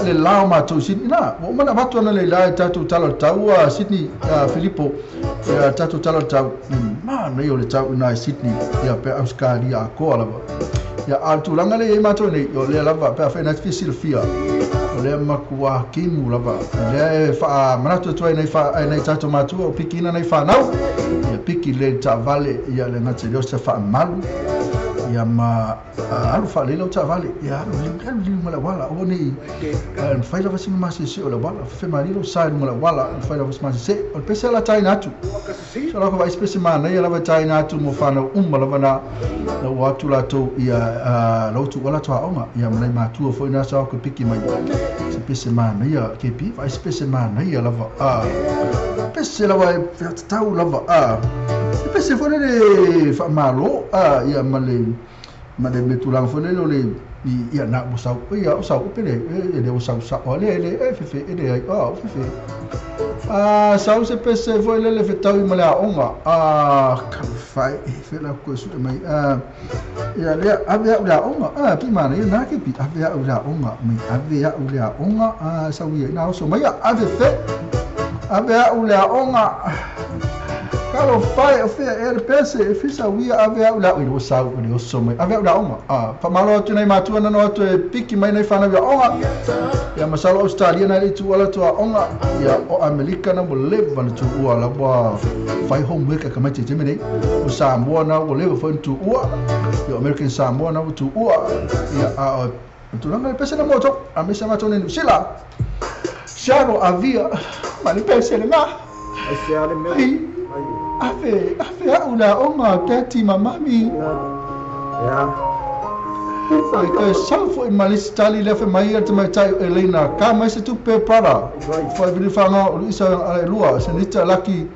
le lao mātou Sydney. Nā, o mana watu ana le la e tātou tala o tau a Sydney Filipo ia tātou tala o tau. Mānei o le tau ina e Sydney ia pe Australia a koa lava. Ia a tulaga le i mātou nei o lea lava pe a whaina te silfia. O lea makua kimu lava. Lea e wha manatu atu ai nei tātou mātua o pikina nei whanau. Ia piki le tāvale ia le ngate leo se wha malu. Ia ma alu wha leo tāvale. Ia alu liu ma le wala. O nei whai lava singa masese o le wala. Whai marilo sai ma le wala. Whai lava singa masese. O le pese ala taina atu. So lako vai spese mana ia lava taina atu mo whanau umma lava na o atu lātou ia lautu wala toa onga. Ia manai mātua fo ina sao ko piki mai. Se pese mana ia kepi. Vai spese mana ia lava. Pese lava e tau lava. Se pese fo le wha malo. Ia male me tulaga fo le le ia na o sau ia o sau pele e le o sau sa o le le e fefe e le ai o fefe a sau se pese fo le le fetau i male aonga a ka fai e fe la ko su mai a ia le ave au le aonga a pi mana ia na ke pi ave au le aonga mai ave au le aonga a sau ia na o so mai ave fe ave au le aonga Kalo fai o fea e le pese e fisa uia ave au la o sau o le so mai ave au la onga a fa malo atu nei matua na no atu e piki mai nei whanau ia onga ia masalo Australia na le tu ala tu a onga ia o Amerika na mo leva na tu ua la wa fai homework ka mai te te nei o Samoa na o leva foi tu ua ia American Samoa na o tu ua ia a tu langa le pese na moto a mesa mato nei New Zealand Sharo avia ma le pese le nga Ave, ave au la onga, tati ma mami. Ya. Ai sau foi malis tali le mai atu mai tai Elena ka mai se tupe para. Foi vili fanga o isa ale lua se nita laki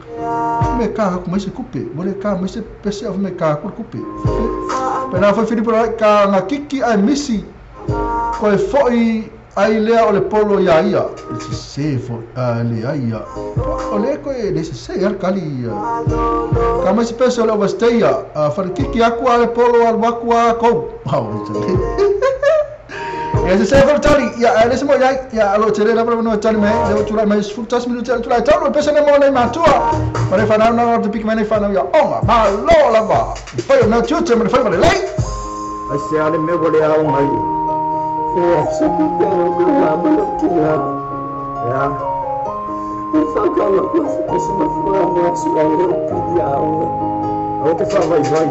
me ka ku mai se kupe. Mole ka mai se pese of me ka ku kupe. Pena foi Filipo ka nga kiki ai misi. Ko e foi ai lea o le polo ia ia. Se se fo le ai ia. O le ko e le se se al kali. Ka mai se pese o le overstay a wharekiki aku a le polo al wakua kou. Ia se se fo tali ia le se mo ia ia alo tere la no tali me le tu la mai 15 minuti tu la tali pese na mo nei matua. Mare whanau na te piki mai nei whanau ia onga ma lo lava. Whai o na tiute me whai lei. Ai se ale me wale au mai. Ya. Aua te faavaivai.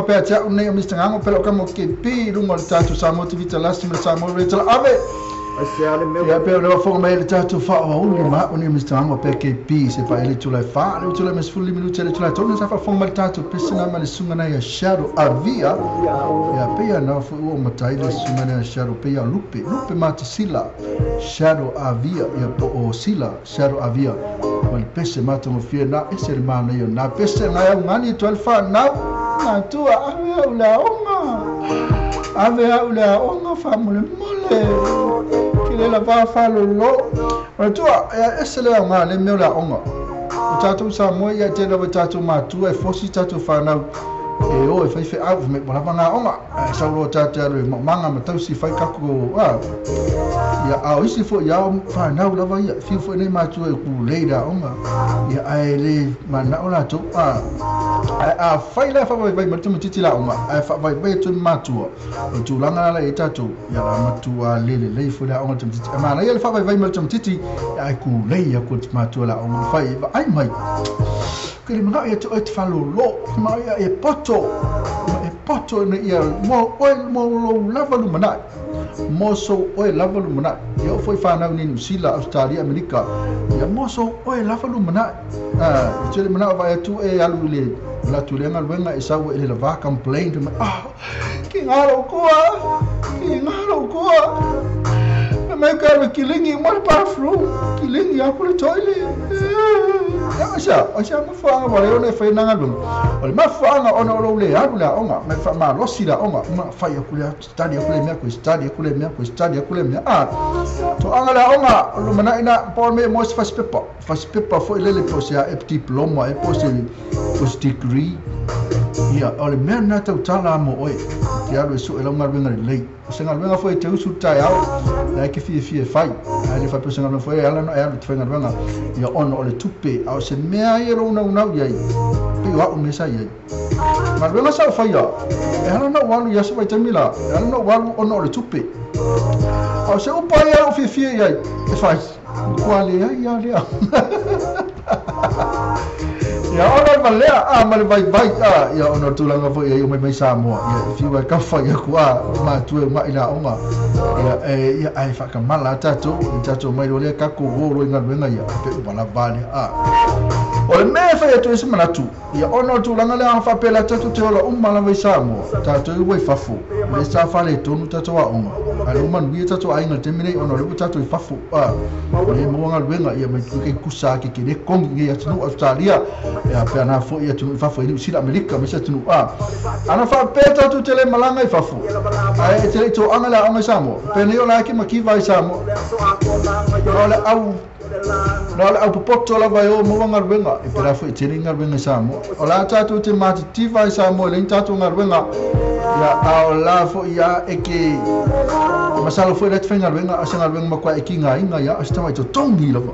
Pea nei o Mr. Ngango pelo ka mo ke pi lunga le tatu Samoa TV talasi ma Samoa Rachel Ave. Ia pe le wafonga mai le tatu fa o uli ma o ni Mr. Ngango pe ke pi se fa ele tula fa le tula mes fulli minuti le tula tonu sa fa fonga mai le tatu pesina ma le sunga na ia Shadow Avia. Ia pe ia na fu o matai le sunga na Shadow pe ia Lupe Lupe Matasila Shadow Avia ia po o Sila Shadow Avia. Ma le pese matangofie na ese le mana ia na pese ngai au ngani 12 fa na na tua ave au le aoga ave au le aoga faamolemole ke le lava faalolo o tua ese le aoga le mea o le aoga o tatou Samoa ia tele o tatou matua e fosi tatou fanau E o e fai feau me ua lava aoga ae sau loa tatou alu e maumaga ma tausi fai tatou a ia a o isi foi ia fanau lava ia fiu foi nei matua e kulei le aoga ia ae le manao latou a ae afai la e faavaivai mai le tamaitiiti le aoga ae faavaivai atu e matua o le tulaga la e i tatou ia la matua le lelei foi le aoga le tamaitiiti e manaia le faavaivai mai le tamaitiiti ae kulei atu le matua le aoga fai vaai mai ke le manao ia te oe te faalōlō ke manao ia e poto ma e poto ina ia mo oe mo lou lava lumanai mo sou oe lava lumanai ia oo foi fanau nei Niu Sila Ausetalia Amerika ia mo sou oe lava lumanai a e tele manao vaai atu e alu i le alu atu i lea galuega e sau ai i le va complain fai mai ah ki ngā lou kua ki ngā lou kua fai mai ke alu e kiligi uma le bathroom kiligi aku le toilet ia o se o se mafuaaga ua le ona e fai na galuega o le mafuaaga ona o lou le alu le aoga ma e faamalosi le aoga ma fai aku le study aku le mea koe study aku le mea koe study aku le mea a toaga le aoga o lumanai na po me mo se fasipepa fasipepa foi lele po se a e diploma e po se po se degree ia o le mea lena tautala mo oe te alu e sue lau galuega lelei o se galuega foi e te usu i le taeao la e ke fiafia e fai ae le faapea o se galuega foi e ala ona e alu i te faigaluega ia ona o le tupe a o se mea ia lou naunau i ai pei o au mea sa i ai galuega sa ou faia e ala ona ou alu i aso vaitaimi la e ala ona ou alu ona o le tupe a o se upu lava ia lou fiafia i ai e fai Matua leai lava lea. Ia ona o le valea a ma le vaivai a ia ona o le tulaga foi e iu mai mai Samoa ia e fiu ai kafa i aku a matua e umaʻi le aoga ia e ia ae faakamala a tatou i tatou mai loa lea tatou o loa i galuega ia pe ua lava lea a o le mea e fai atu ai se manatu Ia ona o le tulaga lea a faapea la tatou te ola uma lava i Samoa, tatou i ua i fafo, lea sa faaletonu tatou aoga, ae lea ua manuia tatou aiga i le taimi nei ona o lea ua tatou i fafo, a, lea e maua galuega, ia mai kai kusa a ke le kogi nei atunuu Ausetalia, ia pea na foi i atunuu i fafo i Niu Sila, Amerika ma isi atunuu, a. Ana faapea tatou te le malaga i fafo, ae e te le i toaga le aoga i Samoa, penei o la e ke makiva i Samoa, na o le au Na o le au popoto lava e o maua galuega, e pēlā foi e tele galuega i Samoa. O la tatou te matitiva i Samoa e leai ni tatou galuega, ia, a o la foi ia e ke e masalo foi la te faigaluega, a o se galuega matua e kigaina ia, o se tamai totogi lava.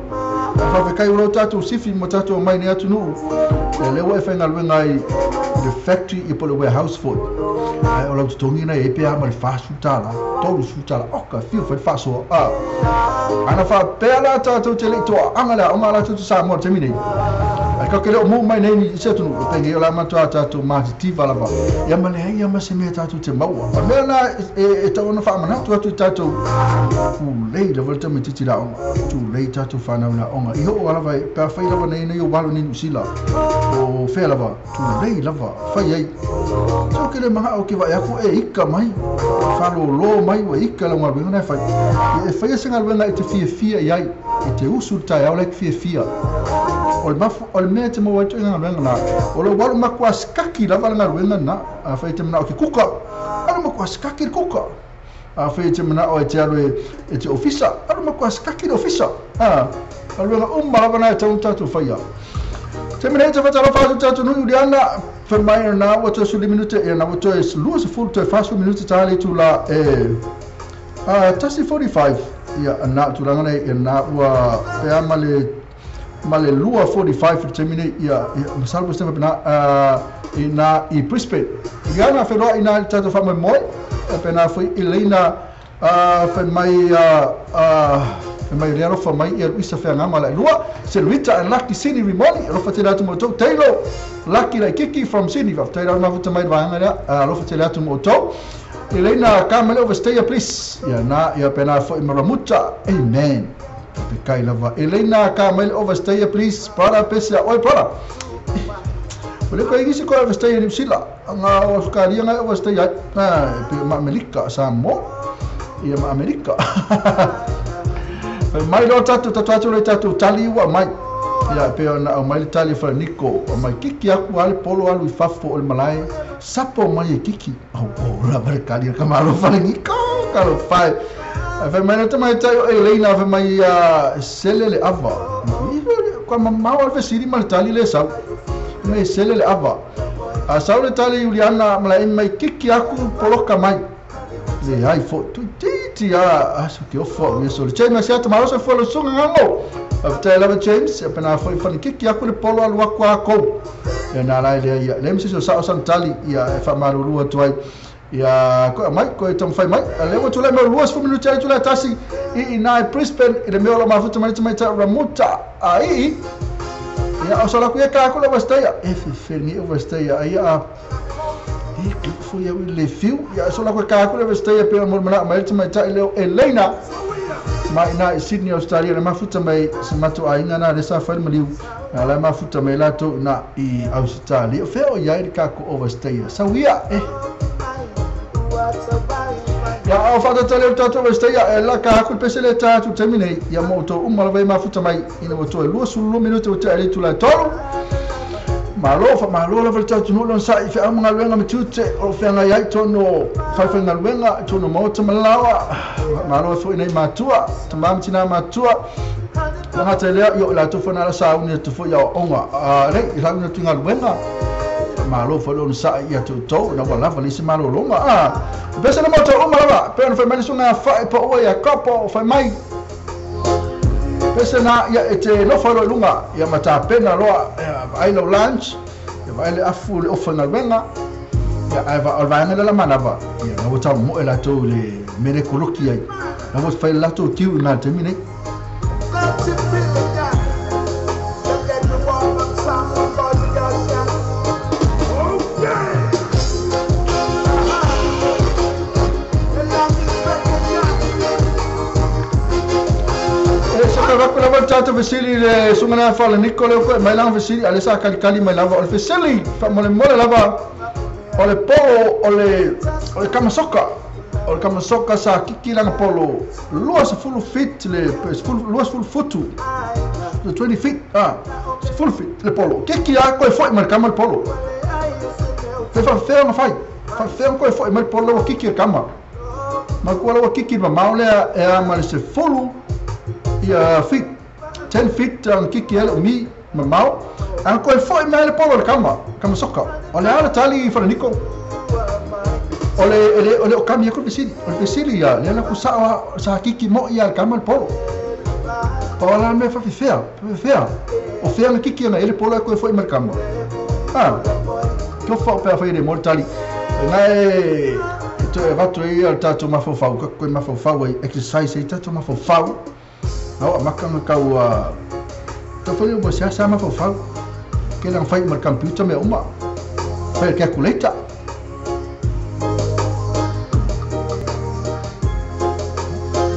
Ae faafetai ua lou tatou sifi ma tatou omai i nei atunuu, ia lea ua e faigaluega ai i le factory ia po o le warehouse foi. Ae o lau totogi na e ai pe a ma le $40, $30, oka, fiu fai le faasoa, a. Ana faapea la tatou te le i toaaga le aoga a latou te Samoa i le taimi nei, ae tatou te le o mou mai nei i se atunuu, e penei o la matua tatou matitiva lava, ia ma leai lava ma se mea tatou te maua. O le mea lena e tatau ona faamanatu atu i tatou, tulei lava le tamaitiiti i le aoga, tulei tatou fanau i le aoga. I oo lava, pe afai lava nei nei ou alu nei i Niu Sila, po o fea lava, Tulei lava, fai ai. Se ou ke le manao ke vaai aku e ika mai, faalōlō mai ua ika lau galuega na e fai. Ia e faia se galuega e te fiafia i ai, i te usu i le taeao la e te fiafia. O le mafu, o le mea e te maua ai ituaiga galuega na, o lou alu matua sikaki lava le galuega na. Afai e te manao ke kuka, alu matua sikaki le kuka. Afai e te manao e te alu e te ofisa, alu matua sikaki le ofisa. A, galuega uma lava na e tatau ona tatou faia. Taimi nei te whatalofa atu tatou nui Uriana, whai mai na ua toe suli minute, ia na ua toe 20 toe 40 minute tā le itu la e 1:45, ia na tulaga nei, ia na ua pea ma le ma le 2:45 i le taimi nei, ia ia masalo po se taimi i na i Brisbane. Uriana, whenua i na i le tatou whaamoemoe, e pena foi i leina Fai mai fai mai le alofa mai ia Luisa Feagama Lailua, Seluita and Lucky Sydney Rimoni, alofa tele atu mo outou. Taylor Lucky Laikiki from Sydney, faafetai lau mafuta mai le vaega lea, alofa tele atu mo outou. Elena Kamele overstayer please. Ia na ia pena foi ma Ramuta. Amen. Faafetai lava. Elena Kamele overstayer please. Brother pese a oi brother. O le koe isi koe overstayer New Sila. Nga o Australia nga overstay ai. Na pe ma Amerika Samoa. Ia ma Amerika. Fai mai loa tatou tatou atu loa i tatou tali ua aumai. Ia e pei ona aumai le tali a Falaniko, aumai kiki aku a le polo alu i fafo o le malae, sapo mai e kiki. Oh, oh, lava le kali a ka malo Falaniko, talofa e. Ae fai mai le tamaitai o Eleina, fai mai ia sele le ava. Kua mamao a le fesili ma le tali le sau. Fai mai e sele le ava. A sau le tali Iuliana ma laei mai kiki aku poloka mai. Le ai fo tu titi a aso ke ofo me so le James sia ta so fo le sunga ngango. Faafetai lava James, e pena foi fani kiki aku le polo alu aku a kou. E nā lai lea ia. Le misi so sao san tali ia e whaamaruru atu ai. Ia koe mai, koe tamawhai mai. A lea ua tulai mai 20 minuti ai tulai tasi i i nai Brisbane i le mea o lo mafuta mai mai ta Ramuta a i. Ia o sola kuia ka kula wasteia. E fe ni o wasteia ai a e klik fo ia i le fiu. Ia sola kuia ka kula wasteia pe mo mana mai mai ta leo Elena. Ma ina i Sydney Australia le mafuta mai se mato ainga na le sa fai maliu. Na la mafuta mai la to na i Australia. O feo ia i ka ko overstay. Sawia e. Ia o whakatale o tātou overstay e la ka haku pese le tātou termine ia mo tō umala vai mafuta mai ina o tō e 22 minuti o te ale tula tolu. Malo fa malo la vale tātou no sa i whea mga luenga me tute o whea ngai ai tono whaiwhai ngā luenga tono maota malawa. Malo e fo inei matua, tamam tina matua. Nga te lea i o la tofo na la sa uni tofo ia onga. A rei i la uni tu ngā luenga. Malo fo lona sa ia tō na wala lava lisi malo longa. A pese na moto uma lava pe ona fai mai sunga fa e pa ua ia kopo fai mai. Pese na ia e te nofo lo lunga ia mata pena loa ai lo lunch ia vai le afu le ofa na wenga ia ai va o vai la mana va ia na wata mo e la to le mere koloki ai na wata fai la to tiu na te mine. Tata Vasili le sungana fa le Nicole ko mai lang Vasili ale sa kali kali mai lava o le Vasili fa mole mole lava o le polo o le kamasoka o le kamasoka sa kiki langa polo lua se full fit le lua se full futu le 20 feet ah se full fit le polo kiki a ko foi mai kama le polo fe fa fe ma fai fa fe ko foi mai polo kiki kama ma ko la kiki ma maule e a ma se full ia feet 10 feet ang kiki ele mi mamau ang koe foi mai le polo le kama kama soka o le ala tali fa niko o le o le o kami ko vesili o le vesili ia le la ku sa sa kiki mo ia le kama le polo o la me fa fea fea o fea le kiki na ele polo koe foi mai kama ah ko fa pe fa ile mo tali na e to e va to ia tato mafofau ko koe mafofau exercise e tato mafofau. Au makanga kau to foi o se sa mafofau ke lang fai mar computer me uma fai calculator.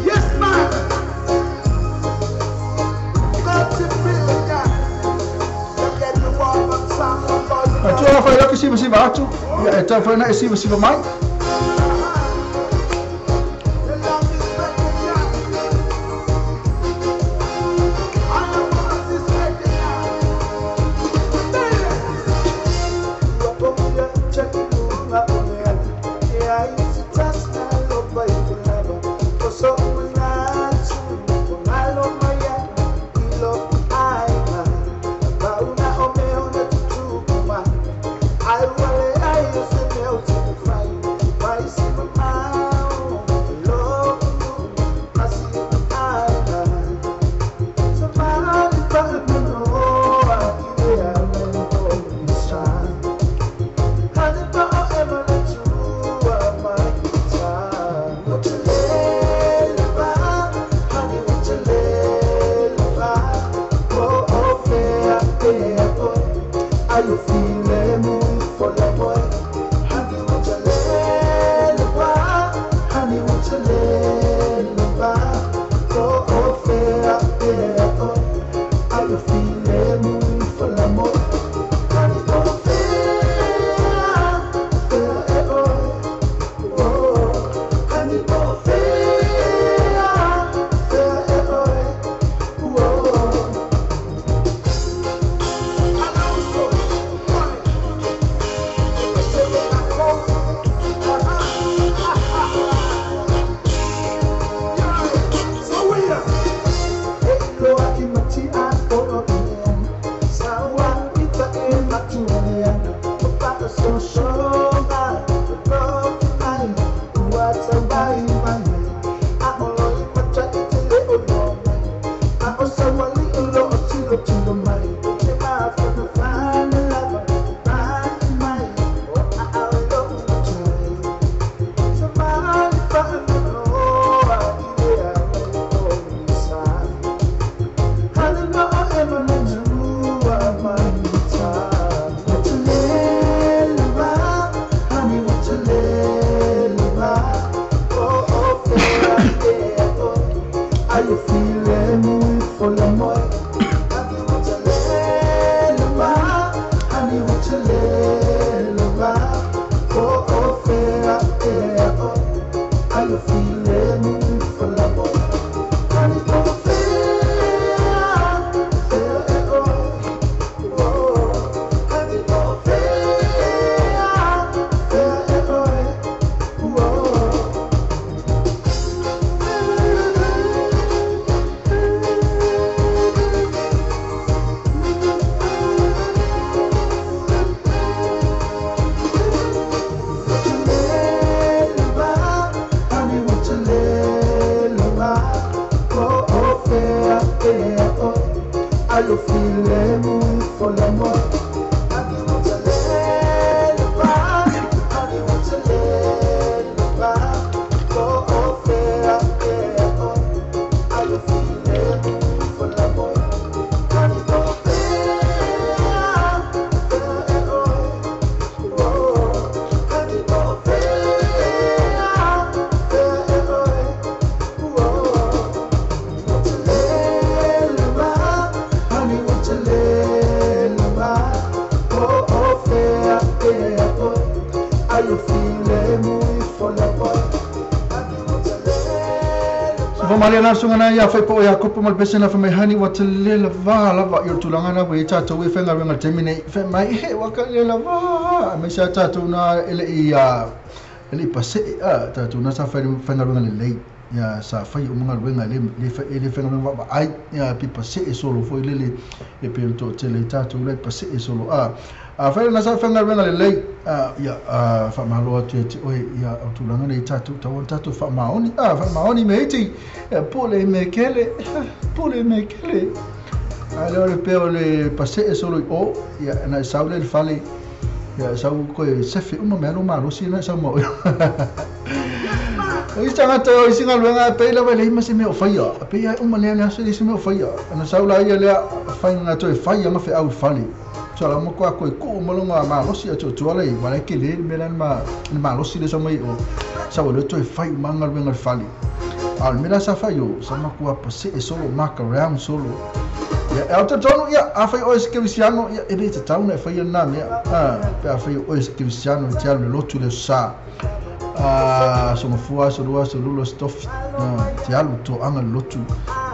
Yes man. A tu fai la que si va tu e ta fai na si si mai. I Maria sunga na ia fai po ia kopo mal pese na mai hani wa tele la va la va yo tulanga na we ta to we fenga wenga temine fe mai he wa ka le la va me sa ta to na ele i a ele pase a ta to na sa fai fenga wenga le lei ia sa fai o mga wenga le le ele fenga wenga va ai ia pi pase e solo foi le le e pe to tele ta to le pase e solo a a fai na sa fenga wenga le lei a ia a fa malo atu te oi ia o tulanga nei tatu tau tatu fa maoni a fa maoni me ti pole me kele a le pe o le pase e solo o ia na saule le fale ia sau ko sefe uma me lo malo si na sau mo o ista ngata o singa luenga pe la le ma se me o faia pe ia uma le le se me o faia na saula ia le fai na to faia ma fe au fale so la mo kwa ko ko mo longa ma lo si to to le ma le ke le me la ma ma lo si le so mai o sa o le to fai manga luenga fale al me la sa fa yo sa ma kwa pase e solo mark around solo ia e auto tono ia a fai o se ke ia e le te tauna e fai na me a pe a fai o se ke visiano te al lo tu le sa a so mo fua so lua so lulo stof te alu to anga lotu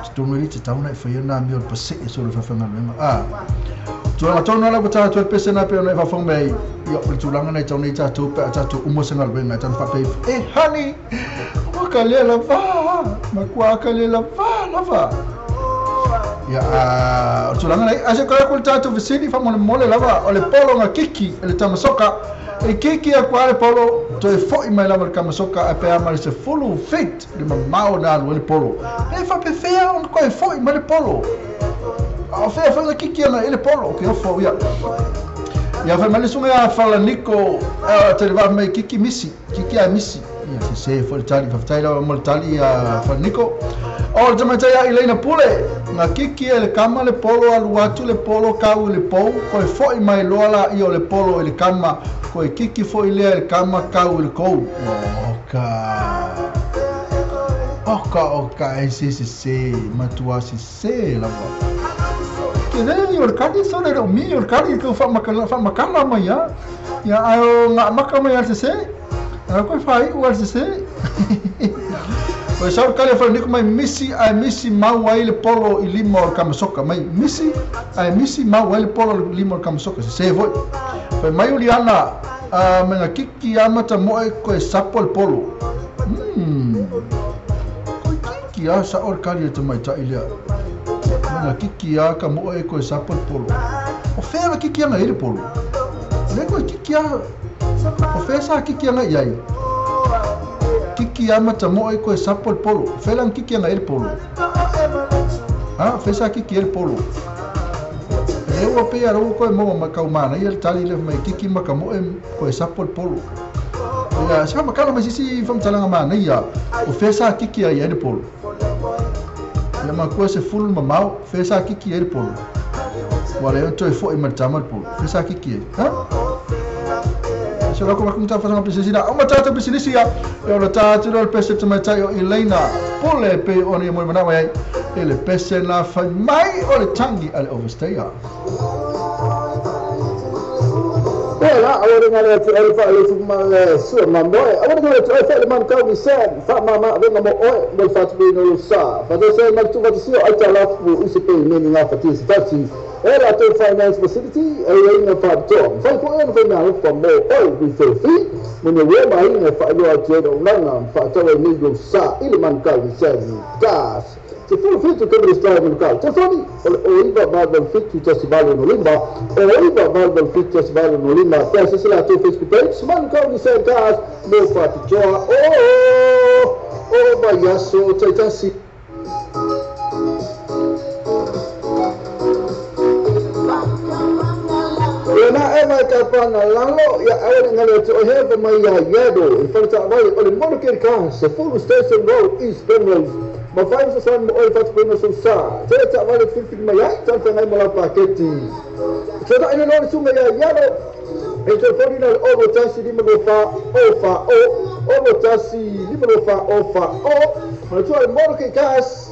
stono le te tauna e fai na me o pase e solo fa fanga luenga a tulaga tonu ala ua tatou pese na pe ona e faafofoga mai ia o le tulaga nei tau nei tatou pe a tatou uma se galuega e tanu faapea e hani ua ka lea lavā makuā ka lea lavā lava ia o le tulaga nei ae se koe aku le tatou fesili faamolemole lava o le polo ga kiki e le tamasoka e kiki aku a le polo toe fo'i mai lava le kamasoka ae pe a ma le 10 feet le mamao na alu ai le polo e faapefea ona koe fo'i mai le polo a fea fai na kiki ana ele polo ke ofo ia ia fai mai sunga ia fala niko te le va mai kiki misi kiki a misi ia se se fo le tali fa tai la mo le tali ia fala niko o te mai tai ile pule na kiki ele kama le polo alu atu le polo kau le pou ko e foi mai loa la ia o le polo ele kama ko e kiki foi le ele kama kau le kou o ka e se se se matua se se la ke le o kani so le mi o kani ko fa makala mai ya ya ayo nga maka mai se se a ko fai o se se o sa kale fa niko mai misi ai misi mau ai le polo i lima o kamasoka mai misi ai misi mau ai le polo i lima o kamasoka se se voi fai mai uliana a menga kiki amata moe ko e sapo le polo ko kiki a sa o kali te mai tai lea na kiki a ka moe ko e sapo le polo o fea la kiki anga e le polo le ko kiki a o fea sa kiki anga iai kiki a mata moe ko e sapo le polo o fea la kiki anga e le polo A fe sa kiki e le polo. E ua pe a ro koe mo ma kau mana ia le tali le mai kiki ma ka mo e koe sapo le polo. Ia sa ma kala mai sisi whamtalanga mana ia o fe sa kiki ai e le polo. Ia ma koe se fulu ma mau fe sa kiki e le polo. Ua le toe fo i ma le polo. Fe sa kiki e. Ha? Se loko makunta fasanga pisinisi na o matata pisinisi ya e o tata le pese te mai o Elena Pole pe o ni mo mana mai e le pese na fai mai o le tangi ale overstay. Ela awore ngale atu ole fa le fu ma su ma mo awore ngale atu ole fa le man kau ni sen fa ma ma venga mo oe mo fa tu no sa fa do se ma tu va si o ta la fu u se pe ni nga fa ti se ti ela to finance facility e ina fa to fa ko en fa na fa mo oe we fe fi mo ne we ma ina fa lo atu no nga fa to ni go sa ile man kau ni sen gas se fu fitu che mi stai con cal. Telefoni o iba valval fitu testi no limba o iba valval fitu testi no limba. Per se la tu Facebook page man kau ni sen gas mo fa ti joa o o ba yaso taitasi. Na e mai ka pana lalo ia awere ngale atu o he mai ia yedo i falta vai o le mono ke ka se full station road East Penrose ma fai sa san mo oi fatu pena so sa te ta vale filfi mai ai ta ngai mo la paketi te ta ina no sunga ia yedo e te fori na o tasi di mo fa o fa o o tasi di mo fa o fa o ma tu ai mono ke kas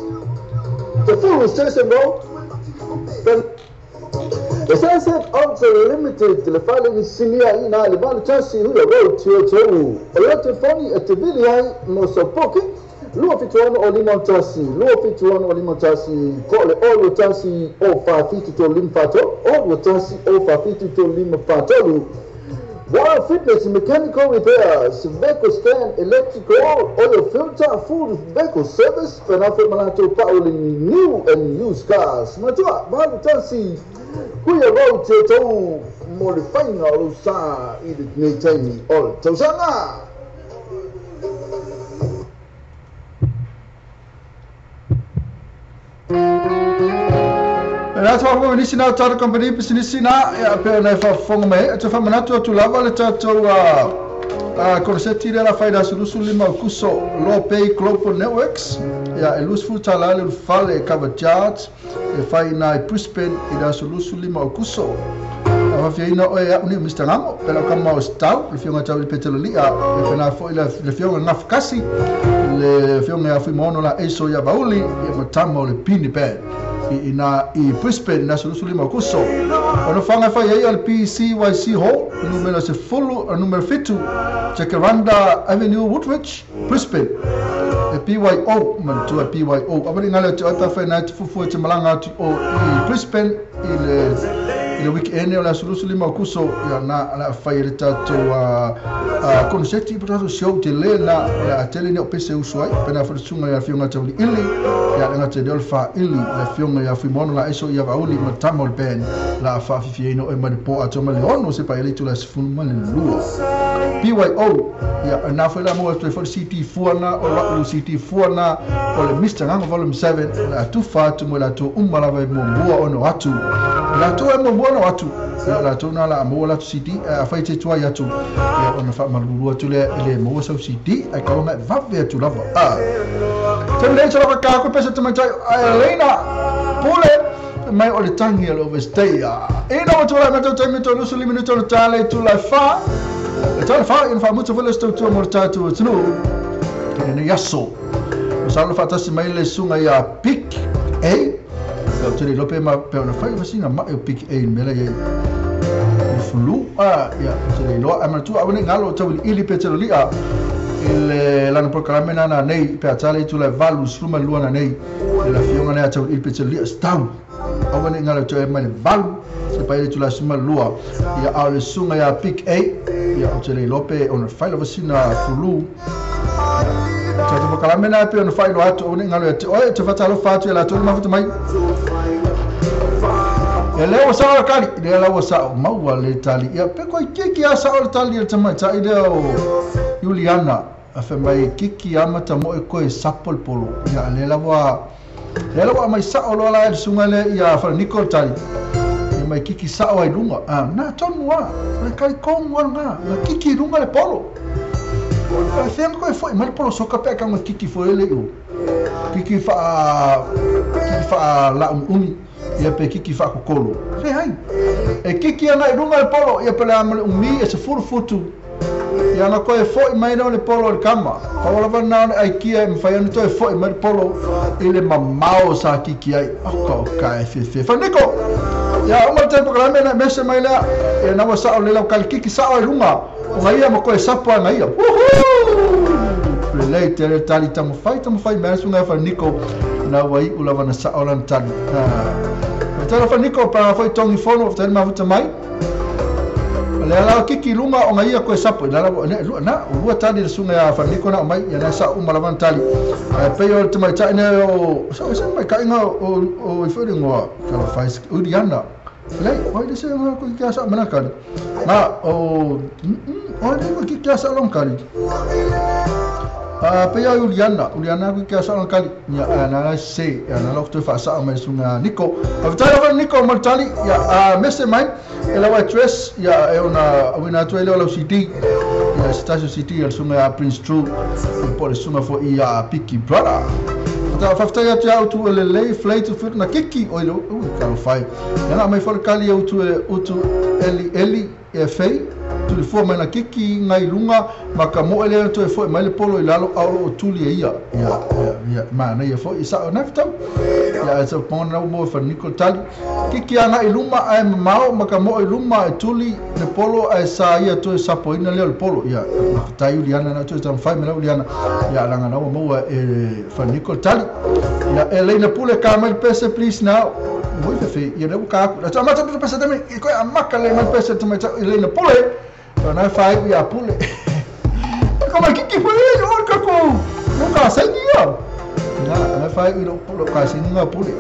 the full station road. The Sunset Auto Limited, le fale ni sinia ina le vale tasi huya road tio tau. O le telefoni e te vili ai mo sa poke, lua fituano o lima tasi, lua fituano o lima tasi, ko le o lua tasi o fa fitu to lima fato, o lua tasi o fa fitu to lima fatolu. Wild Fitness Mechanical Repairs, vehicle scan, electrical, oil filter, full vehicle service, penafo manato pauli new and used cars. Matua, valu tasi, kuya road te tau, mo le whainga o sa i le nei taimi o le tausanga. E atu wha nisi na tātou company pisinisi na ia pe ona e whafonga mai atu whamanatu atu lava le tātou korseti le la whaida sulusu lima o kuso Low Pay Global Networks ia e lusfu tala le fale cover charge e whai na i Brisbane i la sulusu lima o kuso a whawhia ina oe au ni Mr. Ngamo pela o kama o stau le fionga tau i petelo lia e whena fo i le fionga ngafukasi le fionga ia fuimono la eiso ia bauli ia matama o le pini band ina i Brisbane na sulusu lima kuso ono whanga whai ai o le PCYC Hall numero se fulu numero 7 Jacaranda Avenue Woodridge Brisbane e PYO mantua PYO awari ngale te ota whai nai te fufu e te malanga atu o i Brisbane i le weekend o la sulusu lima kuso ia na la whai le tātou konseti po tātou show te le na la tele ni o pese usuai pena wharisunga ia fionga tauli ili ia lenga te leo fa ili le fionga ia fuimono la eso ia vauli ma tama o le band la whawhiwhi ino e mani po atu ma le ono se pa ele tu la sifunu ma le lua PYO ia na whai la mua te whai CD fuana o la ulu CD fuana o le Mr. Nganga Volume 7 la tu whatu mo la tu umalawa e mua ono atu la tu e mua ono atu la tu na la mua la tu CD a whai te tuai atu ia ona wha malulu atu le le mua sau CD ai kaunga vawe atu lava a te mle tala ka ka pesa te mai Elena Pule mai o le tangi o le overstay e na o tula mai tau mai tau lusu limi tau tale tu la fa e tau fa in fa mutu vele stu tu mo tatu tunu e ne yaso o sa lo fatasi mai le sunga ia pick A o te lope ma pe ona fai fasina ma e pick A mele ye flu a ia te lo ama tu a ne ngalo tau ili pe te lia il lana programe na nei pe atale tu la valu sluma lua na nei la fionga na tau ili pe te lia stau awa ne ngalo tau e mai valu se pa tu la suma lua ia a le sunga ia pick A ia o te lope ona fai fasina flu Tata whakaramena pe ona whailo atu o ne ngalo e te oe te whatalo whatu e la tolu mafuta mai. E leo sa o kari, le laua sa o maua le tali. Ia pe koe kiki a sa o le tali e te mai tai leo Juliana. A wha mai kiki amata mo e koe sapo le polo. Ia le laua Le la wa mai sao loa la e le susuga lea ia Falaniko le tali ia mai kiki sao ai luga na tonu lava o le kali kogu a lagā na kiki i luga le polo ae fea ma koe fo'i mai le polo soka pe a tago e kiki foi le i o kiki faa kiki faa laumiumi ia pe kiki faakokolo leai e kiki ana i luga le polo ia pe le a ma le umi e 10 futu Ia na koe fo'i mai lea o le polo i le kama. Pau lava lena o le aikia e mafai ai ona toe fo'i mai le polo i le mamao sa kiki ai. Oka oka e fiafia. Faaniko! Ia uma le taimi polokalame ona e mese mai lea, ia na ua sa'o lelei lau kali kiki sa'o ai luga o gaia ma koe sapo ai gaia. Woohoo! Lelei tele tali taumafai taumafai mai le susuga ia Faaniko na ua i'u lava na sa'o lana tali. Faafetai lau Faaniko, paga foi togi fono, faafetai le mafuta mai. O le ala o kiki i luga ona ia koe sapo i lala ne lua na o lua tali le susuga ia Faaniko na aumai ia na sa'o uma lava na tali ae pei o le tamaitai nei o so se maitaiga o i foi le igoa talofa e Uliana lei oi le se igoa koe kiki a sa'o mai lana kali na o oi le koe kiki a sa'o lona kali pei a Uliana Uliana koe kiki a sa'o lona kali ia ae na la se ia na la toe faasa'o mai le susuga Niko faafetai lava Niko mo le tali ia mese mai E lau address ia e ona auina atu ai lea o lau CD ia se tasi o CD a le susuga ia Prince True ia po o le susuga foi ia Piki Brother. Faafetai atu ia utu e lelei flei tu whitu na kiki oi le ui talofa e. Ia na aumai foi le kali e utu e utu eli eli e fei tuli fua mai na kiki ngai luga ma ka moe lea toe fo'i mai le polo i lalo a o loo tuli e ia ia ia ia manaia foi sa'o na fetau ia ae sau pona ua maua e Falaniko le tali kiki agai i luma ae mamao ma ka moe i luma e tuli le polo ae sa ia toe sapoina lea o le polo ia faafetai Uliana na toe taumafai mai la Uliana ia laga na ua maua e Falaniko le tali ia e leina pule ka mai le pese please now Oi fefe, ia lea ua ka aku. Atu amata le pese taimi, i koe amaka le mai pese te mai tau i leina pule. Na e whai ia pule. Ka mai kiki pule, o ka ko. No ka saini ia. Na, na whai i lo ka saini ngā pule.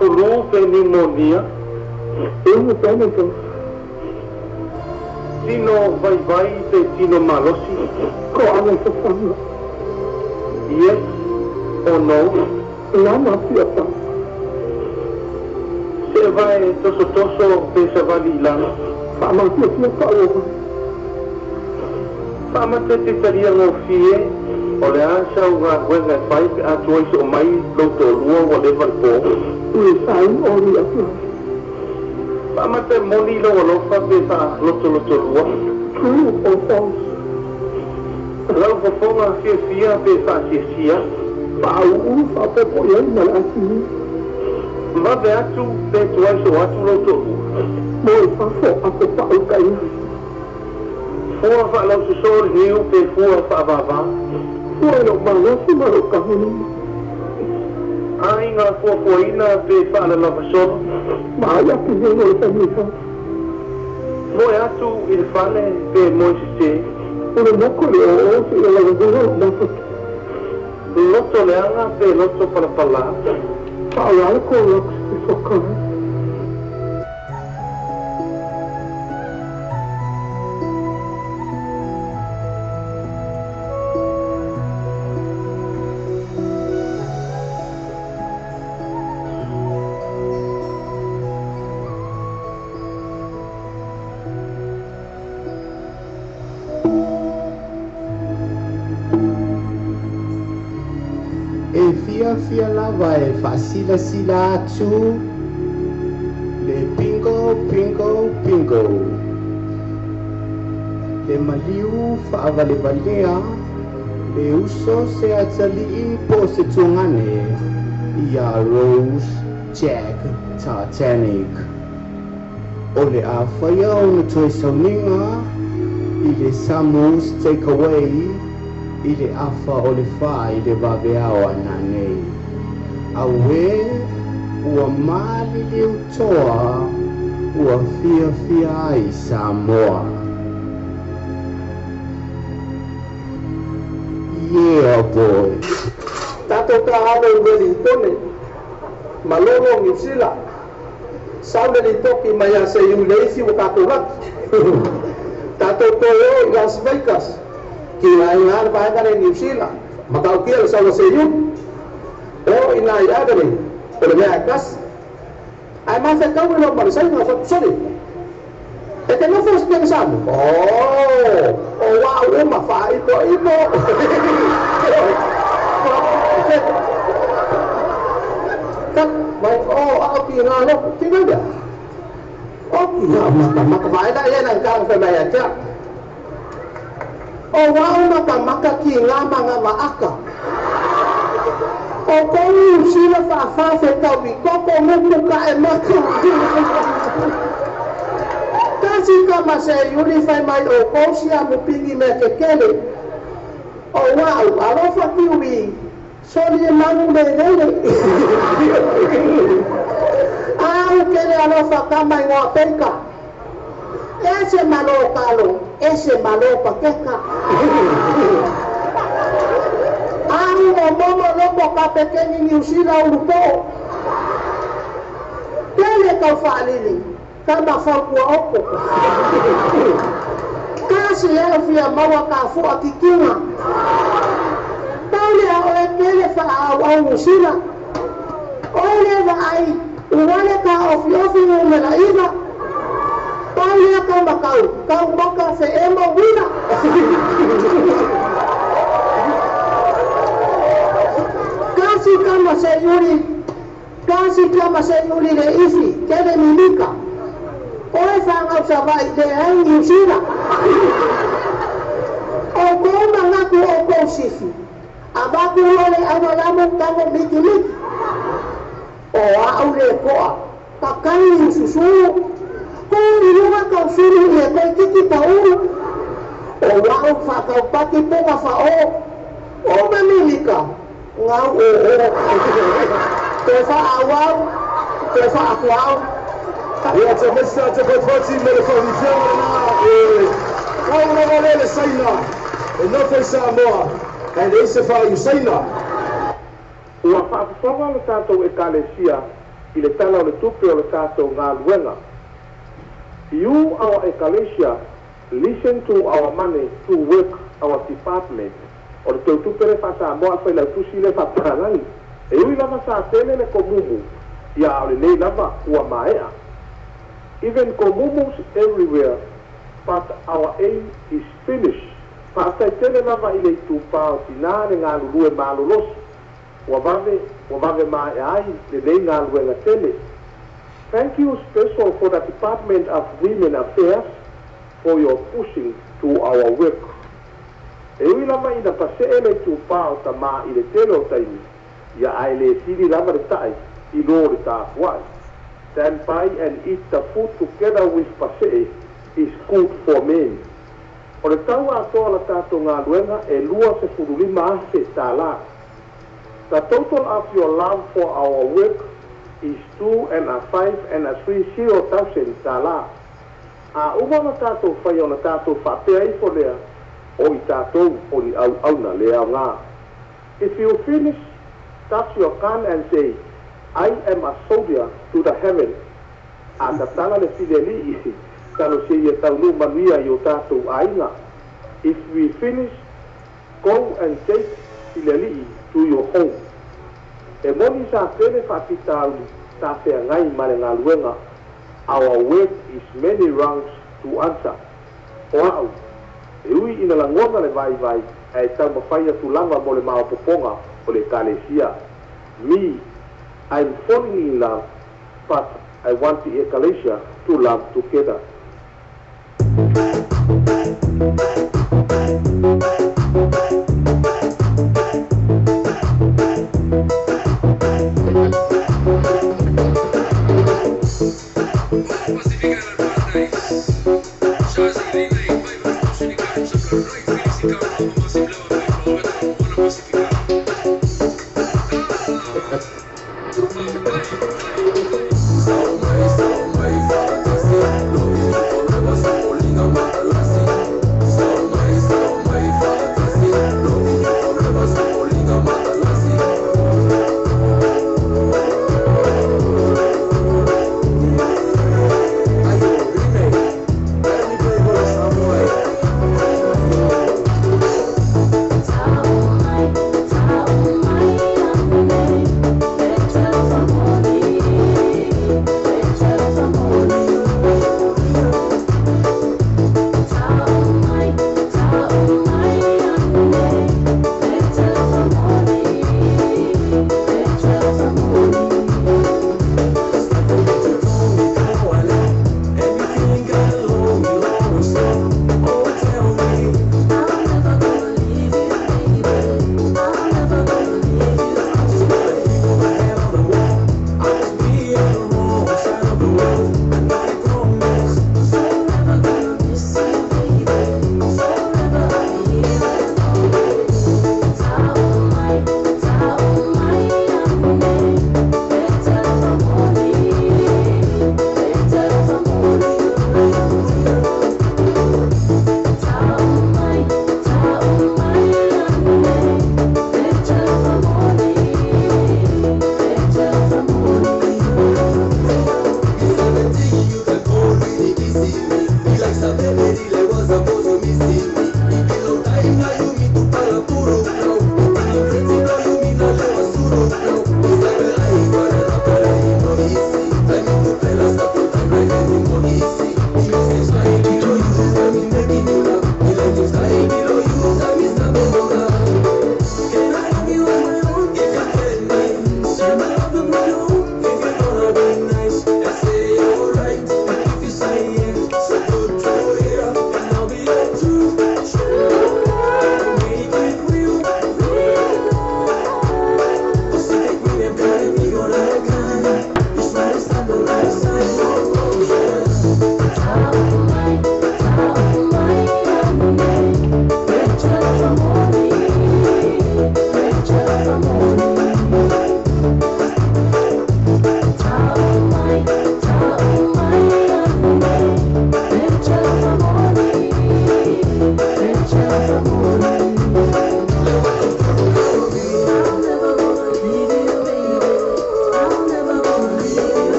Fulu pe pneumonia. Tino vaivai pe tino malosi. Yes or no? Se vai toso toso pe savali ilalo. Faamate te talia gofie o le a sau galuega e fai pe a tuai soo mai lou toalua ua leva le pō. Faamate moni lou alofa pe faalotolotolua. Lau fofoga fiafia pe faasiasia. Vave atu pe tuai soo atu lou toalua. Fua faalausoso le niu pe fua faavavā. Aiga fuafuaina pe faalalavasolo. Moe atu i le fale pe moe sesē. Loto leaga pe loto palapalā. E fiafia lava e faasilasila atu le bingo bingo bingo le maliu faavalevalea le uso se atalii po o se tugane ia Rose Jack Titanic o le afaia ona toe sauniga i le Samus Takeaway i le afa o le fā i le vaveao ananei. Auē ua maliliu toa ua fiafia ai Samoa. Yeah, boy. Tatou taalo i Welingtone, malolo Niu Sila, sau le lipoti mai ia seiu le isi ua tatou laki. Tatou toe o i Las Vegas, kilaina le vaega le Niu Sila, matautia le sau a seiu. O ina i Adelaide, o le mea e tasi. Ae mafetau e loo ma le saina fatusoli. E te nofo se tele samu. Oh, o wau uma faa'ipo'ipo. Mai o ao ki ngā loko, ki ngā O ki ngā maka maka vaela ia na kang fe mai atia. O wau maka maka ki ngā manga vaaka. O kou sila faafafe tau i koko muku ka e maka. Kasi kama se yuri fai mai o kou sia mupingi me ke kele. O wau alofa ki ui soli e manu le lele. Au kele alofa kama i ngā peka. Ese malo kalo, ese malo pakeka. Au o momo lomo ka pekeni Niu Sila ulupo. Kele kau faalili, kama faukua oko. Kasi eo fia maua ka fua kikinga. Paule a oe kele faau au Niu Sila. Ole vaai, uwale ka ofi ofi umela iva. Paule a kau makau, kau maka fe emo wina. Kasi kama se yuri, kasi kama se yuri le ifi, kele mimika. Oe whangau sa vai le ai Niu Sila. O kou mangaku o kou sifi. Abaku ole awalamu tango miki miki. O au le koa, pakai i susuru. Ko i lunga kau suru i e koe kiki pauru. O wau whakaupaki ponga whao. O mamilika, ngau o o. Te whaawau, te whaakuau. Ia te mesa te poipoti me le whaunifewa na e kauna le saina e nofo i Samoa e le ise wha i saina. Ua faafofoga le tatou ekalesia I le tala o le tupe o le tatou galuega. You, our ekalesia, listen to our money to work our department. O le teutupe le faasamoa a le failautusi le faapalagi. E ui lava sa tele le komumu, ia a o lenei lava ua maea. Even komumus everywhere, but our aim is finished. Faafetai tele lava i le itupa o tinā le galulue malolosi. Ua vave, ua vave maea ai lenei galuega tele. Thank you special for the Department of Women Affairs for your pushing to our work. E ui lava ina pasee le itupa o tamā i le tele o taimi, ia ae le sili lava le ta'i i lo le tapua'i. Stand by and eat the food together with pasee is good for men. O le tau atoa o la tatou galuega e 25,000 tālā. The total of your love for our work is two and a five and a three zero thousand tālā. A uma ona tatou faia ona tatou faapea ifo lea, o i tatou o ni auauna le aoga. If you finish, touch your gun and say, I am a soldier to the heaven. A tatala le filialii, talosia ia taunuu manuia i o tatou aiga. If we finish, go and take filialii to your home. E moni sa tele faafitauli sa feagai ma le galuega. Our work is many rounds to answer. O au, e ui ina lagona le vaivai, ae taumafai atu lava mo le maopoopoga o le Ekalesia. Me, I'm falling in love, but I want the Ekalesia to love together.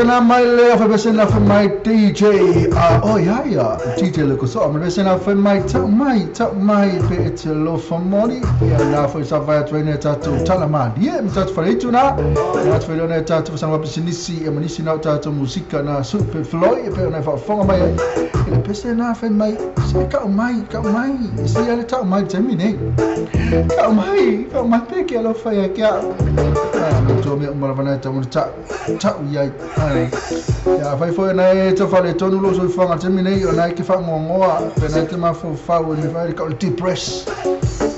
na mai le fa pese na fa mai DJ oh yeah yeah DJ le ko so ma pese na fa mai tau mai pe e te lo fa moni ia na fa sa vai atu nei tatu tala ma die mi tatu fa itu na na fa le tatu sa ma pese nisi e manisi na tatu musika na super floy pe na fa fonga mai e pese na fa mai se ka mai se ale tau mai te mi nei ka mai pe ke lo fa ya kia to me umara vana ta mo ta ia ia fai foi na e te fale tonu lo so fanga te mi nei o na ke fa ngongoa pe na te mafo fa o ni fa ka depress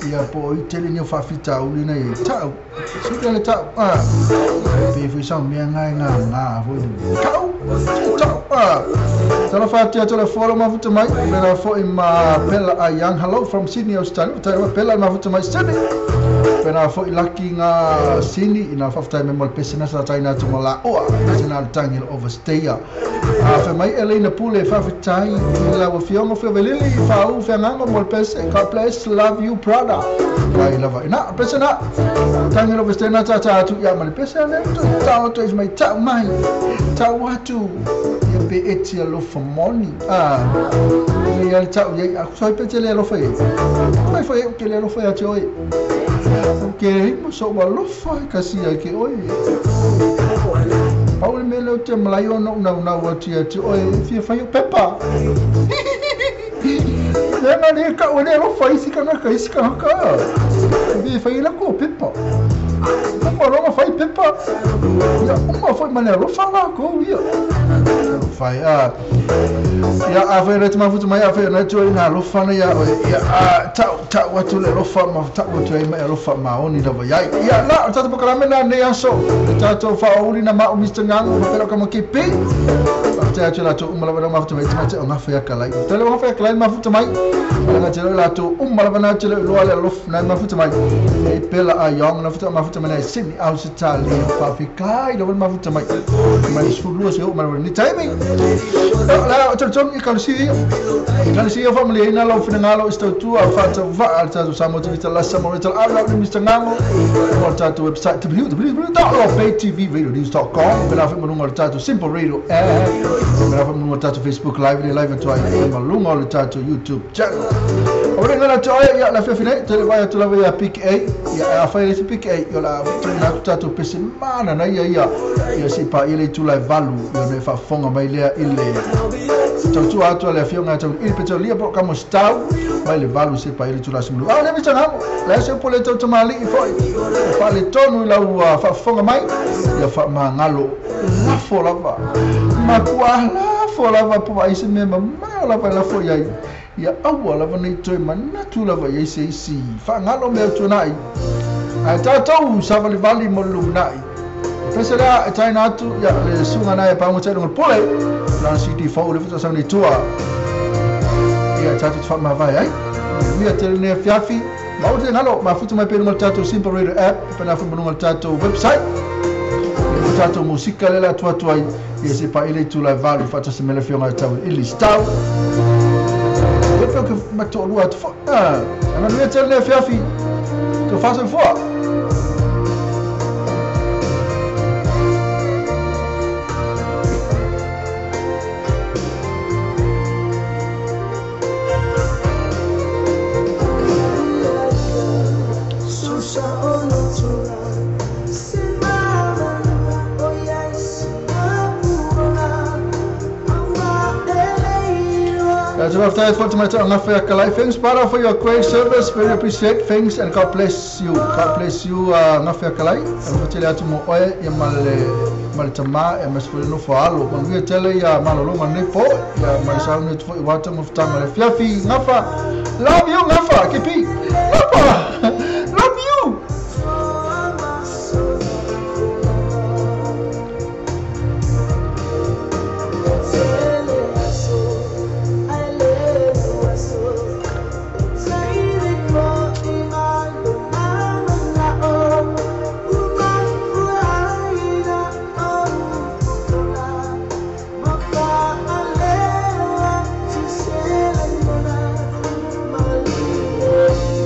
ia po i tele ni fa fita o ni nei ta se ke le ta pe foi sa me ngai nga foi ka ta tala fa te tala folo ma futa mai pe na fo i ma Pela a Young hello from Sydney Australia ta Pela ma futa mai Sydney pe na fo i laki nga Sydney ina fa futa me mo pese na sa taina tu mola o pese na tangil overstay a fa mai Elena Pule fa futai la wo fiongo fe velili fa u fe nganga mo pese God bless love you brother ai lava ina pese na tangil overstay na ta ta tu ya ma pese na ta to is mai ta mai ta watu ia pe eti alo fa moni le ia ta ia so pe te le alo fa mai fa ke le alo fa te oi ke mo so wa lo fa kasi ke oi Paul me le te malaio no na wa ti te oi fia fa pepa le na le ka o le alo fa isi ka na ka isi ka ka fi fa ila ko pepa ma lo fa pepa ia uma foi mané lo fa la ko ia fa ia ia a fa re ma futu mai a fa na tu ina lo fa na ia ia ta wa tu le lo fa ma ta wa tu ai ma lo fa ma oni la ia ia la ta to kala mena ne aso ta to fa o na ma o Mr Ngang fa ka mo ke pe ta tu la tu uma la ma futu mai ta o nga fa ya kala ta le fa ya kala ma futu mai la te la tu uma la na te lo le lo na ma futu mai e pela a young na futu ma futu mai Sydney Australia fa fi kai lo ma futu mai ma sfulu se o ma ni timing la to to i kan si family ina lo fina ngalo isto tu a fa ta va al ta sa mo te la sa mo te ala ni Mr Ngango o ta tu website www.baytvradionews.com pela fa mo no ta tu Simple Radio app pela fa mo ta tu Facebook live le live to ai ma lunga le ta tu YouTube channel ora ngala to ya la fa fine te va tu la va pick A ya fa le pick A yo la na ta tu pese mana na ia ia ia si pa ile tu la valu yo ne fa fonga mai le ile tau atu le afionga tau ile petolia po kamo stau mai le valu se pa ile tu la simulu ah le misa ngamo la se pole tau tamali i foi fa le tonu la ua fa fonga mai ia fa mangalo la fo lava ma kua la fo lava po ai se me ma la fa la fo ia ia aua lava nei toe manatu lava ia se isi fa ngalo me tu nai ai tau sa vali vali mo lunai pese la e taina atu ia le sunga na e pa mo te le pole la CD4 le futa sa ni tua ia tatu fa ma vai ai ia te ne fiafi ma o te ngalo ma futu mai pe no tatu Simple Radio app pe na fu no tatu website le tatu musika le la tua tua ia se pa ile tu la valu fa ta se mele fionga tau ili stau le fio ke ma to lua tu fa ana le te ne fiafi to fa se fo. Thanks, Para, for your great service. Very appreciate. Thanks and God bless you. God bless you. Ngafia kalai. Alfatele atu mo oe ia male tama e masfule no fo alo. Manguia tele ia malolonga nei po ia male saune tu foi wata mo futanga le fiafi ngafa. Love you ngafa. Kipi. Ngafa. Love you. Thank you.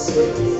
Sick.